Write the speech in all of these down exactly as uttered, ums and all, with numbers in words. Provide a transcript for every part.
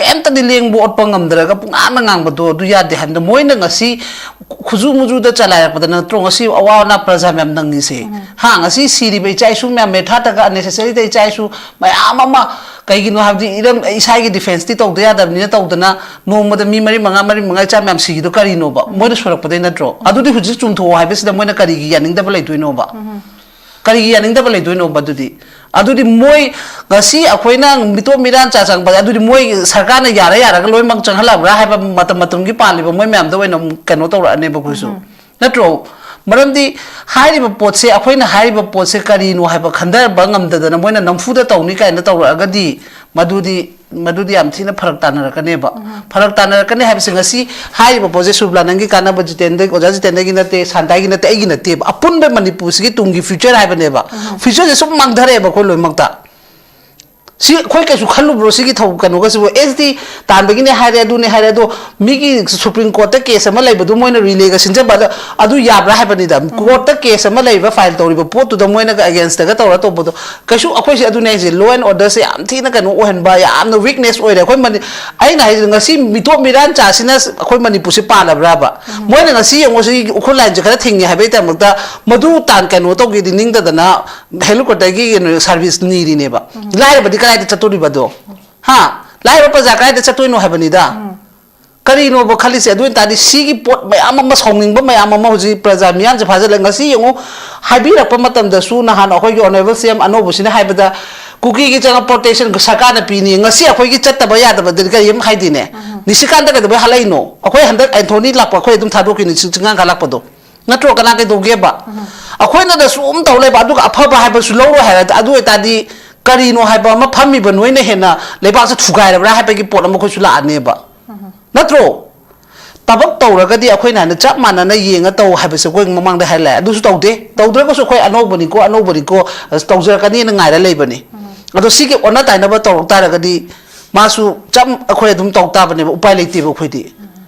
ꯀꯩꯝꯇꯗꯤ ꯂꯦꯡꯕ ꯑꯣꯠꯄ ꯉꯝꯗ꯭ꯔꯒ ꯄꯨꯡꯉꯥꯡꯅ ꯉꯥꯡꯕꯗꯣ ꯑꯗꯨ ꯌꯥꯗꯦ ꯍꯥꯏꯕꯗ, ꯃꯣꯏꯅ ꯉꯁꯤ ꯈꯨꯖꯨ ꯃꯨꯖꯨꯗ ꯆꯂꯥꯏꯔꯛꯄꯗ ꯅꯠꯇ꯭ꯔꯣ ꯉꯁꯤ ꯑꯋꯥ ꯑꯅꯥ ꯄ꯭ꯔꯖꯥ ꯃꯌꯥꯝ ꯅꯪꯉꯤꯁꯦ? ꯍꯥ, ꯉꯁꯤ ꯁꯤꯔꯤꯕ ꯏꯆꯥ ꯏꯁꯨ ꯃꯌꯥꯝ, ꯃꯦꯊꯥꯇꯒ ꯑꯟꯅꯦꯁꯦꯁꯔꯤꯗ ꯏꯆꯥ ꯏꯁꯨ ꯃꯌꯥꯝ ꯑꯃ, ꯀꯩꯒꯤꯅꯣ ꯍꯥꯏꯕꯗꯤ ꯏꯔꯝ ꯏꯁꯥꯒꯤ ꯗꯤꯐꯦꯟꯁꯇꯤ ꯇꯧꯗ ꯌꯥꯗꯕꯅꯤꯅ ꯇꯧꯗꯅ ꯅꯣꯡꯃꯗ ꯃꯤ ꯃꯔꯤ ꯃꯉꯥ, ꯃꯔꯤ ꯃꯉꯥ ꯏꯆꯥ ꯃꯌꯥꯝ ꯁꯤꯈꯤꯗꯣ ꯀꯔꯤꯅꯣꯕ? ꯃꯣꯏꯅ ꯁꯣꯏꯔꯛꯄꯗꯩ ꯅꯠꯇ꯭ꯔꯣ? ꯑꯗꯨꯗꯤ ꯍꯧꯖꯤꯛ ꯆꯨꯝꯊꯣꯛꯑꯣ ꯍꯥꯏꯕꯁꯤꯗ ꯃꯣꯏꯅ ꯀꯔꯤꯒꯤ ꯌꯥꯅꯤꯡꯗꯕ ꯂꯩꯗꯣꯏꯅꯣꯕ? ꯀꯔꯤꯒꯤ ꯌꯥꯅꯤꯡꯗꯕ ꯂꯩꯗꯣꯏꯅꯣꯕ ꯑꯗꯨꯗꯤ? ꯑꯗꯨꯗꯤ ꯃꯣꯏ ꯉꯁꯤ ꯑꯩꯈꯣꯏꯅ ꯃꯤꯇꯣꯞ ꯃꯤꯔꯥꯟ ꯆꯥ ꯆꯪꯕ, ꯑꯗꯨꯗꯤ ꯃꯣꯏ ꯁꯔꯀꯥꯔꯅ ꯌꯥꯔ ꯌꯥꯔꯒ ꯂꯣꯏꯅꯃꯛ ꯆꯪꯍꯜꯂꯛꯑꯕ꯭ꯔꯥ ꯍꯥꯏꯕ ꯃꯇꯝ ꯃꯇꯝꯒꯤ ꯄꯥꯜꯂꯤꯕ ꯃꯣꯏ ꯃꯌꯥꯝꯗ ꯑꯣꯏꯅ ꯑꯃꯨꯛ ꯀꯩꯅꯣ ꯇꯧꯔꯛꯑꯅꯦꯕ ꯑꯩꯈꯣꯏꯁꯨ꯫ ꯅꯠꯇ꯭ꯔꯣ? ꯃꯔꯝꯗꯤ ꯍꯥꯏꯔꯤꯕ ꯄꯣꯠꯁꯦ, ꯑꯩꯈꯣꯏꯅ ꯍꯥꯏꯔꯤꯕ ꯄꯣꯠꯁꯦ ꯀꯔꯤꯅꯣ ꯍꯥꯏꯕ ꯈꯟꯊꯕ ꯉꯝꯗꯗꯅ ꯃꯣꯏꯅ ꯅꯝꯐꯨꯗ ꯇꯧꯅꯤ ꯀꯥꯏꯅ ꯇꯧꯔꯛꯑꯒꯗꯤ ꯃꯗꯨꯗꯤ, ꯃꯗꯨꯗꯤ ꯌꯥꯝ ꯊꯤꯅ ꯐꯔꯛ ꯇꯥꯅꯔꯛꯀꯅꯦꯕ꯫ ꯐꯔꯛ ꯇꯥꯅꯔꯛꯀꯅꯤ ꯍꯥꯏꯕꯁꯦ ꯉꯁꯤ ꯍꯥꯏꯔꯤꯕ ꯄꯣꯠꯁꯦ ꯁꯨꯕꯂꯥ ꯅꯪꯒꯤ ꯀꯥꯟꯅꯕ, ꯖꯤꯇꯦꯟꯗ, ꯑꯣꯖꯥ ꯖꯤꯇꯦꯟꯗꯒꯤ ꯅꯠꯇꯦ, ꯁꯥꯟꯇꯥꯒꯤ ꯅꯠꯇꯦ, ꯑꯩꯒꯤ ꯅꯠꯇꯦꯕ, ꯑꯄꯨꯟꯕ ꯃꯅꯤꯄꯨꯔꯁꯤꯒꯤ ꯇꯨꯡꯒꯤ ꯐ꯭ꯌꯨꯆꯔ ꯍꯥꯏꯕꯅꯦꯕ꯫ ꯐ꯭ꯌꯨꯆꯔꯁꯦ ꯁꯨꯝ ꯃꯥꯡꯊꯔꯛꯑꯦꯕ ꯑꯩꯈꯣꯏ ꯂꯣꯏꯅꯃꯛꯇ꯫ ꯁꯤ ꯑꯩꯈꯣꯏ ꯀꯩꯁꯨ ꯈꯜꯂꯨꯕ꯭ꯔꯣ ꯁꯤꯒꯤ ꯊꯧ ꯀꯩꯅꯣꯒꯁꯤꯕꯨ? ꯑꯦꯁ ꯇꯤ ꯇꯥꯟꯕꯒꯤꯅꯦ ꯍꯥꯏꯔꯦ, ꯑꯗꯨꯅꯦ ꯍꯥꯏꯔꯦ, ꯑꯗꯣ ꯃꯤꯒꯤ ꯁꯨꯄ꯭ꯔꯤꯝ ꯀꯣꯔꯠꯇ ꯀꯦꯁ ꯑꯃ ꯂꯩꯕꯗꯨ ꯃꯣꯏꯅ ꯔꯤꯂꯦꯒ ꯁꯤꯟꯖꯕ, ꯑꯗꯣ ꯑꯗꯨ ꯌꯥꯕ꯭ꯔꯥ ꯍꯥꯏꯕꯅꯤꯗ? ꯀꯣꯔꯠꯇ ꯀꯦꯁ ꯑꯃ ꯂꯩꯕ, ꯐꯥꯏꯜ ꯇꯧꯔꯤꯕ ꯄꯣꯠꯇꯨꯗ ꯃꯣꯏꯅꯒ ꯑꯦꯒꯦꯟꯁꯇꯒ ꯇꯧꯔ ꯇꯧꯕꯗꯣ, ꯀꯩꯁꯨ ꯑꯩꯈꯣꯏꯁꯦ ꯑꯗꯨꯅꯦ ꯍꯥꯏꯁꯦ, ꯂꯣ ꯑꯦꯟ ꯑꯣꯔꯗꯔꯁꯦ ꯌꯥꯝ ꯊꯤꯅ ꯀꯩꯅꯣ ꯑꯣꯏꯍꯟꯕ, ꯌꯥꯝꯅ ꯋꯤꯛꯅꯦꯁ ꯑꯣꯏꯔꯦ꯫ ꯑꯩꯈꯣꯏ ꯃꯅꯤ-, ꯑꯩꯅ ꯍꯥꯏꯁꯦ ꯉꯁꯤ ꯃꯤꯇꯣꯞ ꯃꯤꯔꯥꯟ ꯆꯥꯁꯤꯅ ꯑꯩꯈꯣꯏ ꯃꯅꯤꯄꯨꯔꯁꯦ ꯄꯥꯜꯂꯕ꯭ꯔꯥꯕ? ꯃꯣꯏꯅ ꯉꯁꯤ ꯌꯦꯡꯉꯨ ꯁꯤ ꯎꯈ꯭ꯔꯨꯜ ꯂꯥꯏꯟꯁꯦ ꯈꯔ ꯊꯤꯡꯉꯦ ꯍꯥꯏꯕꯒꯤꯗꯃꯛꯇ ꯃꯗꯨ ꯇꯥꯟ ꯀꯩꯅꯣ ꯇꯧꯒꯦꯗꯤ ꯅꯤꯡꯗꯗꯅ ꯍꯦꯂꯤꯀꯣꯞꯇꯔꯒꯤ ꯀꯩꯅꯣ ꯁꯥꯔꯚꯤꯁ ꯅꯤꯔꯤꯅꯦꯕ꯫ ꯂꯥꯏꯔꯕꯗꯤ ꯀꯗꯥꯏꯗ ꯆꯠꯇꯣꯔꯤꯕꯗꯣ? ꯍꯥ? ꯂꯥꯏꯔꯕ ꯄ꯭ꯔꯖꯥ ꯀꯗꯥꯏꯗ ꯆꯠꯇꯣꯏꯅꯣ ꯍꯥꯏꯕꯅꯤꯗ꯫ ꯀꯔꯤꯅꯣꯕ ꯈꯜꯂꯤꯁꯦ? ꯑꯗꯨ ꯑꯣꯏ ꯇꯥꯔꯗꯤ ꯁꯤꯒꯤ ꯄꯣꯠ ꯃꯌꯥꯝ ꯑꯃ, ꯁꯥꯎꯅꯤꯡꯕ ꯃꯌꯥꯝ ꯑꯃ ꯍꯧꯖꯤꯛ ꯄ꯭ꯔꯖꯥ ꯃꯤꯌꯥꯝꯁꯦ ꯐꯥꯖꯤꯜꯂꯦ꯫ ꯉꯁꯤ ꯌꯦꯡꯉꯨ, ꯍꯥꯏꯕꯤꯔꯛꯄ ꯃꯇꯝꯗꯁꯨ ꯅꯍꯥꯟ ꯑꯩꯈꯣꯏꯒꯤ ꯑꯣꯅꯔꯦꯕꯜ ꯁꯤ ꯑꯦꯝ ꯑꯅꯧꯕꯁꯤꯅ ꯍꯥꯏꯕꯗ ꯀꯨꯀꯤꯒꯤ ꯆꯪꯉꯛꯄ ꯄ꯭ꯔꯣꯇꯦꯛꯁꯟ ꯁꯔꯀꯥꯔꯅ ꯄꯤꯅꯤ, ꯉꯁꯤ ꯑꯩꯈꯣꯏꯒꯤ ꯆꯠꯇꯕ ꯌꯥꯗꯕꯗꯗꯤ ꯀꯔꯤ ꯑꯃ ꯍꯥꯏꯗꯦꯅꯦ꯫ ꯅꯤꯁꯤꯀꯥꯟꯇ ꯀꯩꯗꯧꯕꯩ ꯍꯜꯂꯛꯏꯅꯣ? ꯑꯩꯈꯣꯏ ꯍꯟꯗꯛ ꯑꯦꯟꯊꯣꯅꯤ ꯂꯥꯛꯄ ꯑꯩꯈꯣꯏ ꯑꯗꯨꯝ ꯊꯥꯗꯣꯛꯈꯤꯅꯤ, ꯁꯤ ꯆꯤꯡꯉꯥꯡꯈꯥ ꯂꯥꯛꯄꯗꯣ꯫ ꯅꯠꯇ꯭ꯔꯣ? ꯀꯅꯥ ꯀꯩꯗꯧꯒꯦꯕ? ꯑꯩꯈꯣꯏꯅꯗ ꯁꯨꯝ ꯇꯧ ꯂꯩꯕ, ꯑꯗꯨꯒ ꯑꯐꯕ ꯍꯥꯏꯕꯁꯨ ꯂꯧꯔꯣꯏ ꯍꯥꯏꯔꯗꯤ, ꯑꯗꯨ ꯑꯣꯏꯇꯥꯔꯗꯤ ꯀꯔꯤꯅꯣ ꯍꯥꯏꯕ ꯑꯃ, ꯐꯝꯃꯤꯕ ꯅꯣꯏꯅ ꯍꯦꯟꯅ ꯂꯩꯕꯥꯛꯁꯦ ꯊꯨꯒꯥꯏꯔꯕ꯭ꯔꯥ ꯍꯥꯏꯕꯒꯤ ꯄꯣꯠ ꯑꯃ ꯑꯩꯈꯣꯏꯁꯨ ꯂꯥꯛꯑꯅꯦꯕ꯫ ꯅꯠꯇ꯭ꯔꯣ? ꯊꯕꯛ ꯇꯧꯔꯒꯗꯤ ꯑꯩꯈꯣꯏꯅ ꯍꯥꯏꯅ ꯆꯞ ꯃꯥꯟꯅꯅ ꯌꯦꯡꯉ ꯇꯧ ꯍꯥꯏꯕꯁꯦ ꯑꯩꯈꯣꯏ ꯃꯃꯥꯡꯗ ꯍꯥꯏ ꯂꯥꯛꯑꯦ꯫ ꯑꯗꯨꯁꯨ ꯇꯧꯗꯦ꯫ ꯇꯧꯗ꯭ꯔꯒꯁꯨ ꯑꯩꯈꯣꯏ ꯑꯅꯧꯕꯅꯤꯀꯣ, ꯑꯅꯧꯕꯅꯤꯀꯣ, ꯑꯁ, ꯇꯧꯖꯔꯛꯀꯅꯤꯅ ꯉꯥꯏꯔ ꯂꯩꯕꯅꯤ꯫ ꯑꯗꯣ ꯁꯤꯒꯤ ꯑꯣꯟꯅ ꯇꯥꯏꯅꯕ ꯇꯧꯔꯛ ꯇꯥꯔꯒꯗꯤ ꯃꯥꯁꯨ ꯆꯞ ꯑꯩꯈꯣꯏ ꯑꯗꯨꯝ ꯇꯧ ꯇꯥꯕꯅꯦꯕ, ꯎꯄꯥꯏ ꯂꯩꯇꯦꯕ ꯑꯩꯈꯣꯏꯗꯤ꯫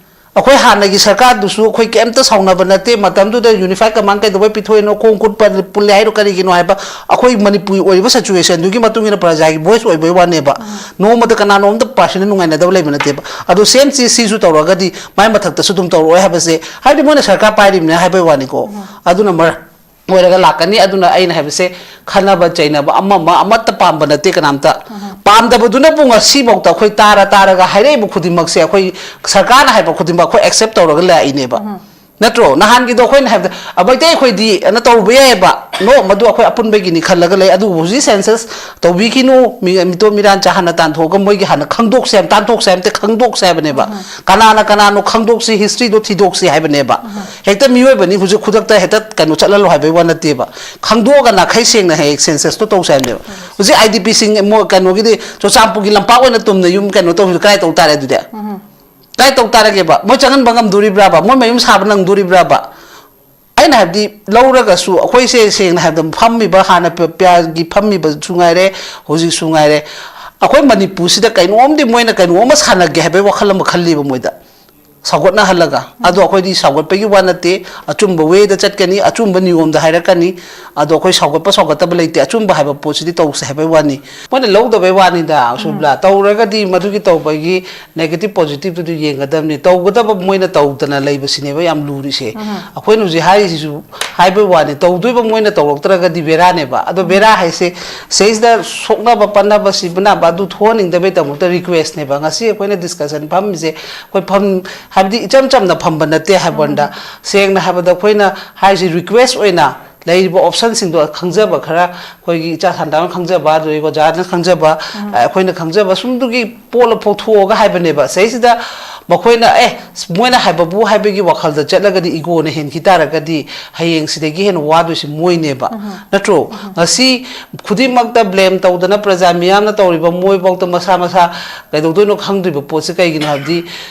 ꯑꯩꯈꯣꯏ ꯍꯥꯟꯅꯒꯤ ꯁꯔꯀꯥꯔꯗꯨꯁꯨ ꯑꯩꯈꯣꯏ ꯀꯩꯝꯇ ꯁꯥꯎꯅꯕ ꯅꯠꯇꯦ꯫ ꯃꯇꯝꯗꯨꯗ ꯌꯨꯅꯤꯐꯥꯏ ꯀꯃꯥꯟ ꯀꯩꯗꯧꯕꯩ ꯄꯤꯊꯣꯛꯏꯅꯣ, ꯈꯣꯡ ꯈꯨꯠ ꯄꯜ-, ꯄꯨꯜꯂꯦ ꯍꯥꯏꯔꯣ, ꯀꯔꯤꯒꯤꯅꯣ ꯍꯥꯏꯕ ꯑꯩꯈꯣꯏ ꯃꯅꯤꯄꯨꯔꯒꯤ ꯑꯣꯏꯔꯤꯕ ꯁꯤꯆꯨꯋꯦꯁꯟꯗꯨꯒꯤ ꯃꯇꯨꯡ ꯏꯟꯅ ꯄ꯭ꯔꯖꯥꯒꯤ ꯚꯣꯏꯁ ꯑꯣꯏꯕꯩ ꯋꯥꯅꯦꯕ꯫ ꯅꯣꯡꯃꯗ ꯀꯅꯥꯅꯣꯝꯇ ꯄꯥꯔꯁꯟꯅ ꯅꯨꯡꯉꯥꯏꯅꯗꯕ ꯂꯩꯕ ꯅꯠꯇꯦꯕ꯫ ꯑꯗꯣ ꯁꯦꯝ ꯁꯤ, ꯁꯤꯁꯨ ꯇꯧꯔꯒꯗꯤ ꯃꯥꯏ ꯃꯊꯛꯇꯁꯨ ꯑꯗꯨꯝ ꯇꯧꯔꯛꯑꯣꯏ ꯍꯥꯏꯕꯁꯦ, ꯍꯥꯏꯕꯗꯤ ꯃꯣꯏꯅ ꯁꯔꯀꯥꯔ ꯄꯥꯏꯔꯤꯕꯅꯦ ꯍꯥꯏꯕꯩ ꯋꯥꯅꯤꯀꯣ꯫ ꯑꯗꯨꯅ ꯃꯔꯝ ꯑꯣꯏꯔꯒ ꯂꯥꯛꯀꯅꯤ꯫ ꯑꯗꯨꯅ ꯑꯩꯅ ꯍꯥꯏꯕꯁꯦ, ꯈꯟꯅꯕ ꯆꯩꯅꯕ ꯑꯃ ꯑꯃ ꯑꯃꯠꯇ ꯄꯥꯝꯕ ꯅꯠꯇꯦ ꯀꯅꯥꯝꯇ꯫ ꯄꯥꯝꯗꯕꯗꯨꯅꯕꯨ ꯉꯁꯤꯐꯥꯎꯗ ꯑꯩꯈꯣꯏ ꯇꯥꯔ ꯇꯥꯔꯒ ꯍꯥꯏꯔꯛꯏꯕ ꯈꯨꯗꯤꯡꯃꯛꯁꯦ, ꯑꯩꯈꯣꯏ ꯁꯔꯀꯥꯔꯅ ꯍꯥꯏꯕ ꯈꯨꯗꯤꯡꯃꯛ ꯑꯩꯈꯣꯏ ꯑꯦꯛꯁꯦꯞ ꯇꯧꯔꯒ ꯂꯥꯛꯏꯅꯦꯕ꯫ ꯅꯠꯇ꯭ꯔꯣ? ꯅꯍꯥꯟꯒꯤꯗꯣ ꯑꯩꯈꯣꯏꯅ ꯍꯥꯏꯕꯗ, "ꯑ, ꯃꯩꯇꯩ ꯑꯩꯈꯣꯏꯗꯤ" ꯑꯅ ꯇꯧꯕ ꯌꯥꯏꯑꯕ꯫ ꯅꯣ, ꯃꯗꯨ ꯑꯩꯈꯣꯏ ꯑꯄꯨꯟꯕꯒꯤꯅꯤ ꯈꯜꯂꯒ ꯂꯩ꯫ ꯑꯗꯨꯕꯨ ꯍꯧꯖꯤꯛ ꯁꯦꯟꯁꯁ ꯇꯧꯕꯤꯈꯤꯅꯨ, ꯃꯤ-, ꯃꯤꯇꯣꯞ ꯃꯤꯔꯥꯟ ꯆꯥ ꯍꯥꯟꯅ ꯇꯥꯟꯊꯣꯛꯑꯒ ꯃꯣꯏꯒꯤ ꯍꯥꯟꯅ ꯈꯪꯗꯣꯛꯁꯦ ꯍꯥꯏꯕ, ꯇꯥꯟꯊꯣꯛꯁꯦ ꯍꯥꯏꯕ ꯅꯠꯇꯦ, ꯈꯪꯗꯣꯛꯁꯦ ꯍꯥꯏꯕꯅꯦꯕ꯫ ꯀꯅꯥꯅ ꯀꯅꯥꯅꯣ ꯈꯪꯗꯣꯛꯁꯤ, ꯍꯤꯁꯇ꯭ꯔꯤꯗꯣ ꯊꯤꯗꯣꯛꯁꯤ ꯍꯥꯏꯕꯅꯦꯕ꯫ ꯍꯦꯛꯇ ꯃꯤꯑꯣꯏꯕꯅꯤ, ꯍꯧꯖꯤꯛ ꯈꯨꯗꯛꯇ ꯍꯦꯛꯇ ꯀꯩꯅꯣ ꯆꯠꯍꯜꯂꯣ ꯍꯥꯏꯕꯩ ꯋꯥ ꯅꯠꯇꯦꯕ꯫ ꯈꯪꯗꯣꯛꯑꯒ ꯅꯥꯈꯩ ꯁꯦꯡꯅ ꯍꯦꯛ ꯁꯦꯟꯁꯁꯇꯣ ꯇꯧꯁꯦ ꯍꯥꯏꯕꯅꯦꯕ꯫ ꯍꯧꯖꯤꯛ ꯑꯥꯏ ꯗꯤ ꯄꯤꯁꯤꯡ ꯃꯣꯏ ꯀꯩꯅꯣꯒꯤꯗꯤ ꯆꯨꯔꯆꯥꯟꯄꯨꯔꯒꯤ ꯂꯝꯄꯥꯛ ꯑꯣꯏꯅ ꯇꯨꯝꯅ ꯌꯨꯝ ꯀꯩꯅꯣ ꯇꯧꯕꯁꯨ ꯀꯗꯥꯏ ꯇꯧ ꯇꯥꯔꯦ ꯑꯗꯨꯗꯤ? ꯀꯗꯥꯏ ꯇꯧ ꯇꯥꯔꯒꯦꯕ? ꯃꯣꯏ ꯆꯪꯍꯟꯕ ꯉꯝꯗꯣꯔꯤꯕ꯭ꯔꯥꯕ? ꯃꯣꯏ ꯃꯌꯨꯝ ꯁꯥꯕ ꯅꯪꯗꯣꯔꯤꯕ꯭ꯔꯥꯕ? ꯑꯩꯅ ꯍꯥꯏꯕꯗꯤ, ꯂꯧꯔꯒꯁꯨ ꯑꯩꯈꯣꯏꯁꯦ ꯁꯦꯡꯅ ꯍꯥꯏꯕꯗ ꯐꯝꯃꯤꯕ, ꯍꯥꯟꯅ ꯄ-, ꯄꯤꯌꯥꯒꯤ ꯐꯝꯃꯤꯕꯁꯨ ꯉꯥꯏꯔꯦ, ꯍꯧꯖꯤꯛꯁꯨ ꯉꯥꯏꯔꯦ, ꯑꯩꯈꯣꯏ ꯃꯅꯤꯄꯨꯔꯁꯤꯗ ꯀꯩꯅꯣꯝꯗꯤ ꯃꯣꯏꯅ ꯀꯩꯅꯣꯝꯃ ꯁꯥꯟꯅꯒꯦ ꯍꯥꯏꯕꯒꯤ ꯋꯥꯈꯜ ꯑꯃ ꯈꯜꯂꯤꯕ ꯃꯣꯏꯗ, ꯁꯧꯒꯠꯅꯍꯜꯂꯒ꯫ ꯑꯗꯣ ꯑꯩꯈꯣꯏꯗꯤ ꯁꯧꯒꯠꯄꯒꯤ ꯋꯥ ꯅꯠꯇꯦ, ꯑꯆꯨꯝꯕ ꯋꯦꯗ ꯆꯠꯀꯅꯤ, ꯑꯆꯨꯝꯕ ꯅꯤꯌꯣꯝꯗ ꯍꯥꯏꯔꯛꯀꯅꯤ꯫ ꯑꯗꯣ ꯑꯩꯈꯣꯏ ꯁꯧꯒꯠꯄ ꯁꯧꯒꯠꯇꯕ ꯂꯩꯇꯦ, ꯑꯆꯨꯝꯕ ꯍꯥꯏꯕ ꯄꯣꯠꯁꯤꯗꯤ ꯇꯧꯁꯦ ꯍꯥꯏꯕꯒꯤ ꯋꯥꯅꯤ꯫ ꯃꯣꯏꯅ ꯂꯧꯗꯕꯩ ꯋꯥꯅꯤꯗ, ꯁꯨꯕ꯭ꯂꯥ꯫ ꯇꯧꯔꯒꯗꯤ ꯃꯗꯨꯒꯤ ꯇꯧꯕꯒꯤ ꯅꯦꯒꯦꯇꯤꯚ ꯄꯣꯖꯤꯇꯤꯚꯇꯨꯗꯤ ꯌꯦꯡꯒꯗꯕꯅꯤ꯫ ꯇꯧꯒꯗꯕ ꯃꯣꯏꯅ ꯇꯧꯗꯅ ꯂꯩꯕꯁꯤꯅꯦꯕ ꯌꯥꯝ ꯂꯨꯔꯤꯁꯦ꯫ ꯑꯩꯈꯣꯏꯅ ꯍꯧꯖꯤꯛ ꯍꯥꯏꯔꯤꯁꯤꯁꯨ ꯍꯥꯏꯕꯩ ꯋꯥꯅꯤ, ꯇꯧꯗꯣꯏꯕ ꯃꯣꯏꯅ ꯇꯧꯔꯛꯇ꯭ꯔꯒꯗꯤ ꯕꯦꯔꯥꯅꯦꯕ꯫ ꯑꯗꯣ ꯕꯦꯔꯥ ꯍꯥꯏꯁꯦ, ꯁꯤꯗꯩꯁꯤꯗ ꯁꯣꯛꯅꯕ, ꯄꯟꯅꯕ, ꯁꯤꯕꯅꯕ ꯑꯗꯨ ꯊꯣꯛꯍꯟꯅꯤꯡꯗꯕꯩꯗꯃꯛꯇ ꯔꯤꯀ꯭ꯋꯦꯁꯅꯦꯕ꯫ ꯉꯁꯤ ꯑꯩꯈꯣꯏꯅ ꯗꯤꯁꯀꯁꯟ ꯐꯝꯃꯤꯁꯦ, ꯑꯩꯈꯣꯏ ꯐꯝ-, ꯍꯥꯏꯕꯗꯤ ꯏꯆꯝ ꯆꯝꯅ ꯐꯝꯕ ꯅꯠꯇꯦ ꯍꯥꯏꯕ ꯋꯥꯅꯤꯗ꯫ ꯁꯦꯡꯅ ꯍꯥꯏꯕꯗ ꯑꯩꯈꯣꯏꯅ ꯍꯥꯏꯁꯤ ꯔꯤꯀ꯭ꯋꯦꯁ ꯑꯣꯏꯅ ꯂꯩꯔꯤꯕ ꯑꯣꯞꯁꯟꯁꯤꯡꯗꯣ ꯈꯪꯖꯕ ꯈꯔ, ꯑꯩꯈꯣꯏꯒꯤ ꯏꯆꯥ ꯁꯥꯟꯇꯥꯅ ꯈꯪꯖꯕ, ꯑꯗꯨꯗꯒꯤ ꯑꯣꯖꯥꯅ ꯈꯪꯖꯕ, ꯑꯩꯈꯣꯏꯅ ꯈꯪꯖꯕ ꯁꯨꯝꯗꯨꯒꯤ ꯄꯣꯠ ꯑꯃ ꯄꯨꯊꯣꯛꯑꯒ ꯍꯥꯏꯕꯅꯦꯕ꯫ ꯁꯤꯗꯩꯁꯤꯗ ꯃꯈꯣꯏꯅ, "ꯑꯦ, ꯃꯣꯏꯅ ꯍꯥꯏꯕꯕꯨ" ꯍꯥꯏꯕꯒꯤ ꯋꯥꯈꯜꯗ ꯆꯠꯂꯒꯗꯤ, ꯏꯒꯣꯅ ꯍꯦꯟꯈꯤ ꯇꯥꯔꯒꯗꯤ, ꯍꯌꯦꯡ ꯁꯤꯗꯒꯤ ꯍꯦꯟꯅ ꯋꯥꯗꯣꯏꯁꯤ ꯃꯣꯏꯅꯦꯕ꯫ ꯅꯠꯇ꯭ꯔꯣ? ꯉꯁꯤ ꯈꯨꯗꯤꯡꯃꯛꯇ ꯕ꯭ꯂꯦꯝ ꯇꯧꯗꯅ, ꯄ꯭ꯔꯖꯥ ꯃꯤꯌꯥꯝꯅ ꯇꯧꯔꯤꯕ, ꯃꯣꯏꯐꯥꯎꯗ ꯃꯁꯥ ꯃꯁꯥ ꯀꯩꯗꯧꯗꯣꯏꯅꯣ ꯈꯪꯗ꯭ꯔꯤꯕ ꯄꯣꯠꯁꯤ ꯀꯩꯒꯤꯅꯣ ꯍꯥꯏꯕꯗꯤ,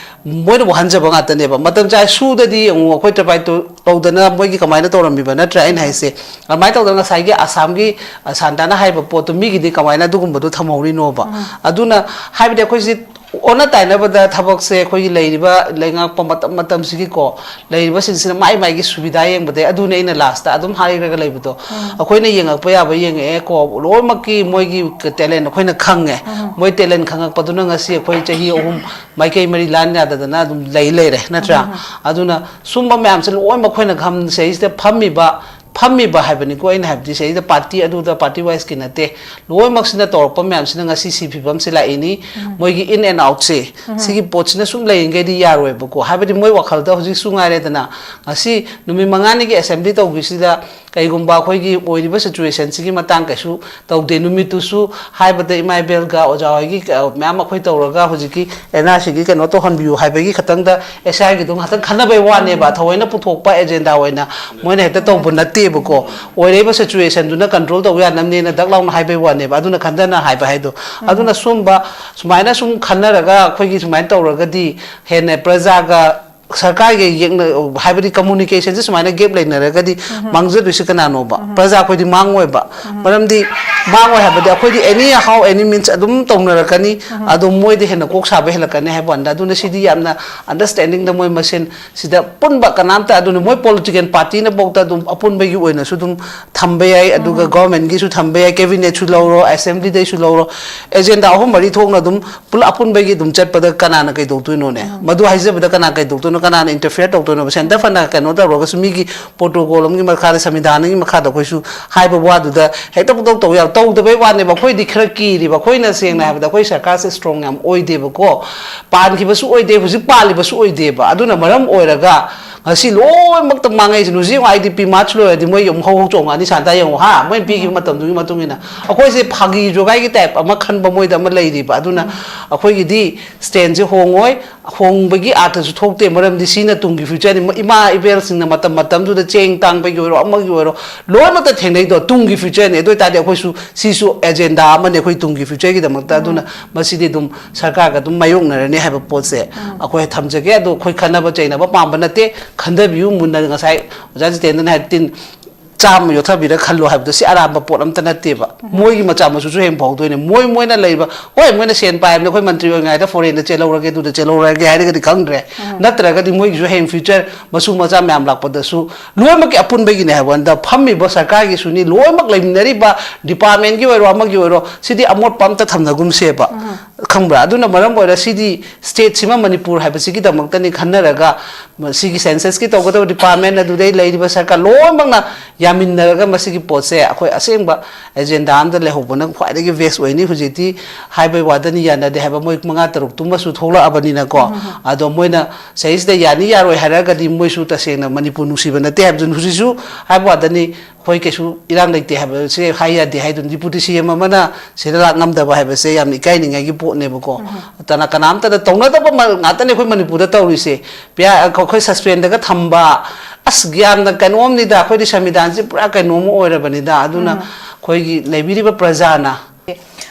ꯃꯣꯏꯅ ꯋꯥꯍꯟꯖꯕ ꯉꯥꯛꯇꯅꯦꯕ꯫ ꯃꯇꯝ ꯆꯥꯏ ꯁꯨꯗꯗꯤ ꯌꯦꯡꯉꯨ, ꯑꯩꯈꯣꯏ ꯇ꯭ꯔꯥꯏꯕꯦꯜ ꯇꯧꯗꯅ ꯃꯣꯏꯒꯤ ꯀꯃꯥꯏꯅ ꯇꯧꯔꯝꯃꯤꯕ, ꯅꯠꯇ꯭ꯔꯥ ꯑꯩꯅ ꯍꯥꯏꯁꯦ? ꯑꯗꯨꯃꯥꯏꯅ ꯇꯧꯗꯅ ꯉꯁꯥꯏꯒꯤ ꯑꯁꯥꯝꯒꯤ, ꯑ, ꯁꯥꯟꯇꯥꯅ ꯍꯥꯏꯕ ꯄꯣꯠꯇꯣ ꯃꯤꯒꯤꯗꯤ ꯀꯃꯥꯏꯅ ꯑꯗꯨꯒꯨꯝꯕꯗꯣ ꯊꯝꯍꯧꯔꯤꯅꯣꯕ? ꯑꯗꯨꯅ ꯍꯥꯏꯕꯗꯤ ꯑꯩꯈꯣꯏꯁꯤ ꯑꯣꯟꯅ ꯇꯥꯏꯅꯕꯗ ꯊꯕꯛꯁꯦ ꯑꯩꯈꯣꯏꯒꯤ ꯂꯩꯔꯤꯕ ꯂꯩꯉꯥꯛꯄ ꯃꯇꯝ ꯃꯇꯝꯁꯤꯒꯤꯀꯣ, ꯂꯩꯔꯤꯕꯁꯤꯡꯁꯤꯅ ꯃꯥꯏ ꯃꯥꯏꯒꯤ ꯁꯨꯕꯤꯗꯥ ꯌꯦꯡꯕꯗꯩ, ꯑꯗꯨꯅꯦ ꯑꯩꯅ ꯂꯥꯁꯇ ꯑꯗꯨꯝ ꯍꯥꯏꯔꯒ ꯂꯩꯕꯗꯣ꯫ ꯑꯩꯈꯣꯏꯅ ꯌꯦꯡꯉꯛꯄ ꯌꯥꯕ ꯌꯦꯡꯉꯛꯑꯦ ꯀꯣ, ꯂꯣꯏꯅꯃꯛꯀꯤ ꯃꯣꯏꯒꯤ ꯇꯦꯂꯦꯟ ꯑꯩꯈꯣꯏꯅ ꯈꯪꯉꯦ꯫ ꯃꯣꯏ ꯇꯦꯂꯦꯟ ꯈꯪꯉꯛꯄꯗꯨꯅ ꯉꯁꯤ ꯑꯩꯈꯣꯏ ꯆꯍꯤ ꯑꯍꯨꯝ ꯃꯥꯏꯀꯩ ꯃꯔꯤ ꯂꯥꯟ ꯌꯥꯗꯗꯅ ꯑꯗꯨꯝ ꯂꯩ ꯂꯩꯔꯦ, ꯅꯠꯇ꯭ꯔꯥ? ꯑꯗꯨꯅ ꯁꯨꯝꯕ ꯃꯌꯥꯝꯁꯦ ꯂꯣꯏꯅꯃꯛ ꯑꯩꯈꯣꯏꯅ ꯈꯪ-, ꯁꯤꯗꯩꯁꯤꯗ ꯐꯝꯃꯤꯕ ꯐꯝꯃꯤꯕ ꯍꯥꯏꯕꯅꯤꯀꯣ ꯑꯩꯅ ꯍꯥꯏꯕꯗꯤ, ꯁꯤꯗꯩꯗ ꯄꯥꯔꯇꯤ ꯑꯗꯨꯗ, ꯄꯥꯔꯇꯤ ꯋꯥꯏꯁꯀꯤ ꯅꯠꯇꯦ꯫ ꯂꯣꯏꯅꯃꯛꯁꯤꯅ ꯇꯧꯔꯛꯄ ꯃꯌꯥꯝꯁꯤꯅ ꯉꯁꯤ ꯁꯤ ꯐꯤꯕꯝꯁꯤ ꯂꯥꯛꯏꯅꯤ꯫ ꯃꯣꯏꯒꯤ in and outꯁꯦ, ꯁꯤꯒꯤ ꯄꯣꯠꯁꯤꯅ ꯁꯨꯝ ꯂꯩꯔꯤꯉꯩꯗꯤ ꯌꯥꯔꯣꯏꯕꯀꯣ꯫ ꯍꯥꯏꯕꯗꯤ ꯃꯣꯏ ꯋꯥꯈꯜꯗ ꯍꯧꯖꯤꯛꯁꯨ ꯉꯥꯏꯔꯦꯗꯅ, ꯉꯁꯤ ꯅꯨꯃꯤꯠ ꯃꯉꯥꯅꯤꯒꯤ ꯑꯦꯁꯦꯝꯕ꯭ꯂꯤ ꯇꯧꯈꯤꯕꯁꯤꯗ ꯀꯩꯒꯨꯝꯕ ꯑꯩꯈꯣꯏꯒꯤ ꯑꯣꯏꯔꯤꯕ ꯁꯤꯆꯨꯋꯦꯁꯟꯁꯤꯒꯤ ꯃꯇꯥꯡ ꯀꯩꯁꯨ ꯇꯧꯗꯦ꯫ ꯅꯨꯃꯤꯠꯇꯨꯁꯨ ꯍꯥꯏꯕꯗ ꯏꯃꯥ ꯏꯕꯦꯜꯒ ꯑꯣꯖꯥ ꯍꯣꯏꯒꯤ, ꯑ, ꯃꯌꯥꯝ ꯑꯩꯈꯣꯏ ꯇꯧꯔꯒ ꯍꯧꯖꯤꯛꯀꯤ ꯑꯦꯟ ꯑꯥꯔ ꯁꯤꯒꯤ ꯀꯩꯅꯣ ꯇꯧꯍꯟꯕꯤꯌꯨ ꯍꯥꯏꯕꯒꯤ ꯈꯛꯇꯪꯗ ꯑꯦꯁ ꯑꯥꯏꯒꯤꯗꯣ ꯉꯥꯛꯇꯪ ꯈꯟꯅꯕꯩ ꯋꯥꯅꯦꯕ꯫ ꯊꯑꯣꯏꯅ ꯄꯨꯊꯣꯛꯄ ꯑꯦꯖꯦꯟꯗꯥ ꯑꯣꯏꯅ ꯃꯣꯏꯅ ꯍꯦꯛꯇ ꯇꯧꯕ ꯅꯠꯇꯦꯕꯀꯣ꯫ ꯑꯣꯏꯔꯛꯏꯕ ꯁꯤꯆꯨꯋꯦꯁꯟꯗꯨꯅ ꯀꯟꯇ꯭ꯔꯣꯜ ꯇꯧꯕ ꯌꯥꯅꯕꯅꯦꯅ ꯗꯛ ꯂꯥꯎꯅ ꯍꯥꯏꯕꯩ ꯋꯥꯅꯦꯕ꯫ ꯑꯗꯨꯅ ꯈꯟꯊꯅ ꯍꯥꯏꯕ ꯍꯥꯏꯗꯣ꯫ ꯑꯗꯨꯅ ꯁꯨꯝꯕ, ꯁꯨꯃꯥꯏꯅ ꯁꯨꯝ ꯈꯟꯅꯔꯒ ꯑꯩꯈꯣꯏꯒꯤ ꯁꯨꯃꯥꯏꯅ ꯇꯧꯔꯒꯗꯤ ꯍꯦꯟꯅ ꯄ꯭ꯔꯖꯥꯒ ꯁꯔꯀꯥꯔꯒ ꯌꯦꯛꯅ-, ꯍꯥꯏꯕꯗꯤ ꯀꯝꯃꯨꯅꯤꯀꯦꯁꯟꯁꯦ ꯁꯨꯃꯥꯏꯅ ꯒꯦꯞ ꯂꯩꯅꯔꯒꯗꯤ ꯃꯥꯡꯖꯗꯣꯏꯁꯦ ꯀꯅꯥꯅꯣꯕ? ꯄ꯭ꯔꯖꯥ ꯑꯩꯈꯣꯏꯗꯤ ꯃꯥꯡꯉꯣꯏꯕ꯫ ꯃꯔꯝꯗꯤ ꯃꯥꯡꯉꯣꯏ ꯍꯥꯏꯕꯗꯤ ꯑꯩꯈꯣꯏꯗꯤ any how any means ꯑꯗꯨꯝ ꯇꯧꯅꯔꯛꯀꯅꯤ꯫ ꯑꯗꯣ ꯃꯣꯏꯗ ꯍꯦꯟꯅ ꯀꯣꯛ ꯁꯥꯕ ꯍꯦꯜꯂꯛꯀꯅꯤ ꯍꯥꯏꯕ ꯋꯥꯅꯤꯗ꯫ ꯑꯗꯨꯅ ꯁꯤꯗꯤ ꯌꯥꯝꯅ ꯑꯟꯗꯔꯁꯇꯦꯟꯗꯤꯡꯗ ꯃꯣꯏ ꯃꯁꯦꯟ ꯁꯤꯗ ꯄꯨꯟꯕ ꯀꯅꯥꯝꯇ, ꯑꯗꯨꯅ ꯃꯣꯏ ꯄꯣꯂꯤꯇꯤꯀꯦꯜ ꯄꯥꯔꯇꯤꯅꯐꯥꯎꯗ ꯑꯗꯨꯝ ꯑꯄꯨꯟꯕꯒꯤ ꯑꯣꯏꯅꯁꯨ ꯑꯗꯨꯝ ꯊꯝꯕ ꯌꯥꯏ, ꯑꯗꯨꯒ ꯒꯚꯔꯟꯃꯦꯟꯠꯀꯤꯁꯨ ꯊꯝꯕ ꯌꯥꯏ, ꯀꯦꯕꯤꯅꯦꯠꯁꯨ ꯂꯧꯔꯣ, ꯑꯦꯁꯦꯝꯕ꯭ꯂꯤꯗꯩꯁꯨ ꯂꯧꯔꯣ, ꯑꯦꯖꯦꯟꯗꯥ ꯑꯍꯨꯝ ꯃꯔꯤ ꯊꯣꯛꯅ ꯑꯗꯨꯝ ꯄꯨꯂꯞ ꯑꯄꯨꯟꯕꯒꯤ ꯑꯗꯨꯝ ꯆꯠꯄꯗ ꯀꯅꯥꯅ ꯀꯩꯗꯧꯗꯣꯏꯅꯣꯅꯦ? ꯃꯗꯨ ꯍꯥꯏꯖꯕꯗ ꯀꯅꯥ ꯀꯩꯗꯧꯗꯣꯏꯅꯣ? ꯀꯅꯥꯅ ꯏꯟꯇꯔꯐꯤꯌꯔ ꯇꯧꯗꯣꯏꯅꯣꯕ? ꯁꯦꯟꯇꯔ ꯐꯅ ꯀꯩꯅꯣ ꯇꯧꯔꯒꯁꯨ ꯃꯤꯒꯤ ꯄ꯭ꯔꯣꯇꯣꯀꯣꯜ ꯑꯃꯒꯤ ꯃꯈꯥꯗ, ꯁꯪꯕꯤꯙꯥꯟꯒꯤ ꯃꯈꯥꯗ ꯑꯩꯈꯣꯏꯁꯨ ꯍꯥꯏꯕ ꯋꯥꯗꯨꯗ ꯍꯦꯛꯇ ꯄꯨꯡꯇꯧ ꯇꯧ ꯌꯥꯕ, ꯇꯧꯗꯕꯩ ꯋꯥꯅꯦꯕ꯫ ꯑꯩꯈꯣꯏꯗꯤ ꯈꯔ ꯀꯤꯔꯤꯕ, ꯑꯩꯈꯣꯏꯅ ꯁꯦꯡꯅ ꯍꯥꯏꯕꯗ ꯑꯩꯈꯣꯏ ꯁꯔꯀꯥꯔꯁꯦ ꯏꯁꯇ꯭ꯔꯣꯡ ꯌꯥꯝ ꯑꯣꯏꯗꯦꯕꯀꯣ, ꯄꯥꯟꯈꯤꯕꯁꯨ ꯑꯣꯏꯗꯦ, ꯍꯧꯖꯤꯛ ꯄꯥꯜꯂꯤꯕꯁꯨ ꯑꯣꯏꯗꯦꯕ꯫ ꯑꯗꯨꯅ ꯃꯔꯝ ꯑꯣꯏꯔꯒ ꯉꯁꯤ ꯂꯣꯏꯅꯃꯛꯇ ꯃꯥꯡꯉꯛꯏꯁꯤꯅꯤ꯫ ꯍꯧꯖꯤꯛ ꯌꯦꯡꯉꯣ, ꯑꯥꯏ ꯗꯤ ꯄꯤ ꯃꯥꯔꯆ ꯂꯣꯏꯔꯗꯤ ꯃꯣꯏ ꯑꯃꯨꯛ ꯍꯧ ꯍꯧ ꯆꯣꯡꯉꯛꯑꯅꯤ, ꯁꯥꯟꯇ ꯌꯦꯡꯉꯣ ꯍꯥ, ꯃꯣꯏꯅ ꯄꯤꯈꯤꯕ ꯃꯇꯝꯗꯨꯒꯤ ꯃꯇꯨꯡ ꯏꯟꯅ꯫ ꯑꯩꯈꯣꯏꯁꯦ ꯐꯥꯒꯤ ꯖꯣꯒꯥꯏꯒꯤ ꯇꯥꯏꯞ ꯑꯃ ꯈꯟꯕ ꯃꯣꯏꯗ ꯑꯃ ꯂꯩꯔꯤꯕ꯫ ꯑꯗꯨꯅ ꯑꯩꯈꯣꯏꯒꯤꯗꯤ ꯁ꯭ꯇꯦꯟꯁꯦ ꯍꯣꯡꯉꯣꯏ, ꯍꯣꯡꯕꯒꯤ ꯑꯥꯔꯊꯁꯨ ꯊꯣꯛꯇꯦ꯫ ꯃꯔꯝꯗꯤ ꯁꯤꯅ ꯇꯨꯡꯒꯤ ꯐ꯭ꯌꯨꯆꯔꯅꯤ꯫ ꯏꯃꯥ ꯏꯕꯦꯜꯁꯤꯡꯅ ꯃꯇꯝ ꯃꯇꯝꯗꯨꯗ ꯆꯦꯡ ꯇꯥꯡꯕꯒꯤ ꯑꯣꯏꯔꯣ, ꯑꯃꯒꯤ ꯑꯣꯏꯔꯣ, ꯂꯣꯏꯅꯃꯛꯇ ꯊꯦꯡꯅꯩꯗꯣ ꯇꯨꯡꯒꯤ ꯐ꯭ꯌꯨꯆꯔꯅꯤ꯫ ꯑꯗꯨ ꯑꯣꯏꯇꯥꯔꯗꯤ ꯑꯩꯈꯣꯏꯁꯨ ꯁꯤꯁꯨ ꯑꯦꯖꯦꯟꯗꯥ ꯑꯃꯅꯤ ꯑꯩꯈꯣꯏ ꯇꯨꯡꯒꯤ ꯐ꯭ꯌꯨꯆꯔꯒꯤꯗꯃꯛꯇ꯫ ꯑꯗꯨꯅ ꯃꯁꯤꯗꯤ ꯑꯗꯨꯝ ꯁꯔꯀꯥꯔꯒ ꯑꯗꯨꯝ ꯃꯥꯌꯣꯛꯅꯔꯅꯤ ꯍꯥꯏꯕ ꯄꯣꯠꯁꯦ ꯑꯩꯈꯣꯏ ꯊꯝꯖꯒꯦ꯫ ꯑꯗꯣ ꯑꯩꯈꯣꯏ ꯈꯟꯅꯕ ꯆꯩꯅꯕ ꯄꯥꯝꯕ ꯅꯠꯇꯦ꯫ ꯈꯟꯊꯕꯤꯌꯨ ꯃꯨꯟꯅ꯫ ꯉꯁꯥꯏ ꯑꯣꯖꯥ ꯖꯤꯇꯦꯟꯗ꯭ꯔꯅ ꯍꯥꯏ, ꯇꯤꯟ ꯆꯥꯝꯃ ꯌꯣꯠꯊꯕꯤꯔ ꯈꯜꯂꯣ ꯍꯥꯏꯕꯗꯣ, ꯁꯤ ꯑꯔꯥꯟꯕ ꯄꯣꯠ ꯑꯝꯇ ꯅꯠꯇꯦꯕ꯫ ꯃꯣꯏꯒꯤ ꯃꯆꯥ ꯃꯁꯨꯁꯨ ꯍꯦꯟꯅ ꯐꯥꯎꯗꯣꯏꯅꯦ꯫ ꯃꯣꯏ, ꯃꯣꯏꯅ ꯂꯩꯕ, ꯍꯣꯏ, ꯃꯣꯏꯅ ꯁꯦꯟ ꯄꯥꯏꯕꯅꯦ, "ꯑꯩꯈꯣꯏ ꯃꯟꯇ꯭ꯔꯤ ꯑꯣꯏꯔꯤꯉꯩꯗ ꯐꯣꯔꯦꯟꯗ ꯆꯦꯜꯍꯧꯔꯒꯦ, ꯑꯗꯨꯗ ꯆꯦꯜꯍꯧꯔꯒꯦ" ꯍꯥꯏꯔꯒꯗꯤ ꯈꯪꯗ꯭ꯔꯦ꯫ ꯅꯠꯇ꯭ꯔꯒꯗꯤ ꯃꯣꯏꯒꯤꯁꯨ ꯍꯌꯦꯡ future ꯃꯁꯨ ꯃꯆꯥ ꯃꯌꯥꯝ ꯂꯥꯛꯄꯗꯁꯨ ꯂꯣꯏꯅꯃꯛꯀꯤ ꯑꯄꯨꯟꯕꯒꯤꯅꯦ ꯍꯥꯏꯕ ꯋꯥꯅꯤꯗ, ꯐꯝꯃꯤꯕ ꯁꯔꯀꯥꯔꯒꯤꯁꯨꯅꯤ, ꯂꯣꯏꯅꯃꯛ ꯂꯩꯃꯤꯟꯅꯔꯤꯕ department ꯀꯤ ꯑꯣꯏꯔꯣ, ꯑꯃꯒꯤ ꯑꯣꯏꯔꯣ, ꯁꯤꯗꯤ ꯑꯃꯣꯠꯄ ꯑꯝꯇ ꯊꯝꯅꯒꯨꯝꯁꯦꯕ꯫ ꯈꯪꯕ꯭ꯔꯥ? ꯑꯗꯨꯅ ꯃꯔꯝ ꯑꯣꯏꯔ ꯁꯤꯗꯤ state ꯁꯤꯃ ꯃꯅꯤꯄꯨꯔ ꯍꯥꯏꯕꯁꯤꯒꯤꯗꯃꯛꯇꯅꯤ ꯈꯟꯅꯔꯒ, ꯃ-, ꯁꯤꯒꯤ census ꯀꯤ ꯇꯧꯒꯗꯕ department, ꯑꯗꯨꯗꯩ ꯂꯩꯔꯤꯕ ꯁꯔꯀꯥꯔ ꯂꯣꯏꯅꯃꯛꯅ ꯌꯥꯃꯤꯟꯅꯔꯒ ꯃꯁꯤꯒꯤ ꯄꯣꯠꯁꯦ ꯑꯩꯈꯣꯏ ꯑꯁꯦꯡꯕ agenda ꯑꯝꯗ ꯂꯩꯍꯧꯕꯅ ꯈ꯭ꯋꯥꯏꯗꯒꯤ best ꯑꯣꯏꯅꯤ꯫ ꯍꯧꯖꯤꯛꯇꯤ ꯍꯥꯏꯕꯩ ꯋꯥꯗꯅꯤ, ꯌꯥꯅꯗꯦ ꯍꯥꯏꯕ ꯃꯣꯏ ꯃꯉꯥ ꯇꯔꯨꯛꯇꯨꯃꯁꯨ ꯊꯣꯛꯂꯛꯑꯕꯅꯤꯅꯀꯣ꯫ ꯑꯗꯣ ꯃꯣꯏꯅ ꯁꯤꯗꯩꯁꯤꯗ ꯌꯥꯅꯤ ꯌꯥꯔꯣꯏ ꯍꯥꯏꯔꯒꯗꯤ ꯃꯣꯏꯁꯨ ꯇꯁꯦꯡꯅ ꯃꯅꯤꯄꯨꯔ ꯅꯨꯡꯁꯤꯕ ꯅꯠꯇꯦ ꯍꯥꯏꯕꯗꯨꯅꯤ꯫ ꯍꯧꯖꯤꯛꯁꯨ ꯍꯥꯏꯕ ꯋꯥꯗꯅꯤ, ꯑꯩꯈꯣꯏ ꯀꯩꯁꯨ ꯏꯔꯥꯡ ꯂꯩꯇꯦ ꯍꯥꯏꯕꯁꯦ ꯍꯥꯏ ꯌꯥꯗꯦ ꯍꯥꯏꯗꯨꯅ, deputy C M ꯑꯃꯅ ꯁꯤꯗ ꯂꯥꯛ ꯉꯝꯗꯕ ꯍꯥꯏꯕꯁꯦ ꯌꯥꯝꯅ ꯏꯀꯥꯏꯅꯤꯡꯉꯥꯏꯒꯤ ꯄꯣꯠꯅꯦꯕꯀꯣ꯫ ꯇꯅ ꯀꯅꯥꯝꯇꯗ ꯇꯧꯅꯗꯕ ꯃ-, ꯉꯥꯛꯇꯅꯦ ꯑꯩꯈꯣꯏ ꯃꯅꯤꯄꯨꯔꯗ ꯇꯧꯔꯤꯁꯦ꯫ ꯄꯤꯌꯥ-, ꯑꯩꯈꯣꯏ suspend ꯒ ꯊꯝꯕ, ꯑꯁ, ꯌꯥꯝꯅ ꯀꯩꯅꯣꯝꯅꯤꯗ, ꯑꯩꯈꯣꯏꯗꯤ ꯁꯪꯕꯤꯙꯥꯟꯁꯦ ꯄꯨꯔꯥ ꯀꯩꯅꯣꯝ ꯑꯣꯏꯔꯕꯅꯤꯗ꯫ ꯑꯗꯨꯅ ꯑꯩꯈꯣꯏꯒꯤ ꯂꯩꯕꯤꯔꯤꯕ ꯄ꯭ꯔꯖꯥꯅ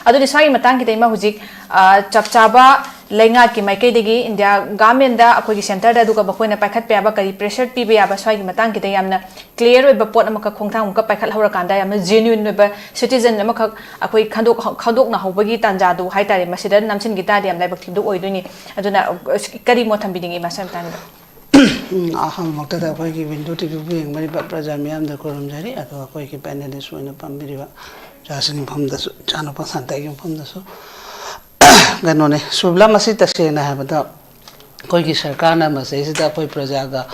ꯑꯗꯨꯗꯤ ꯁ꯭ꯋꯥꯏꯒꯤ ꯃꯇꯥꯡꯁꯤꯗ ꯏꯃꯥ ꯍꯧꯖꯤꯛ, ꯑ, ꯆꯞ ꯆꯥꯕ ꯂꯩꯉꯥꯛꯀꯤ ꯃꯥꯏꯀꯩꯗꯒꯤ, ꯏꯟꯗꯤꯌꯥ ꯒꯚꯔꯟꯃꯦꯟꯗ, ꯑꯩꯈꯣꯏꯒꯤ centre ꯗ, ꯑꯗꯨꯒ ꯃꯈꯣꯏꯅ ꯄꯥꯏꯈꯠꯄ ꯌꯥꯕ ꯀꯔꯤ pressure ꯄꯤꯕ ꯌꯥꯕ, ꯁ꯭ꯋꯥꯏꯒꯤ ꯃꯇꯥꯡꯁꯤꯗ ꯌꯥꯝꯅ clear ꯑꯣꯏꯕ ꯄꯣꯠ ꯑꯃꯈꯛ, ꯈꯣꯡꯊꯥꯡ ꯑꯃꯈꯛ ꯄꯥꯏꯈꯠꯍꯧꯔꯀꯥꯟꯗ ꯌꯥꯝꯅ genuine ꯑꯣꯏꯕ citizen ꯑꯃꯈꯛ ꯑꯩꯈꯣꯏ ꯈꯟꯗꯣꯛ-, ꯈꯟꯗꯣꯛꯅꯍꯧꯕꯒꯤ ꯇꯥꯟꯖꯥꯗꯨ ꯍꯥꯏꯇꯥꯔꯦ, ꯃꯁꯤꯗ ꯅꯝꯁꯤꯟꯈꯤ ꯇꯥꯔꯗꯤ ꯌꯥꯝ ꯂꯥꯏꯕꯛ ꯊꯤꯕꯗꯨ ꯑꯣꯏꯗꯣꯏꯅꯤ꯫ ꯑꯗꯨꯅ, ꯑ, ꯀꯔꯤ ꯃꯣꯠ ꯊꯝꯕꯤꯅꯤꯡꯉꯤ ꯏꯃꯥ ꯁ꯭ꯋꯥꯏ ꯃꯇꯥꯡꯗ? ꯎꯝ, ꯑꯍꯥꯟꯕꯃꯛꯇꯗ ꯑꯩꯈꯣꯏꯒꯤ window T V ꯕꯨ ꯌꯦꯡꯕꯤꯔꯤꯕ ꯄ꯭ꯔꯖꯥ ꯃꯤꯌꯥꯝꯗ ꯈꯨꯔꯨꯝꯖꯔꯤ, ꯑꯗꯨꯒ ꯑꯩꯈꯣꯏꯒꯤ panelist ꯑꯣꯏꯅ ꯐꯝꯕꯤꯔꯤꯕ ꯏꯆꯥꯁꯤꯡꯒꯤ ꯃꯐꯝꯗꯁꯨ, ꯏꯆꯥꯅꯨꯄꯥ ꯁꯥꯟꯇꯒꯤ ꯃꯐꯝꯗꯁꯨ꯫ ꯀꯩꯅꯣꯅꯦ, ꯁꯨꯕꯂꯥ, ꯃꯁꯤ ꯇꯁꯦꯡꯅ ꯍꯥꯏꯕꯗ ꯑꯩꯈꯣꯏꯒꯤ ꯁꯔꯀꯥꯔꯅ ꯃꯁꯤꯗꯩꯁꯤꯗ ꯑꯩꯈꯣꯏ ꯄ꯭ꯔꯖꯥꯒ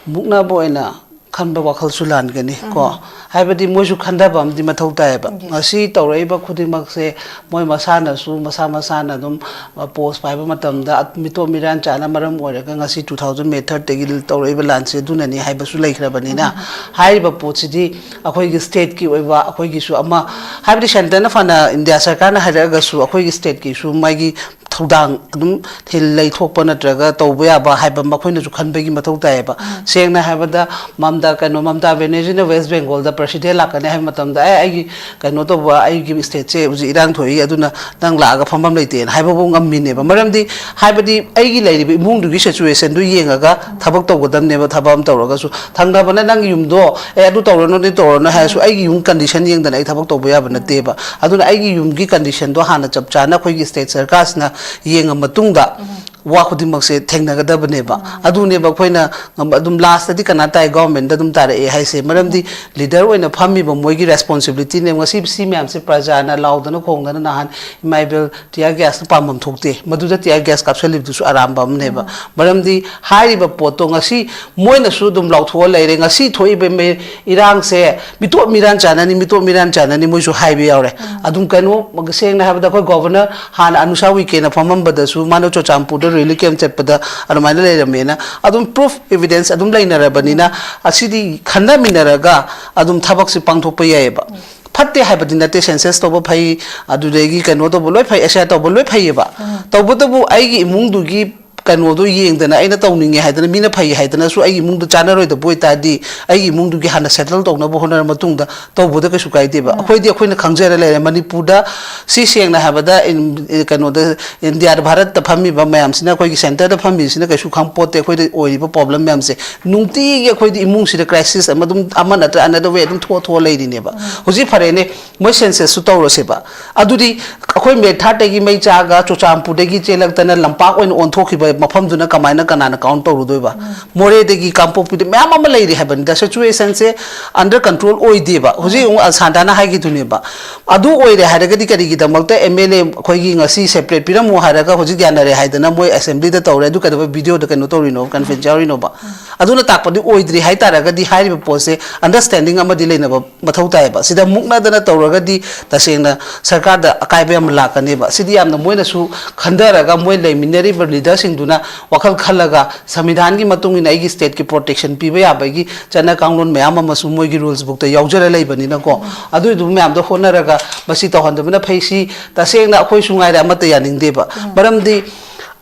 ꯃꯨꯛꯅꯕ ꯑꯣꯏꯅ ꯈꯟꯕ ꯋꯥꯈꯜꯁꯨ ꯂꯥꯟꯒꯅꯤ ꯀꯣ꯫ ꯍꯥꯏꯕꯗꯤ ꯃꯣꯏꯁꯨ ꯈꯟꯊꯕ ꯑꯃꯗꯤ ꯃꯊꯧ ꯇꯥꯏꯌꯦꯕ꯫ ꯉꯁꯤ ꯇꯧꯔꯛꯏꯕ ꯈꯨꯗꯤꯡꯃꯛꯁꯦ ꯃꯣꯏ ꯃꯁꯥꯅꯁꯨ, ꯃꯁꯥ ꯃꯁꯥꯅ ꯑꯗꯨꯝ, ꯑ, post ꯄꯥꯏꯕ ꯃꯇꯝꯗ ꯑꯠ-, ꯃꯤꯇꯣꯞ ꯃꯤꯔꯥꯟ ꯆꯥꯅ ꯃꯔꯝ ꯑꯣꯏꯔꯒ ꯉꯁꯤ two thousand May third ꯇꯒꯤ ꯇꯧꯔꯛꯏꯕ ꯂꯥꯟꯁꯦ ꯑꯗꯨꯅꯅꯤ ꯍꯥꯏꯕꯁꯨ ꯂꯩꯈ꯭ꯔꯕꯅꯤꯅ, ꯍꯥꯏꯔꯤꯕ ꯄꯣꯠꯁꯤꯗꯤ ꯑꯩꯈꯣꯏꯒꯤ state ꯀꯤ ꯑꯣꯏꯕ, ꯑꯩꯈꯣꯏꯒꯤꯁꯨ ꯑꯃ, ꯍꯥꯏꯕꯗꯤ centre ꯅ ꯐꯅ ꯏꯟꯗꯤꯌꯥ ꯁꯔꯀꯥꯔꯅ ꯍꯥꯏꯔꯛꯑꯒꯁꯨ ꯑꯩꯈꯣꯏꯒꯤ state ꯀꯤꯁꯨ ꯃꯥꯒꯤ ꯊꯧꯗꯥꯡ ꯑꯗꯨꯝ ꯊꯤꯜ ꯂꯩꯊꯣꯛꯄ ꯅꯠꯇ꯭ꯔꯒ ꯇꯧꯕ ꯌꯥꯕ ꯍꯥꯏꯕ ꯃꯈꯣꯏꯅꯁꯨ ꯈꯟꯕꯒꯤ ꯃꯊꯧ ꯇꯥꯏꯌꯦꯕ꯫ ꯁꯦꯡꯅ ꯍꯥꯏꯕꯗ ꯃꯝꯇꯥ, ꯀꯩꯅꯣ, ꯃꯝꯇꯥ ꯕꯦꯅꯔꯖꯤꯅ ꯋꯦꯁ ꯕꯦꯡꯒꯣꯜꯗ ꯄ꯭ꯔꯁꯤꯗꯦꯟ ꯂꯥꯛꯀꯅꯤ ꯍꯥꯏꯕ ꯃꯇꯝꯗ, "ꯑꯦ, ꯑꯩꯒꯤ ꯀꯩꯅꯣ ꯇꯧꯕ, ꯑꯩꯒꯤ ꯁ꯭ꯇꯦꯠꯁꯦ ꯍꯧꯖꯤꯛ ꯏꯔꯥꯡ ꯊꯣꯛꯏ, ꯑꯗꯨꯅ ꯅꯪ ꯂꯥꯛꯑꯒ ꯐꯝꯐꯝ ꯂꯩꯇꯦꯅ" ꯍꯥꯏꯕꯕꯨ ꯉꯝꯃꯤꯅꯦꯕ꯫ ꯃꯔꯝꯗꯤ ꯍꯥꯏꯕꯗꯤ ꯑꯩꯒꯤ ꯂꯩꯔꯤꯕ ꯏꯃꯨꯡꯗꯨꯒꯤ ꯁꯤꯆꯨꯋꯦꯁꯟꯗꯨ ꯌꯦꯡꯉꯒ ꯊꯕꯛ ꯇꯧꯒꯗꯕꯅꯦꯕ꯫ ꯊꯕꯛ ꯑꯃ ꯇꯧꯔꯒꯁꯨ ꯊꯪꯅꯕꯅ ꯅꯪꯒꯤ ꯌꯨꯝꯗꯣ, "ꯑꯦ, ꯑꯗꯨ ꯇꯧꯔꯅꯨ, ꯑꯗꯨ ꯇꯧꯔꯅꯨ" ꯍꯥꯏꯔꯁꯨ ꯑꯩꯒꯤ ꯌꯨꯝ ꯀꯟꯗꯤꯁꯟ ꯌꯦꯡꯗꯅ ꯑꯩ ꯊꯕꯛ ꯇꯧꯕ ꯌꯥꯕ ꯅꯠꯇꯦꯕ꯫ ꯑꯗꯨꯅ ꯑꯩꯒꯤ ꯌꯨꯝꯒꯤ ꯀꯟꯗꯤꯁꯟꯗꯣ ꯍꯥꯟꯅ ꯆꯞ ꯆꯥꯅ ꯑꯩꯈꯣꯏꯒꯤ ꯁ꯭ꯇꯦꯠ ꯁꯔꯀꯥꯔꯁꯤꯅ ꯌꯦꯡꯉ ꯃꯇꯨꯡꯗ ꯋꯥ ꯈꯨꯗꯤꯡꯃꯛꯁꯦ ꯊꯦꯡꯅꯒꯗꯕꯅꯦꯕ꯫ ꯑꯗꯨꯅꯦꯕ ꯑꯩꯈꯣꯏꯅ ꯉꯝꯕ-, ꯑꯗꯨꯝ ꯂꯥꯁꯇꯗꯤ ꯀꯅꯥ ꯇꯥꯏ? ꯒꯚꯔꯟꯃꯦꯟꯗ ꯑꯗꯨꯝ ꯇꯥꯔꯛꯑꯦ ꯍꯥꯏꯁꯦ꯫ ꯃꯔꯝꯗꯤ ꯂꯤꯗꯔ ꯑꯣꯏꯅ ꯐꯝꯃꯤꯕ ꯃꯣꯏꯒꯤ ꯔꯦꯁꯄꯣꯟꯁꯤꯕꯤꯂꯤꯇꯤꯅꯦꯕ꯫ ꯉꯁꯤ ꯁꯤ ꯃꯌꯥꯝꯁꯦ ꯄ꯭ꯔꯖꯥꯅ ꯂꯥꯎꯗꯅ ꯈꯣꯡꯗꯅ ꯅꯍꯥꯟ ꯏꯃꯥ ꯏꯕꯦꯜ ꯇꯤꯌꯥꯔ ꯒ꯭ꯌꯥꯁꯇ ꯄꯥꯝꯐꯝ ꯊꯣꯛꯇꯦ, ꯃꯗꯨꯗ ꯇꯤꯌꯥꯔ ꯒ꯭ꯌꯥꯁ ꯀꯥꯞꯁꯤꯜꯂꯤꯕꯗꯨꯁꯨ ꯑꯔꯥꯟꯕ ꯑꯃꯅꯦꯕ꯫ ꯃꯔꯝꯗꯤ ꯍꯥꯏꯔꯤꯕ ꯄꯣꯠꯇꯣ ꯉꯁꯤ ꯃꯣꯏꯅꯁꯨ ꯑꯗꯨꯝ ꯂꯥꯎꯊꯣꯛꯑ ꯂꯩꯔꯦ꯫ ꯉꯁꯤ ꯊꯣꯛꯏꯕ ꯃꯦ-, ꯏꯔꯥꯡꯁꯦ ꯃꯤꯇꯣꯞ ꯃꯤꯔꯥꯟ ꯆꯥꯟꯅꯅꯤ, ꯃꯤꯇꯣꯞ ꯃꯤꯔꯥꯟ ꯆꯥꯟꯅꯅꯤ ꯃꯣꯏꯁꯨ ꯍꯥꯏꯕ ꯌꯥꯎꯔꯦ꯫ ꯑꯗꯨꯝ ꯀꯩꯅꯣ, ꯁꯦꯡꯅ ꯍꯥꯏꯕꯗ ꯑꯩꯈꯣꯏ ꯒꯣꯚꯔꯅꯔ ꯍꯥꯟꯅ ꯑꯅꯨꯁꯥ ꯎꯏꯀꯦꯅ ꯐꯝꯃꯝꯕꯗꯁꯨ ꯃꯥꯅ ꯆꯨꯔꯆꯥꯟꯄꯨꯔꯗ ꯔꯦꯂꯤ ꯀꯦꯝ ꯆꯠꯄꯗ ꯑꯗꯨꯃꯥꯏꯅ ꯂꯩꯔꯝꯃꯦꯅ ꯑꯗꯨꯝ ꯄ꯭ꯔꯨꯐ, ꯏꯚꯤꯗꯦꯟꯁ ꯑꯗꯨꯝ ꯂꯩꯅꯔꯕꯅꯤꯅ ꯑꯁꯤꯗꯤ ꯈꯟꯅꯃꯤꯟꯅꯔꯒ ꯑꯗꯨꯝ ꯊꯕꯛꯁꯦ ꯄꯥꯡꯊꯣꯛꯄ ꯌꯥꯏꯑꯕ꯫ ꯐꯠꯇꯦ ꯍꯥꯏꯕꯗꯤ ꯅꯠꯇꯦ, ꯁꯦꯟꯁꯁ ꯇꯧꯕ ꯐꯩ, ꯑꯗꯨꯗꯒꯤ ꯀꯩꯅꯣ ꯇꯧꯕ ꯂꯣꯏ ꯐꯩ, ꯑꯦꯁ ꯑꯥꯏ ꯑꯥꯔ ꯇꯧꯕ ꯂꯣꯏ ꯐꯩꯌꯦꯕ꯫ ꯇꯧꯕꯇꯕꯨ ꯑꯩꯒꯤ ꯏꯃꯨꯡꯗꯨꯒꯤ ꯀꯩꯅꯣꯗꯣ ꯌꯦꯡꯗꯅ ꯑꯩꯅ ꯇꯧꯅꯤꯡꯉꯦ ꯍꯥꯏꯗꯅ, ꯃꯤꯅ ꯐꯩ ꯍꯥꯏꯗꯅꯁꯨ ꯑꯩꯒꯤ ꯏꯃꯨꯡꯗ ꯆꯥꯟꯅꯔꯣꯏꯗꯕ ꯑꯣꯏꯇꯥꯔꯗꯤ, ꯑꯩꯒꯤ ꯏꯃꯨꯡꯗꯨꯒꯤ ꯍꯥꯟꯅ ꯁꯦꯇꯜ ꯇꯧꯅꯕ ꯍꯣꯠꯅꯔ ꯃꯇꯨꯡꯗ ꯇꯧꯕꯗ ꯀꯩꯁꯨ ꯀꯥꯏꯗꯦꯕ꯫ ꯑꯩꯈꯣꯏꯗꯤ ꯑꯩꯈꯣꯏꯅ ꯈꯪꯖꯔ ꯂꯩꯔꯦ꯫ ꯃꯅꯤꯄꯨꯔꯗ ꯁꯤ ꯁꯦꯡꯅ ꯍꯥꯏꯕꯗ ꯏꯟ-, ꯀꯩꯅꯣꯗ, ꯏꯟꯗꯤꯌꯥꯗ, ꯚꯥꯔꯠꯇ ꯐꯝꯃꯤꯕ ꯃꯌꯥꯝꯁꯤꯅ, ꯑꯩꯈꯣꯏꯒꯤ ꯁꯦꯟꯇꯔꯗ ꯐꯝꯃꯤꯁꯤꯅ ꯀꯩꯁꯨ ꯈꯪꯄꯣꯠꯇꯦ ꯑꯩꯈꯣꯏꯗ ꯑꯣꯏꯔꯤꯕ ꯄ꯭ꯔꯣꯕ꯭ꯂꯦꯝ ꯃꯌꯥꯝꯁꯦ꯫ ꯅꯨꯡꯇꯤꯒꯤ ꯑꯩꯈꯣꯏꯗꯤ ꯏꯃꯨꯡꯁꯤꯗ ꯀ꯭ꯔꯥꯏꯁꯤꯁ ꯑꯃ ꯑꯗꯨꯝ, ꯑꯃ ꯅꯠꯇ꯭ꯔ another way ꯑꯗꯨꯝ ꯊꯣꯛꯑ ꯊꯣꯛꯑ ꯂꯩꯔꯤꯅꯦꯕ꯫ ꯍꯧꯖꯤꯛ ꯐꯔꯦꯅꯦ, ꯃꯣꯏ ꯁꯦꯟꯁꯁꯁꯨ ꯇꯧꯔꯁꯦꯕ꯫ ꯑꯗꯨꯗꯤ ꯑꯩꯈꯣꯏ ꯃꯦꯠꯊꯥꯠꯇꯒꯤ ꯃꯩ ꯆꯥꯒ ꯆꯨꯔꯆꯥꯟꯄꯨꯔꯗꯒꯤ ꯆꯦꯜꯂꯛꯇꯅ ꯂꯝꯄꯥꯛ ꯑꯣꯏꯅ ꯑꯣꯟꯊꯣꯛꯈꯤꯕ ꯃꯐꯝꯗꯨꯅ ꯀꯃꯥꯏꯅ, ꯀꯅꯥꯅ ꯀꯥꯎꯟ ꯇꯧꯔꯨꯗꯣꯏꯕ? ꯃꯣꯔꯦꯗꯒꯤ ꯀꯥꯡꯄꯣꯛꯄꯤꯗ ꯃꯌꯥꯝ ꯑꯃ ꯂꯩꯔꯤ ꯍꯥꯏꯕꯅꯤꯗ꯫ ꯁꯤꯆꯨꯋꯦꯁꯟꯁꯦ ꯑꯟꯗꯔ ꯀꯟꯇ꯭ꯔꯣꯜ ꯑꯣꯏꯗꯦꯕ꯫ ꯍꯧꯖꯤꯛ ꯑꯃꯨꯛ ꯁꯥꯟꯇꯥꯅ ꯍꯥꯏꯈꯤꯗꯨꯅꯦꯕ꯫ ꯑꯗꯨ ꯑꯣꯏꯔꯦ ꯍꯥꯏꯔꯒꯗꯤ ꯀꯔꯤꯒꯤꯗꯃꯛꯇ ꯑꯦꯝ ꯑꯦꯜ ꯑꯦ ꯑꯩꯈꯣꯏꯒꯤ ꯉꯁꯤ ꯁꯦꯄꯔꯦꯠ ꯄꯤꯔꯝꯃꯨ ꯍꯥꯏꯔꯒ ꯍꯧꯖꯤꯛ ꯌꯥꯅꯔꯦ ꯍꯥꯏꯗꯅ ꯃꯣꯏ ꯑꯦꯁꯦꯝꯕ꯭ꯂꯤꯗ ꯇꯧꯔꯦ, ꯑꯗꯨ ꯀꯩꯗꯧꯕ ꯚꯤꯗꯤꯑꯣꯗ ꯀꯩꯅꯣ ꯇꯧꯔꯤꯅꯣ, ꯀꯟꯐ꯭ꯔꯦꯟꯁ ꯌꯥꯎꯔꯤꯅꯣꯕ? ꯑꯗꯨꯅ ꯇꯥꯛꯄꯗꯤ ꯑꯣꯏꯗ꯭ꯔꯤ ꯍꯥꯏꯇꯥꯔꯒꯗꯤ ꯍꯥꯏꯔꯤꯕ ꯄꯣꯠꯁꯦ ꯑꯟꯗꯔꯁꯇꯦꯟꯗꯤꯡ ꯑꯃꯗꯤ ꯂꯩꯅꯕ ꯃꯊꯧ ꯇꯥꯏꯌꯦꯕ꯫ ꯁꯤꯗ ꯃꯨꯛꯅꯗꯅ ꯇꯧꯔꯒꯗꯤ ꯇꯁꯦꯡꯅ ꯁꯔꯀꯥꯔꯗ ꯑꯀꯥꯏꯕ ꯌꯥꯝ ꯂꯥꯛꯀꯅꯦꯕ꯫ ꯁꯤꯗꯤ ꯌꯥꯝꯅ ꯃꯣꯏꯅꯁꯨ ꯈꯟꯊꯔꯒ ꯃꯣꯏ ꯂꯩꯃꯤꯟꯅꯔꯤꯕ ꯂꯤꯗꯔꯁꯤꯡꯗꯨ ꯑꯗꯨꯅ ꯋꯥꯈꯜ ꯈꯜꯂꯒ ꯁꯪꯕꯤꯙꯥꯟꯒꯤ ꯃꯇꯨꯡ ꯏꯟꯅ ꯑꯩꯒꯤ stateꯀꯤ protection ꯄꯤꯕ ꯌꯥꯕꯒꯤ ꯆꯠꯅ ꯀꯥꯡꯂꯣꯟ ꯃꯌꯥꯝ ꯑꯃꯁꯨ ꯃꯣꯏꯒꯤ rules bookꯇ ꯌꯥꯎꯖꯔ ꯂꯩꯕꯅꯤꯅꯀꯣ, ꯑꯗꯨꯏꯗꯨ ꯃꯌꯥꯝꯗꯣ ꯍꯣꯠꯅꯔꯒ ꯃꯁꯤ ꯇꯧꯍꯟꯗꯕꯅ ꯐꯩ꯫ ꯁꯤ ꯇꯁꯦꯡꯅ ꯑꯩꯈꯣꯏꯁꯨ ꯉꯥꯏꯔꯦ ꯑꯃꯠꯇ ꯌꯥꯅꯤꯡꯗꯦꯕ꯫ ꯃꯔꯝꯗꯤ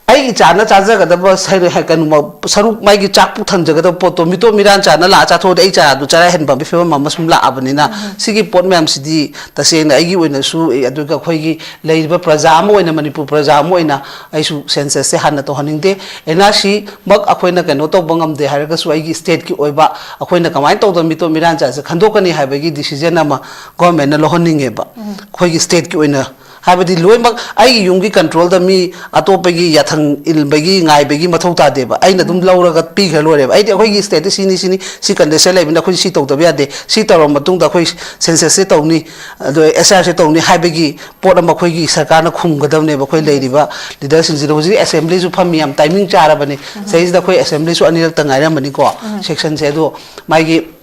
ꯑꯩ ꯏꯆꯥꯅ ꯆꯥꯖꯒꯗꯕ ꯁꯔꯨ-, ꯍꯥꯏ-, ꯀꯩꯅꯣ, ꯁꯔꯨꯛ, ꯃꯥꯒꯤ ꯆꯥꯛ ꯄꯨꯛ ꯊꯟꯖꯒꯗꯕ ꯄꯣꯠꯇꯣ ꯃꯤꯇꯣꯞ ꯃꯤꯔꯥꯟ ꯆꯥꯅ ꯂꯥꯛꯑ ꯆꯥꯊꯣꯛꯑꯗꯤ ꯑꯩ ꯆꯥꯗꯨ ꯆꯔꯥ ꯍꯦꯟꯕꯒꯤ ꯐꯤꯕꯝ ꯑꯃ ꯁꯨꯝ ꯂꯥꯛꯑꯕꯅꯤꯅ, ꯁꯤꯒꯤ ꯄꯣꯠ ꯃꯌꯥꯝꯁꯤꯗꯤ ꯇꯁꯦꯡꯅ ꯑꯩꯒꯤ ꯑꯣꯏꯅꯁꯨ, ꯑꯦ, ꯑꯗꯨꯒ ꯑꯩꯈꯣꯏꯒꯤ ꯂꯩꯔꯤꯕ ꯄ꯭ꯔꯖꯥ ꯑꯃ ꯑꯣꯏꯅ, ꯃꯅꯤꯄꯨꯔ ꯄ꯭ꯔꯖꯥ ꯑꯃ ꯑꯣꯏꯅ ꯑꯩꯁꯨ censusꯁꯦ ꯍꯥꯟꯅ ꯇꯧꯍꯟꯅꯤꯡꯗꯦ꯫ NRCꯃꯛ ꯑꯩꯈꯣꯏꯅ ꯀꯩꯅꯣ ꯇꯧꯕ ꯉꯝꯗꯦ ꯍꯥꯏꯔꯒꯁꯨ, ꯑꯩꯒꯤ stateꯀꯤ ꯑꯣꯏꯕ ꯑꯩꯈꯣꯏꯅ ꯀꯃꯥꯏꯅ ꯇꯧꯗꯅ ꯃꯤꯇꯣꯞ ꯃꯤꯔꯥꯟ ꯆꯥꯁꯦ ꯈꯟꯗꯣꯛꯀꯅꯤ ꯍꯥꯏꯕꯒꯤ decision ꯑꯃ governmentꯅ ꯂꯧꯍꯟꯅꯤꯡꯉꯦꯕ, ꯑꯩꯈꯣꯏꯒꯤ stateꯀꯤ ꯑꯣꯏꯅ꯫ ꯍꯥꯏꯕꯗꯤ ꯂꯣꯏꯅꯃꯛ ꯑꯩꯒꯤ ꯌꯨꯝꯒꯤ controlꯗ ꯃꯤ ꯑꯇꯣꯞꯄꯒꯤ ꯌꯥꯊꯪ ꯏꯟꯕꯒꯤ, ꯉꯥꯏꯕꯒꯤ ꯃꯊꯧ ꯇꯥꯗꯦꯕ꯫ ꯑꯩꯅ ꯑꯗꯨꯝ ꯂꯧꯔꯒ ꯄꯤꯈ꯭ꯔ ꯂꯣꯏꯔꯦꯕ꯫ ꯑꯩꯗꯤ ꯑꯩꯈꯣꯏꯒꯤ stateꯇ ꯁꯤꯅꯤ, ꯁꯤꯅꯤ, ꯁꯤ condition ꯂꯩꯕꯅꯤꯅ ꯑꯩꯈꯣꯏ ꯁꯤ ꯇꯧꯗꯕ ꯌꯥꯗꯦ, ꯁꯤ ꯇꯧꯔꯕ ꯃꯇꯨꯡꯗ ꯑꯩꯈꯣꯏ censusꯁꯦ ꯇꯧꯅꯤ, ꯑꯗꯣ SRꯁꯦ ꯇꯧꯅꯤ ꯍꯥꯏꯕꯒꯤ ꯄꯣꯠ ꯑꯃ ꯑꯩꯈꯣꯏꯒꯤ ꯁꯔꯀꯥꯔꯅ ꯈꯨꯝꯒꯗꯕꯅꯦꯕ, ꯑꯩꯈꯣꯏ ꯂꯩꯔꯤꯕ leaderꯁꯤꯡꯁꯤꯗ꯫ ꯍꯧꯖꯤꯛ assemblyꯁꯨ ꯐꯝꯃꯤ, ꯌꯥꯝ timing ꯆꯥꯔꯕꯅꯤ꯫ ꯁꯤꯗꯩꯁꯤꯗ ꯑꯩꯈꯣꯏ assemblyꯁꯨ ꯑꯅꯤꯔꯛꯇ ꯉꯥꯏꯔꯝꯕꯅꯤꯀꯣ, sessionꯁꯦ꯫ ꯑꯗꯣ ꯃꯥꯒꯤ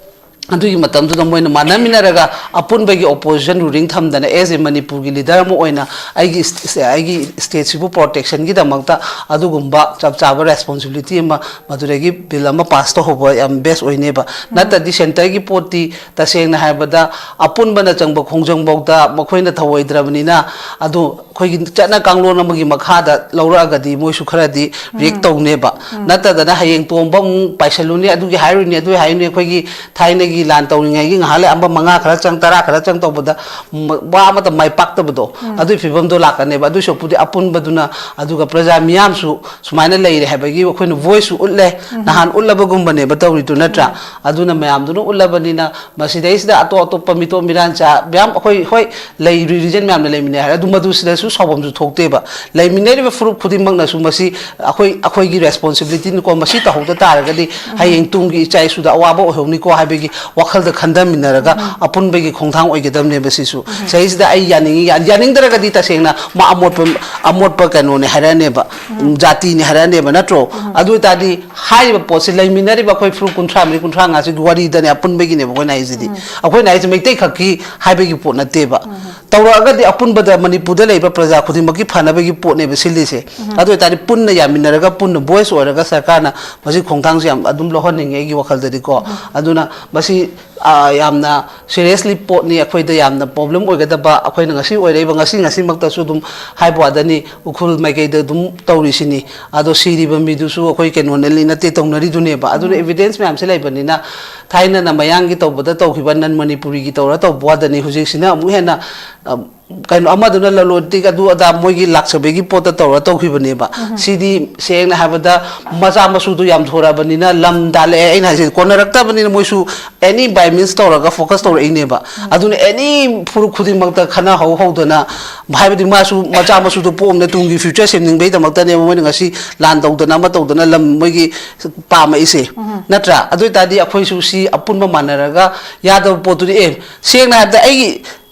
ꯑꯗꯨꯒꯤ ꯃꯇꯝꯗꯨꯗ ꯃꯣꯏꯅ ꯃꯥꯟꯅꯃꯤꯟꯅꯔꯒ ꯑꯄꯨꯟꯕꯒꯤ opposition ruling ꯊꯝꯗꯅ, as a ꯃꯅꯤꯄꯨꯔꯒꯤ leader ꯑꯃ ꯑꯣꯏꯅ ꯑꯩꯒꯤ ꯁ-, ꯑꯩꯒꯤ stateꯁꯤꯕꯨ protectionꯒꯤꯗꯃꯛꯇ ꯑꯗꯨꯒꯨꯝꯕ ꯆꯞ ꯆꯥꯕ responsibility ꯑꯃ, ꯃꯗꯨꯗꯒꯤ bill ꯑꯃ pass ꯇꯧꯍꯧꯕ ꯌꯥꯝ best ꯑꯣꯏꯅꯦꯕ꯫ ꯅꯠꯇ꯭ꯔꯗꯤ centreꯒꯤ ꯄꯣꯠꯇꯤ ꯇꯁꯦꯡꯅ ꯍꯥꯏꯔꯕꯗ ꯑꯄꯨꯟꯕꯅ ꯆꯪꯕ ꯈꯣꯡꯖꯪꯐꯧꯗ ꯃꯈꯣꯏꯅ ꯊꯧꯑꯣꯏꯗ꯭ꯔꯕꯅꯤꯅ, ꯑꯗꯨ ꯑꯩꯈꯣꯏꯒꯤ ꯆꯠꯅ ꯀꯥꯡꯂꯣꯟ ꯑꯃꯒꯤ ꯃꯈꯥꯗ ꯂꯧꯔꯛꯑꯒꯗꯤ ꯃꯣꯏꯁꯨ ꯈꯔꯗꯤ react ꯇꯧꯅꯦꯕ꯫ ꯅꯠꯇꯗꯅ ꯍꯌꯦꯡ ꯇꯣꯝꯕ ꯑꯃꯨꯛ ꯄꯥꯏꯁꯜꯂꯨꯅꯤ, ꯑꯗꯨꯒꯤ ꯍꯥꯏꯔꯨꯅꯤ, ꯑꯗꯨꯒꯤ ꯍꯥꯏꯔꯨꯅꯤ, ꯑꯩꯈꯣꯏꯒꯤ ꯊꯥꯏꯅꯒꯤ ꯂꯥꯟ ꯇꯧꯔꯤꯉꯩꯒꯤ ꯉꯥꯏꯍꯥꯛ ꯂꯩ ꯑꯃ ꯃꯉꯥ ꯈꯔ ꯆꯪ, ꯇꯔꯥ ꯈꯔ ꯆꯪ ꯇꯧꯕꯗ ꯃ-, ꯋꯥ ꯑꯃꯠꯇ ꯃꯥꯏ ꯄꯥꯛꯇꯕꯗꯣ, ꯑꯗꯨꯒꯤ ꯐꯤꯕꯝꯗꯣ ꯂꯥꯛꯀꯅꯦꯕ꯫ ꯑꯗꯨꯏ ꯁꯔꯨꯛꯄꯨꯗꯤ ꯑꯄꯨꯟꯕꯗꯨꯅ, ꯑꯗꯨꯒ ꯄ꯭ꯔꯖꯥ ꯃꯤꯌꯥꯝꯁꯨ ꯁꯨꯃꯥꯏꯅ ꯂꯩꯔꯦ ꯍꯥꯏꯕꯒꯤ ꯑꯩꯈꯣꯏꯅ voiceꯁꯨ ꯎꯠꯂꯦ, ꯅꯍꯥꯟ ꯎꯠꯂꯕꯒꯨꯝꯕꯅꯦꯕ ꯇꯧꯔꯤꯗꯨ, ꯅꯠꯇ꯭ꯔꯥ? ꯑꯗꯨꯅ ꯃꯌꯥꯝꯗꯨꯅ ꯎꯠꯂꯕꯅꯤꯅ ꯃꯁꯤꯗꯩꯁꯤꯗ ꯑꯇꯣꯞ ꯑꯇꯣꯞꯄ ꯃꯤꯇꯣꯞ ꯃꯤꯔꯥꯟꯆꯥ ꯃꯌꯥꯝ ꯑꯩꯈꯣꯏ, ꯍꯣꯏ, ꯂꯩ, religion ꯃꯌꯥꯝꯅ ꯂꯩꯃꯤꯟꯅꯩ ꯍꯥꯏꯔꯦ, ꯑꯗꯨ ꯃꯗꯨ ꯁꯤꯗꯁꯨ ꯁꯥꯎꯐꯝꯁꯨ ꯊꯣꯛꯇꯦꯕ꯫ ꯂꯩꯃꯤꯟꯅꯔꯤꯕ ꯐꯨꯔꯨꯞ ꯈꯨꯗꯤꯡꯃꯛꯅꯁꯨ ꯃꯁꯤ ꯑꯩꯈꯣꯏ, ꯑꯩꯈꯣꯏꯒꯤ responsibilityꯅꯤꯀꯣ, ꯃꯁꯤ ꯇꯧꯍꯧꯗ ꯇꯥꯔꯒꯗꯤ ꯍꯌꯦꯡ ꯇꯨꯡꯒꯤ ꯏꯆꯥ ꯏꯁꯨꯗ ꯑꯋꯥꯕ ꯑꯣꯏꯍꯧꯅꯤꯀꯣ ꯍꯥꯏꯕꯒꯤ ꯋꯥꯈꯜꯗ ꯈꯟꯊꯃꯤꯟꯅꯔꯒ ꯑꯄꯨꯟꯕꯒꯤ ꯈꯣꯡꯊꯥꯡ ꯑꯣꯏꯒꯗꯕꯅꯦꯕ ꯁꯤꯁꯨ꯫ ꯁꯤꯗꯩꯁꯤꯗ ꯑꯩ ꯌꯥꯅꯤꯡꯉꯤ, ꯌꯥ-, ꯌꯥꯅꯤꯡꯗ꯭ꯔꯒꯗꯤ ꯇꯁꯦꯡꯅ ꯃꯥ ꯑꯃꯣꯠꯄ, ꯑꯃꯣꯠꯄ ꯀꯩꯅꯣꯅꯦ ꯍꯥꯏꯔꯛꯑꯅꯦꯕ, ꯎꯝ, ꯖꯥꯇꯤꯅꯦ ꯍꯥꯏꯔꯛꯑꯅꯦꯕ, ꯅꯠꯇ꯭ꯔꯣ? ꯑꯗꯨ ꯑꯣꯏꯇꯥꯔꯗꯤ ꯍꯥꯏꯔꯤꯕ ꯄꯣꯠꯁꯤ ꯂꯩꯃꯤꯟꯅꯔꯤꯕ ꯑꯩꯈꯣꯏ ꯐꯨꯔꯨꯞ ꯀꯨꯟꯊ꯭ꯔꯥ ꯃꯔꯤ, ꯀꯨꯟꯊ꯭ꯔꯥ ꯃꯉꯥꯁꯤꯒꯤ ꯋꯥꯔꯤꯗꯅꯦ, ꯑꯄꯨꯟꯕꯒꯤꯅꯦꯕ ꯑꯩꯈꯣꯏꯅ ꯍꯥꯏꯁꯤꯗꯤ꯫ ꯑꯩꯈꯣꯏꯅ ꯍꯥꯏꯁꯤ ꯃꯩꯇꯩ ꯈꯛꯀꯤ ꯍꯥꯏꯕꯒꯤ ꯄꯣꯠ ꯅꯠꯇꯦꯕ꯫ ꯇꯧꯔꯛꯑꯒꯗꯤ ꯑꯄꯨꯟꯕꯗ ꯃꯅꯤꯄꯨꯔꯗ ꯂꯩꯕ ꯄ꯭ꯔꯖꯥ ꯈꯨꯗꯤꯡꯃꯛꯀꯤ ꯐꯅꯕꯒꯤ ꯄꯣꯠꯅꯦꯕ ꯁꯤꯜꯂꯤꯁꯦ꯫ ꯑꯗꯨ ꯑꯣꯏꯇꯥꯔꯗꯤ ꯄꯨꯟꯅ ꯌꯥꯃꯤꯟꯅꯔꯒ, ꯄꯨꯟꯅ ꯚꯣꯏꯁ ꯑꯣꯏꯔꯒ ꯁꯔꯀꯥꯔꯅ ꯃꯁꯤ ꯈꯣꯡꯊꯥꯡꯁꯦ ꯌꯥꯝ ꯑꯗꯨꯝ ꯂꯧꯍꯟꯅꯤꯡꯉꯦ ꯑꯩꯒꯤ ꯋꯥꯈꯜꯗꯗꯤꯀꯣ꯫ ꯑꯗꯨꯅ ꯃꯁꯤ, ꯑ, ꯌꯥꯝꯅ ꯁꯤꯔꯤꯌꯁꯂꯤ ꯄꯣꯠꯅꯤ, ꯑꯩꯈꯣꯏꯗ ꯌꯥꯝꯅ ꯄ꯭ꯔꯣꯕ꯭ꯂꯦꯝ ꯑꯣꯏꯒꯗꯕ, ꯑꯩꯈꯣꯏꯅ ꯉꯁꯤ ꯑꯣꯏꯔꯛꯏꯕ, ꯉꯁꯤ ꯉꯁꯤꯃꯛꯇꯁꯨ ꯑꯗꯨꯝ ꯍꯥꯏꯕ ꯋꯥꯗꯅꯤ, ꯎꯈ꯭ꯔꯨꯜ ꯃꯥꯏꯀꯩꯗ ꯑꯗꯨꯝ ꯇꯧꯔꯤꯁꯤꯅꯤ꯫ ꯑꯗꯣ ꯁꯤꯔꯤꯕ ꯃꯤꯗꯨꯁꯨ ꯑꯩꯈꯣꯏ ꯀꯩꯅꯣꯅ ꯅꯠꯇꯦ, ꯇꯧꯅꯔꯤꯗꯨꯅꯦꯕ꯫ ꯑꯗꯨꯅ ꯎꯝ꯫ ꯑꯦꯚꯤꯗꯦꯟꯁ ꯃꯌꯥꯝꯁꯦ ꯂꯩꯕꯅꯤꯅ, ꯊꯥꯏꯅꯅ ꯃꯌꯥꯡꯒꯤ ꯇꯧꯕꯗ ꯇꯧꯈꯤꯕ, ꯅꯟ ꯃꯅꯤꯄꯨꯔꯤꯒꯤ ꯇꯧꯔ ꯇꯧꯕ ꯋꯥꯗꯅꯤ, ꯍꯧꯖꯤꯛꯁꯤꯅ ꯑꯃꯨꯛ ꯍꯦꯟꯅ, ꯑ, ꯀꯩꯅꯣ, ꯑꯃꯗꯨꯅ ꯂꯂꯣꯟꯇꯤꯛ ꯑꯗꯨ ꯑꯗꯥ ꯃꯣꯏꯒꯤ ꯂꯥꯛꯆꯕꯒꯤ ꯄꯣꯠꯇ ꯇꯧꯔ ꯇꯧꯈꯤꯕꯅꯦꯕ꯫ ꯎꯝ꯫ ꯁꯤꯗꯤ ꯁꯦꯡꯅ ꯍꯥꯏꯕꯗ ꯃꯆꯥ ꯃꯁꯨꯗꯣ ꯌꯥꯝ ꯊꯣꯔꯛꯑꯕꯅꯤꯅ, ꯂꯝ ꯗꯥꯜꯂꯛꯑꯦ, ꯑꯩꯅ ꯍꯥꯏꯁꯦ, ꯀꯣꯟꯅꯔꯛꯇꯕꯅꯤꯅ ꯃꯣꯏꯁꯨ any by means ꯇꯧꯔꯒ ꯐꯣꯀꯁ ꯇꯧꯔꯛꯏꯅꯦꯕ꯫ ꯎꯝ꯫ ꯑꯗꯨꯅ any ꯐꯨꯔꯨꯞ ꯈꯨꯗꯤꯡꯃꯛꯇ ꯈꯟꯅ ꯍꯧ ꯍꯧꯗꯅ, ꯍꯥꯏꯕꯗꯤ ꯃꯥꯁꯨ ꯃꯆꯥ ꯃꯁꯨꯗꯣ ꯄꯣꯛꯑꯝꯅ ꯇꯨꯡꯒꯤ ꯐ꯭ꯌꯨꯆꯔ ꯁꯦꯝꯅꯤꯡꯕꯩꯗꯃꯛꯇꯅꯦꯕ ꯃꯣꯏꯅ ꯉꯁꯤ ꯂꯥꯟ ꯇꯧꯗꯅ ꯑꯃ ꯇꯧꯗꯅ ꯂꯝ ꯃꯣꯏꯒꯤ ꯄꯥꯝꯃꯛꯏꯁꯦ꯫ ꯎꯝ꯫ ꯅꯠꯇ꯭ꯔꯥ? ꯑꯗꯨ ꯑꯣꯏꯇꯥꯔꯗꯤ ꯑꯩꯈꯣꯏꯁꯨ ꯁꯤ ꯑꯄꯨꯟꯕ ꯃꯥꯟꯅꯔꯒ ꯌꯥꯗꯕ ꯄꯣꯠꯇꯨꯗꯤ, ꯑꯦ, ꯁꯦꯡꯅ ꯍꯥꯏꯕꯗ ꯑꯩꯒꯤ